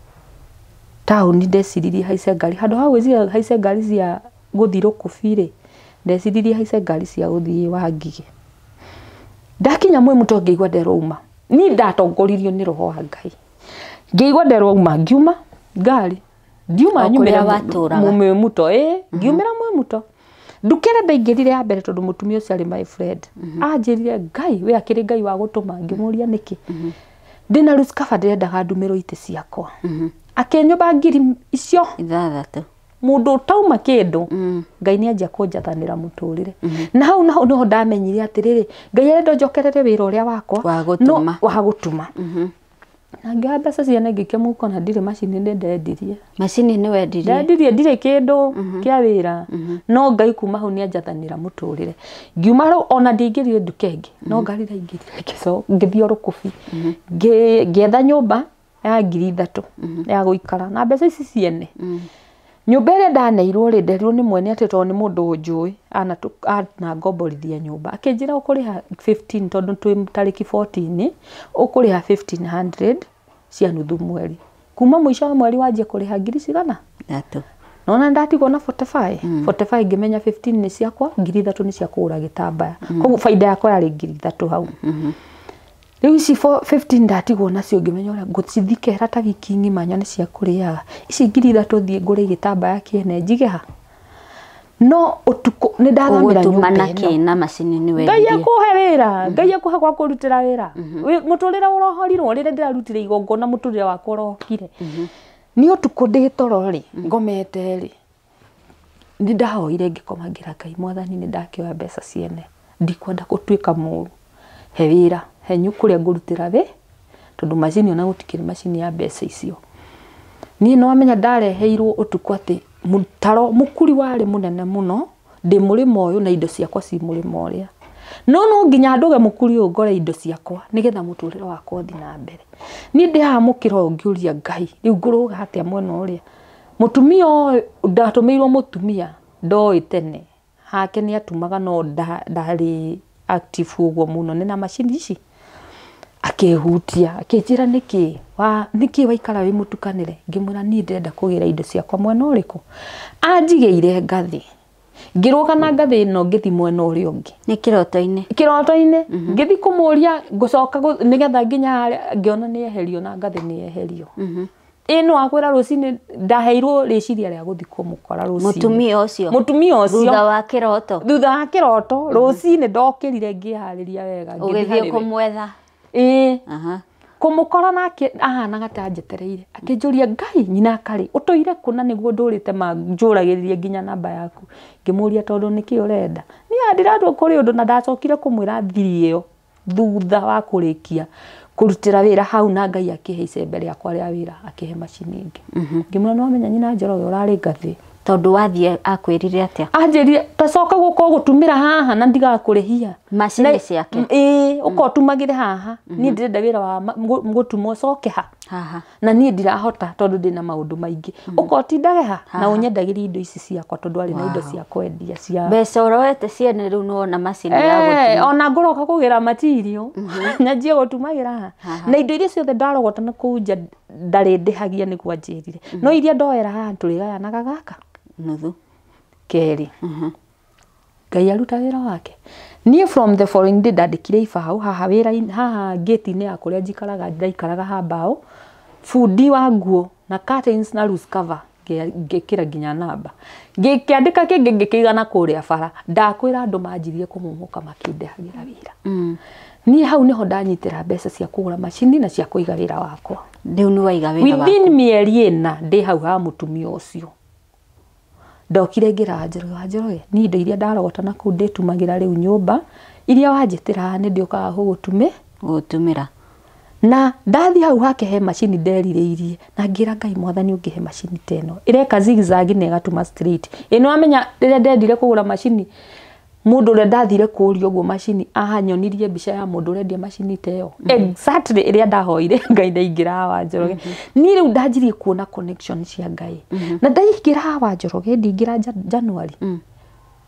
taũni ndeciririe haice ngari handũ ha gwĩciria haice ngari cia gũthiĩ Rũkũbi rĩ ndeciririe haice ngari cia gũthiĩ Wangigĩ. Ndakinya Mwĩmũto ngĩigua nderwo niĩ ndatongoririo nĩ roho wa Ngai ngĩigua nderwo uma ngiuma ngari ndiuma nyumĩre Mwĩmũto ĩ ngiumĩra Mwĩmũto nduka ĩrĩa ndaingĩrire ya mbere tondũ mũtumia ũcio arĩ my friend anjĩrire Ngai we akĩrĩ Ngai wa gũtũma ngĩmũria nĩkĩ ndĩna Luskaba ndĩrendaga ndumĩrwo itĩ ciakwa. Akĩnyũmba ngiri icio 6 mũndũ ũtauma kĩndũ Ngai nĩ anjia kũnjathanĩra mũtũrĩre. Na hau naho nĩho ndamenyire atĩrĩrĩ Ngai arenda njokerere wĩra ũrĩa wakwa wa gũtuma. Na ngĩoya mbeca ciene ngĩikia mũhuko na ndirĩ macini nĩ ndendirie. Macini nĩ wendirie? Ndendirie ndirĩ kĩndũ kĩa wĩra no Ngai kuma hau nĩ anjathanĩra mũtũrĩre. Ngiuma rĩu ona ndiaingĩrire nduka ĩngĩ no ngari ndaingĩrire ngĩthiĩ o Rũkũbi ngĩetha nyũmba ya 3,000 ya gũikara na mbeca ici ciene. Nyũmba ĩrĩa ndaneirwo rĩ nderirwo nĩ mwene atĩ tondũ nĩ mũndũ ũnjũĩ anangomborithia nyũmba akĩnjĩra ũkũrĩha 15 tondũ twĩ tarĩki 14 ũkũrĩha 1500 cia nuthu mweri kuma mũico wa mweri wanjie kũrĩha ngiri cigana 3. Nona ndatigwo na 45 45 ngĩmenya 15 nĩ ciakwa 3,000 nĩ cia kũgũra gĩtambaya koguo baida yakwa yarĩ 3,000 hau. Rĩu ici 15 ndatigwo nacio ngĩmenya ũrĩa ngũcithikera ta wiki ng'ima nyone cia kũrĩaga ici 3,000 thiĩ ngũre gĩtambaya kĩene njige ha no ũtukũ nĩ ndathamĩra nyũmba ĩno na macini nĩ wendirie. Ngai akũhe wĩra Ngai akũhe gwa kũrutĩra wĩra mũtũrĩre ũrohorirwo rĩrĩa ndĩrarutire igongona mũtũrĩre wakwa ũrohokire. Nĩ ũtukũ ndĩ toro rĩ ngomete rĩ nĩ ndahoire ngĩkoma ngĩra Ngai mwathani nĩ ndakĩoya mbeca ciene ndikwenda gũtuĩka mũũru he wĩra he kũrĩa ngũrutĩra wĩ tondũ macini ona gũtikĩrĩ macini ya mbeca icio. Niĩ no amenya ndareheirwo ũtukũ atĩ mũtaro mũkuri warĩ mũnene mũno Ndĩ mũrĩmo ũyũ na indo ciakwa ci mũrĩmo ũrĩa. No no nginya nduge mũkuri ũyũ ngore indo ciakwa nĩgetha mũtũrĩre wakwa ũthiĩ na mbere. Niĩ ndĩ haha mũkĩra ũyũ ngĩũria Ngai rĩu ngũrũga atĩa mwena ũrĩa. Mũtumia ũyũ ndatũmĩirwo mũtumia ndoĩ tene hake nĩ atumaga no ndarĩ active ũguo mũno nĩ na macini ici. Akĩhutia akĩnjĩra nĩkĩ wa nĩkĩ waikara wĩ mũtukanĩre. Ngĩmwĩra niĩ ndĩrenda kũgĩra indo ciakwa mwena ũrĩkũ. Anjigĩire ngathĩ. Ngĩrũga na ngathĩ ĩno ngĩthiĩ mwena ũrĩa ũngĩ. Nĩ kĩroto-inĩ. Kĩroto-inĩ. Ngĩthiĩ kũmũria ngũcoka nĩgetha nginya harĩa ngĩona nĩ eherio na ngathĩ nĩ eherio. Ĩ no akwĩra rũcinĩ ndaheirwo rĩciria rĩa gũthiĩ kũmũkora rũcinĩ. Mũtumia ũcio. Mũtumia ũcio. Thutha wa kĩroto. Thutha wa kĩroto rũcinĩ ndokĩrire ngĩharĩria wega. Ũgĩthiĩ kũmwetha. Ĩĩ. Kũmũkora nake ahanaga ta anjetereire. Akĩnjũria Ngai nyina karĩ ũtũire kũ na nĩguo ndũrĩte manjũragĩrĩrie nginya namba yaku. Ngĩmũria tondũ nĩkĩ ũrenda. Niĩ ndĩratwo kũrĩ ũndũ na ndacokire kũmwĩra thiri ĩyo thutha wa kũrĩkia kũrutĩra wĩra hau na Ngai akĩhe icembe rĩakwa rĩa wĩra akĩhe macini ĩngĩ. Ngĩmwĩra nĩ wamenya nyina Njoroge ũrarĩ ngathĩ. Tondũ wathiĩ akwĩrire atĩa? Anjĩrire tacoka gũka ũgũtumĩra haha na ndigakũrĩhia. Macini ciake. Ĩĩ ũka ũtumagĩre haha. Niĩ ndĩrenda wĩra wa gũtuma ũcoke ha. Haha. Na niĩ ndirahota tondũ ndĩna maũndũ maingĩ. Ũka ũtindage ha na ũnyendagĩrie indo ici ciakwa tondũ arĩ na indo cia kwendia cia. Mbeca ũroete ciene rĩu nĩwona macini ya gũtuma. Ona ngũroka kũgĩra material. Nyanjie gũtumagĩra haha. Na indo iria ciothe ndarogota na kũu nja ndarĩ ndĩhagia nĩguo anjĩrire. No iria ndoera haha tũrĩgayanaga gaka. Nuthu. Kerĩ. Ngai aruta wĩra wake. Niĩ from the following day ndandĩkire ibaũ haha wĩra haha gate-inĩ ya kũrĩa njikaraga ndaikaraga ha mbaũ. Bundi wa nguo na curtains na loose cover ngĩkĩra nginya namba. Ngĩkĩandĩka kĩngĩ ngĩkĩiga na kũrĩa bara. Ndakwĩra andũ manjirie kũmumuka makĩndehagĩra wĩra. Niĩ hau nĩho ndanyitĩra mbeca cia kũgũra macini na cia kũiga wĩra wakwa. Rĩu nĩ waiga wĩra waku. Within mĩeri ĩna ndĩ hau ha mũtumia ũcio. Ndokire ngĩra Njoroge wa Njoroge niĩ indo iria ndarogota na kũu ndĩtumagĩra rĩu nyũmba iria wanjĩtĩra nĩ ndĩũkaga gũgũtumĩra. Na ndathiĩ hau hake he macini nderirĩirie na ngĩra Ngai mwathani ũngĩhe macini ta ĩno ĩreka zigzag na ĩgatuma straight. Ĩ nĩ wamenya rĩrĩa ndendire kũgũra macini mũndũ ũrĩa ndathire kũũria ũguo macini ahanyonirie mbica ya mũndũ ũrendia macini ta ĩyo. Exactly ĩrĩa ndahoire Ngai ndaingĩra wa Njoroge. Niĩ rĩu ndanjirie kuona connection cia Ngai. Na ndaingĩra wa Njoroge ndingĩra January.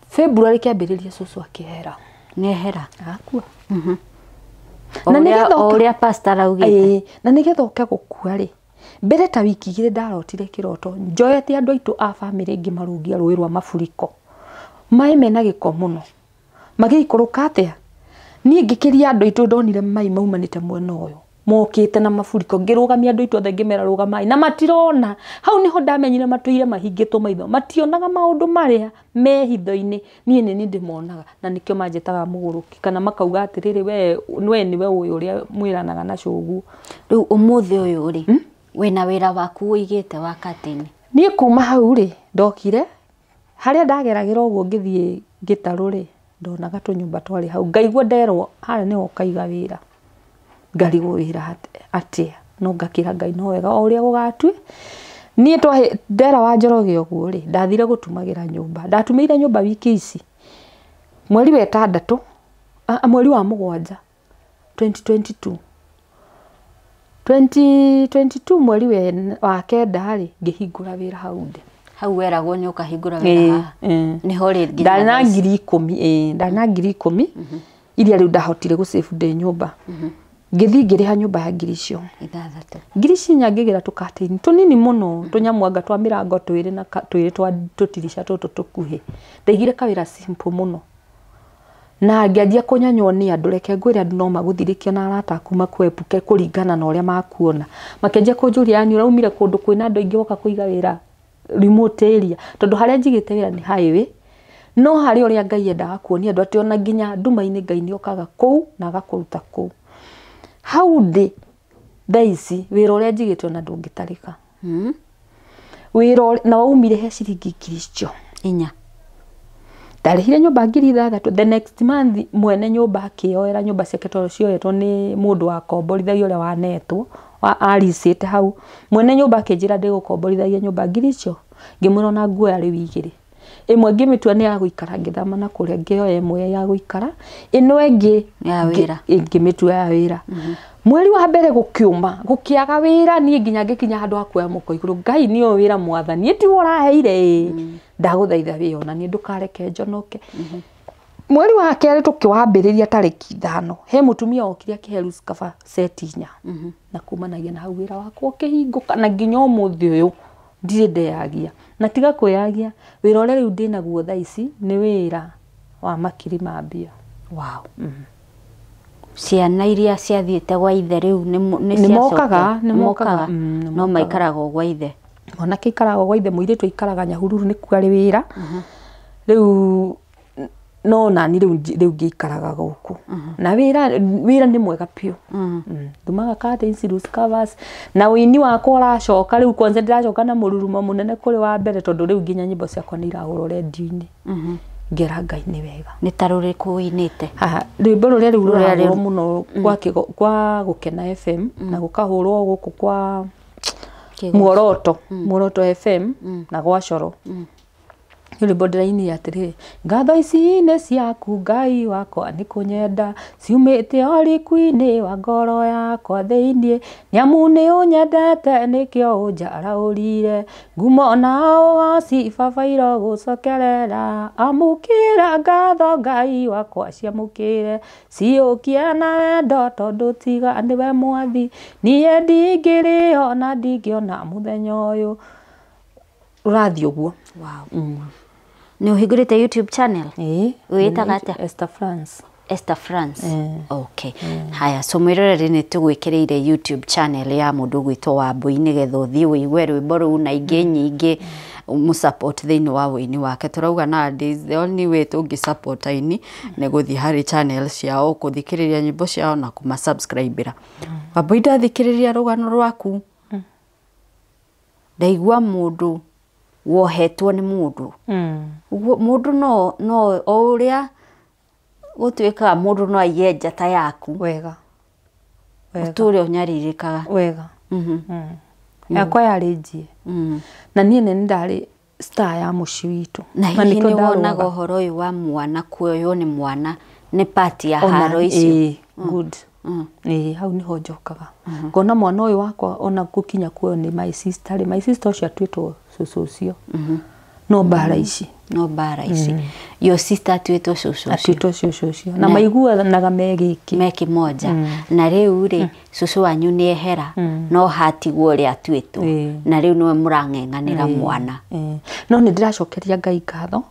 February kĩambĩrĩria cũcũ akĩhera. Nĩehera. Akua. Na nĩgetha ũrĩa pastor araugĩte. Na nĩgetha ũke gũkua rĩ. Mbere ta wiki igĩrĩ ndarotire kĩroto njoete andũ aitũ a bamĩrĩ ngĩmarũngia rũĩ rwa mafuriko. Maĩ mena gĩko mũno. Magĩikũrũka atĩa? Niĩ ngĩkĩria andũ aitũ ndonire mai maumanĩte mwena ũyũ. Mokĩte na mafuriko ngĩrũgamia andũ aitũ othe ngĩmera rũgamai na matirona. Hau nĩho ndamenyire matũire mahingĩtwo maitho. Mationaga maũndũ marĩa me hitho-inĩ. Niĩ nĩ niĩ ndĩmonaga na nĩkĩo manjĩtaga mũgũrũki kana makauga atĩrĩrĩ we nĩwe ũyũ ũrĩa mwĩranaga na cũguo. Rĩu ũmũthĩ ũyũ rĩ wĩna wĩra waku ũigĩte wa curtain? Niĩ kuma hau rĩ ndokire harĩa ndageragĩra ũguo ngĩthiĩ gĩtarũ rĩ ndonaga tũnyũmba twarĩ hau ngaigua nderwo harĩa nĩho ũkaiga wĩra. Ngarigwo wĩra atĩa no ngakĩra Ngai no wega o ũrĩa gũgatue. Niĩ ndera wa Njoroge ũguo rĩ ndathire gũtumagĩra nyũmba. Ndatumĩire nyũmba wiki ici mweri wa ĩtandatũ mweri wa mũgwanja 2022. 2022 mweri wa kenda rĩ ngĩhingũra wĩra hau ndĩ. Hau weragwo nĩ ũkahingũra wĩra haha. Nĩho rĩ nginya ndarĩ na ngiri ikũmi, ndarĩ na ngiri ikũmi iria rĩu ndahotire gũsave ndĩ nyũmba. Ngĩthiĩ ngĩrĩha nyũmba ya ngiri icio ithathatũ. Ngiri ici inya ngĩgĩra tũkatĩini tũnini mũno tũnyamwanga twa mĩrango twĩrĩ na twĩrĩ twa tũtirica tũtũ tũkuhĩ. Ndaigire kawĩra simple mũno. Na ngĩanjia kũnyanywo nĩ andũ reke ngwĩre andũ no magũthirĩkie na arata aku makwepũke kũringana na ũrĩa makuona. Makĩanjia kũnjũria yani ũraumire kũndũ kwĩna andũ aingĩ woka kũiga wĩra remote area tondũ harĩa njigĩte wĩra nĩ highway. No harĩ ũrĩa Ngai endaga kuonia andũ atĩ ona nginya nduma-inĩ Ngai nĩokaga kũu na agakũruta kũu. Hau ndĩ thaa ici wĩra ũrĩa njigĩte ona ndũngĩtarĩka. Wĩra na waumire he ciringi ngiri icio inya. Ndarĩhire nyũmba ngiri ithathatũ. The next month mwene nyũmba akĩoera nyũmba ciake tondũ cioetwo nĩ mũndũ wakomborithagia ũrĩa wanetwo aricĩte hau. Mwene nyũmba akĩnjĩra ndĩgũkomborithagia nyũmba ngiri icio. Ngĩmwĩra ona nguoya rĩu igĩrĩ. Ĩmwe ngĩmĩtua nĩ ya gũikara, ngĩthama na kũrĩa ngĩoya ĩmwe ya gũikara, ĩno ĩngĩ Ya wĩra. Ngĩmĩtua ya wĩra. Mweri wa mbere gũkĩũma, gũkĩaga wĩra, niĩ nginya ngĩkinya handũ ha kuoya moko igũrũ, Ngai nĩũĩ wĩra mwathani, ĩ tiwe ũraheire ĩ, ndagũthaitha wĩyonanie ndũkareke njonoke. Mweri wa kerĩ tũkĩwambĩrĩria tarĩki 5, he mũtumia wokire akĩhe Luskava seti 4, na kumanagia na hau wĩra wakwa ũkĩhingũka, na nginya ũmũthĩ ũyũ ndirĩ ndeyagia. Na tiga kwĩyagia, wĩra ũrĩa rĩu ndĩnaguo thaa ici nĩ wĩra wa makiri ma mbia. Wow. Ciana iria ciathiĩte gwa ithe rĩu nĩ Nĩ mokaga, nĩ nĩ mokaga. mokaga. Nĩ No mokaga. maikaraga o gwa ithe. Mwanake aikaraga gwa ithe, mũirĩtu aikaraga Nyahururu nĩkuo arĩ wĩra. Rĩu no nani rĩu rĩu ngĩikaraga gũkũ. Na wĩra nĩ mwega biũ. Ndumaga curtains, loose covers, na ũini wakwa ũracoka rĩu, kwanza ndĩracoka na mũrurumo mũnene kũrĩ wa mbere, tondũ rĩu nginya nyĩmbo ciakwa nĩ irahũrwo redio-inĩ. Ngera Ngai nĩ wega. Nĩ ta rũrĩkũ ũinĩte? Haha, rwĩmbo rũrĩa rĩu Rũrĩa rũrahũrwo rĩu- mũno kwa Gũkena FM, na gũkahũrwo gũkũ kwa Kĩgoco. Muoroto, Muoroto FM, na gwa Coro. Nĩ rwĩmbo ndĩrainire atĩrĩrĩ, ngatho ici nĩ ciaku Ngai wakwa nĩ kũnyenda, ciumĩte o riko-inĩ wa ngoro yakwa thĩiniĩ, nĩamu nĩ ũnyendete nĩkĩo ũnjaraũrire, ngumo na ũgoci baba irogũcokerera, amũkĩra ngatho Ngai wakwa ciamũkĩre, ciũkie na wendo tondũ tiga nĩwe mwathi, niĩ ndingĩrĩo na ndingĩona mũthenya ũyũ. Ũrathiĩ ũguo. Wow. Nĩ ũhingũrĩte YouTube channel? Ĩĩ. Wĩĩtaga atĩa? Esther France. Esther France. Okay. Haya, so mwĩroreri nĩ tũgwĩkĩrĩire YouTube channel ya mũndũ ũgwĩtwo Wambui nĩgetha ũthiĩ ũigue rwĩmbo rũu na ingĩ nyingĩ mũsupport thĩinĩ wa ũini wake. Tũrauga nowadays the only way tũngĩ support aini nĩ gũthiĩ harĩ channel ciao, kũthikĩrĩria nyĩmbo ciao na kũma-subscribe-ĩra. Wambui, ndathikĩrĩria rũgano rwaku, ndaigua mũndũ wohetwo nĩ mũndũ. Ũguo mũndũ no o ũrĩa gũtuĩkaga mũndũ no aiye njata yaku. Wega. Wega. Ũtũre ũnyarirĩkaga. Wega. Yakwa yarĩ njie. Na niĩ nĩ ndarĩ star ya mũciĩ witũ. Na hihi nĩkĩo nĩ wonaga ndarũaga. ũhoro ũyũ wa mwana kuoywo nĩ mwana nĩ part ya Ona, haro icio? ĩĩ, good. Ĩĩ, hau nĩho njokaga. Ngona mwana ũyũ wakwa ona gũkinya kuoywo nĩ my sister rĩ, my sister ũcio atuĩtwo cũcũ ũcio. No mbara ici. No mbara ici. Your sister atuĩtwo cũcũ ũcio. Atuĩtwo cũcũ ũcio. Na maiguanaga me gĩkĩ. Me kĩmoja. Na rĩu rĩ, cũcũ wanyu nĩ ehera, no hatigwo ũrĩa atuĩtwo. Na rĩu nĩwe mũrang'eng'anĩra mwana. No nĩ ndĩracokeria Ngai ngatho,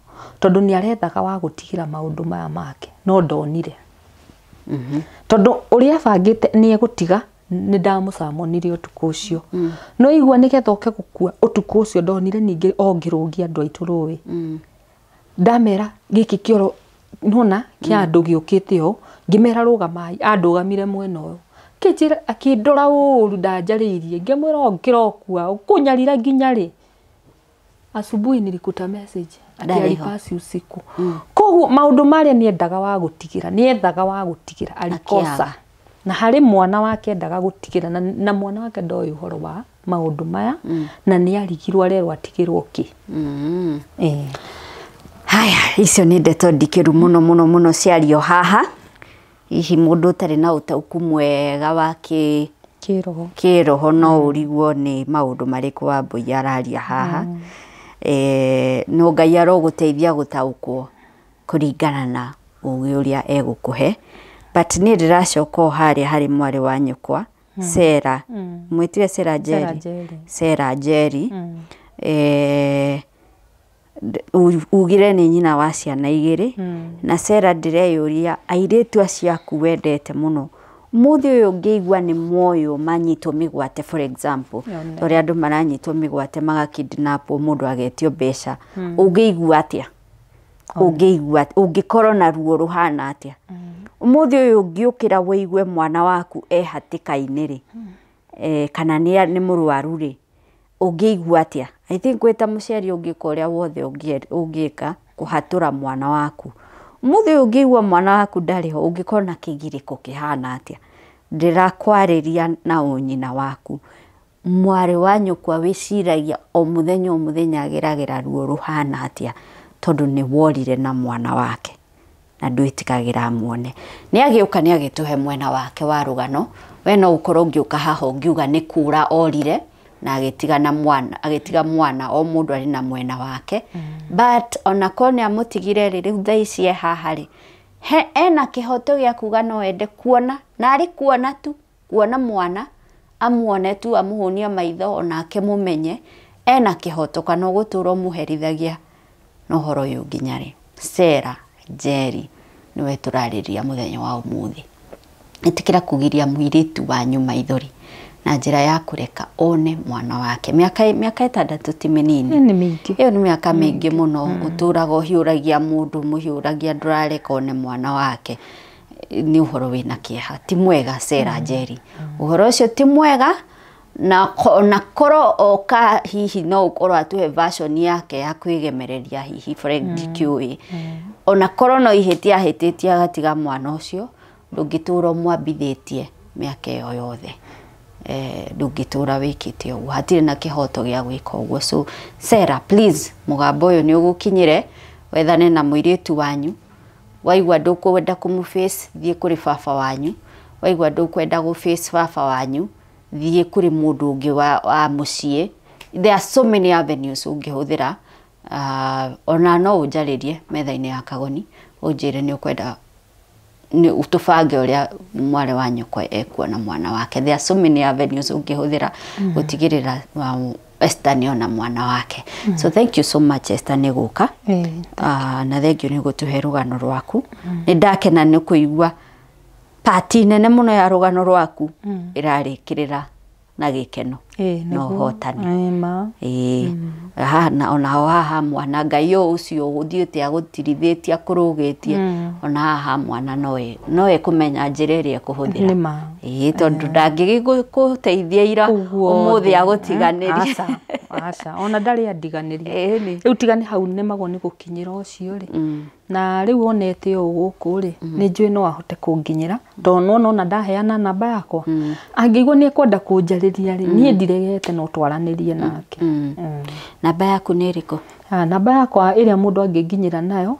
tondũ nĩ arethaga wa gũtigĩra maũndũ maya make, no ndonire. Tondũ ũrĩa abangĩte nĩ egũtiga, nĩ ndamũcamonire ũtukũ ũcio. No igua nĩgetha oke gũkua ũtukũ ũcio ndonire ningĩ o ngĩrũngia andũ aitũ rũĩ. Ndamera gĩkĩ kĩoro nona kĩa andũ gĩũkĩte ũũ, ngĩmera rũgamai, andũgamire mwena ũyũ. Akĩnjĩra, akĩndora ũru ndanjarĩirie, ngĩmwĩra o kĩrokua, ũkũnyarira nginya rĩ? Asubuhi nilikuta message ati Ndarĩ ho. alipasi usiku. Koguo maũndũ marĩa nĩendaga wa gũtigĩra, nĩethaga wa gũtigĩra, alikosa. Akĩaga. Na harĩ mwana wake endaga gũtigĩra, na mwana wake ndoĩ ũhoro wa maũndũ maya, na nĩ arigirwo arerwo atigĩrwo kĩ. Haya, icio nĩ ndeto ndikĩru mũno mũno mũno ciario haha. Hihi mũndũ ũtarĩ na ũtaũku mwega wa Kĩroho. kĩroho no ũrigwo nĩ maũndũ marĩkũ Wambui araria haha. No Ngai arogũteithia gũtaũkwo kũringana na ũgĩ ũrĩa egũkũhe. But niĩ ndĩracoka o harĩa harĩ mwarĩ wa nyũkwa, Sarah. Mwĩtire Sarah Njeri? Sarah Njeri. Sarah Njeri. Ugire nĩ nyina wa ciana igĩrĩ. Na Sarah ndĩreyũria airĩtu acio aku wendete mũno, Mũthĩ ũyũ ũngĩigua nĩ moywo manyitwo mĩgwate, for example, Yone. ta ũrĩa andũ maranyitwo mĩgwate magakidnapwo mũndũ agetio mbeca, ũngĩigua atĩa? Ũngĩigua ũngĩkorwo na ruo rũhana atĩa? Ũmũthĩ ũyũ ũngĩũkĩra wĩigue mwana waku e hatĩka-inĩ rĩ, kana nĩ mũrwaru rĩ, ũngĩigua atĩa? I think wĩ ta mũciari ũngĩka ũrĩa wothe ũngĩka kũhatũra mwana waku. Ũmũthĩ ũyũ ũngĩigua mwana waku ndarĩ ho, ũngĩkorwo na kĩgirĩko kĩhana atĩa? Ndĩrakwarĩria na ũnyina waku. Mwarĩ wa nyũkwa wĩciragia o mũthenya o mũthenya ageragĩra ruo rũhana atĩa? Tondũ nĩ worire na mwana wake na ndwĩtĩkagĩra muone. Nĩ agĩũka nĩ agĩtũhe mwena wake wa rũgano. We no ũkorwo ũngĩũka haha ũngiuga nĩ kũra orire na agĩtiga na mwana, agĩtiga mwana o mũndũ arĩ na mwena wake. But ona korwo nĩ amũtigire rĩ, rĩu thaa ici e haha rĩ, he ena kĩhoto gĩa kuga no ende kuona, na arĩ kuona tu, kuona mwana, amuone tu, amũhũnie maitho onake mũmenye, ena kĩhoto kana ũgũtũra ũmũherithagia na ũhoro ũyũ nginya rĩ. Sarah Njeri nĩwe tũrarĩrĩria mũthenya wa ũmũthĩ. Ĩtĩkĩra kũgiria mũirĩtu wanyu maithori na njĩra ya kũreka one mwana wake. Mĩaka 6 ti mĩnini. Nĩ mĩingĩ. Ĩyo nĩ mĩaka mĩingĩ mũno. Ũtũraga ũhiũragia mũndũ, mũhiũragia ndũrareka one mwana wake. Nĩ ũhoro wĩna kĩeha. Ti mwega Sarah Njeri. Ũhoro ũcio ti mwega na ona korwo oka hihi no ũkorwo atũhe version yake ya kwĩgemereria hihi Frank ndikĩũĩ. Ona korwo no ihĩtia ahĩtĩtie agatiga mwana ũcio, ndũngĩtũra ũmwambithĩtie mĩaka ĩyo yothe. Ndũngĩtũra wĩkĩte ũguo, hatirĩ na kĩhoto gĩa gwĩka ũguo. So Sarah, please, mũgambo ũyũ nĩ ũgũkinyĩre, wethane na mũirĩtu wanyu. Waigua ndũkwenda kũmũface, thiĩ kũrĩ baba wanyu. Waigua ndũkwenda gũface baba wanyu, thiĩ kũrĩ mũndũ ũngĩ wa mũciĩ. There are so many avenues ũngĩhũthĩra. Ona no ũnjarĩrie metha-inĩ ya Kagoni, ũnjĩre nĩ ũkwenda tũbange ũrĩa mwarĩ wa nyũkwa ekuona mwana wake. There are so many avenues ũngĩhũthĩra gũtigĩrĩra Esther nĩ ona mwana wake. So thank you so much Esther nĩ gũka. Na thank you nĩ gũtũhe rũgano rwaku. Nĩ ndakena nĩ kũigua pati nene mũno ya rũgano rwaku ĩrarĩkĩrĩra na gĩkeno na ũhotani. Haha ona ho haha mwana Ngai ũyũ ũcio ũthiĩte agũtirithĩtie akũrũgĩtie, ona haha mwana no ekũmenya njĩra ĩrĩa ekũhũthĩra. Tondũ ndangĩgĩgũteithia ira ũmũthĩ agũtiganĩrie. Aca, aca, ona ndarĩ andiganĩria. Rĩu tiga nĩ hau nemagwo nĩ gũkinyĩra ũcio rĩ. Na rĩu onete ũũ gũkũ rĩ, nĩ njũĩ no ahote kũnginyĩra tondũ nĩwona ona ndaheana namba yakwa. Angĩigua nĩ ekwenda kũnjarĩria rĩ, niĩ ndiregete no twaranĩrie nake. Namba yaku nĩ ĩrĩkũ? Namba yakwa ĩrĩa mũndũ angĩnginyĩra nayo,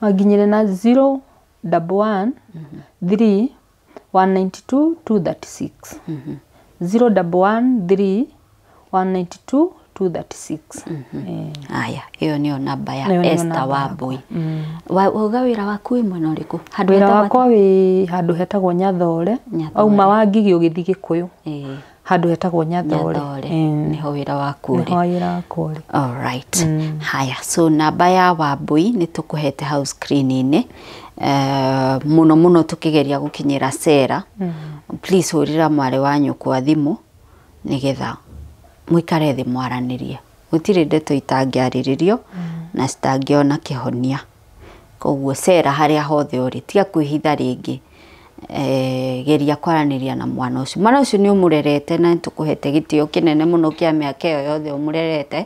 no anginyĩre na 011 3 192 236. 011 3 192 236. Aya, ĩyo nĩyo namba ya Esther Wambui. Wauga wĩra waku wĩ mwena ũrĩkũ? Wĩra wakwa wĩ handũ hetagwo Nyathore. Wauma wa Ngigĩ ũgĩthiĩ Gĩkũyũ. Handũ hetagwo Nyathore. Nĩho wĩra waku ũrĩ. Nĩho wĩra wakwa ũrĩ. All right. Haya, so namba ya Wambui nĩ tũkũhete hau screen-inĩ. Mũno mũno tũkĩgeria gũkinyĩra Sarah. Please hũrĩra mwarĩ wa nyũkwa thimũ nĩgetha mũikare thĩ mwaranĩrie. Gũtirĩ ndeto itangĩarĩrĩrio na citangĩona kĩhonia. Koguo Sarah harĩa hothe ũrĩ, tiga kwĩhitha rĩngĩ. Geria kwaranĩria na mwana ũcio. Mwana ũcio nĩ ũmũrerete na nĩtũkũhete gĩtĩo kĩnene mũno kĩa mĩaka ĩyo yothe ũmũrerete,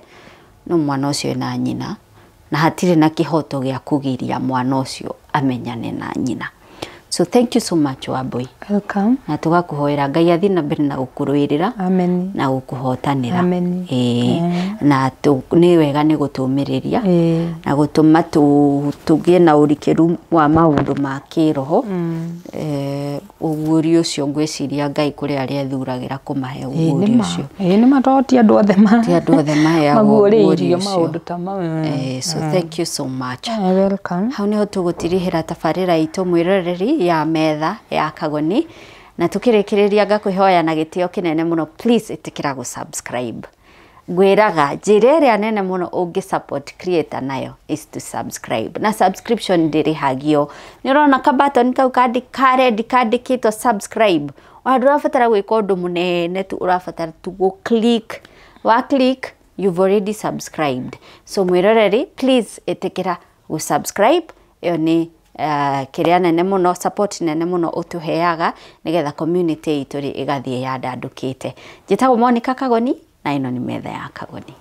no mwana ũcio ena nyina na hatirĩ na kĩhoto gĩa kũgiria mwana ũcio amenyane na nyina. So thank you so much Wambui. Welcome. Na tũgakũhoera Ngai athiĩ na mbere na gũkũrũĩrĩra. Amen. Na gũkũhotanĩra. Amen. Na nĩ wega nĩ gũtũmĩrĩria na gũtũma tũgĩe na ũrikĩru wa maũndũ ma kĩroho. Ũguũrio ũcio ngwĩciria Ngai kũrĩ arĩa ethuragĩra kũmahe ũguũrio ũcio. Nĩ ma tondũ ti andũ othe ti andũ othe maheagwo ũguũrio ũcio. Maũndũ ta mau. So thank you so much. Welcome. Hau nĩho tũgũtirihĩra tabarĩra itũ mwĩroreri ya metha ya Kagoni, na tukĩrĩkĩrĩria ngakũhoya na gĩtĩo kĩnene mũno, please ĩtĩkĩra gũ subscribe. Ngwĩraga njĩra ĩrĩa nene mũno ũngĩ support creator nayo is to subscribe, na subscription ndĩrĩhagio. Nĩ ũrona ka button kau ka red kandĩkĩtwo subscribe, ona ndũrabatara gwĩka ũndũ mũnene tu, ũrabatara tu gũ click. Wa click you've already subscribed. So mwĩroreri please ĩtĩkĩra gũ subscribe. Ĩyo nĩ kĩrĩa nene mũno, support nene mũno ũtũheaga nĩgetha community itũ rĩ ĩgathiĩ yandandũkĩte. Njĩtagwo Monica Kagoni na ĩno nĩ metha ya Kagoni.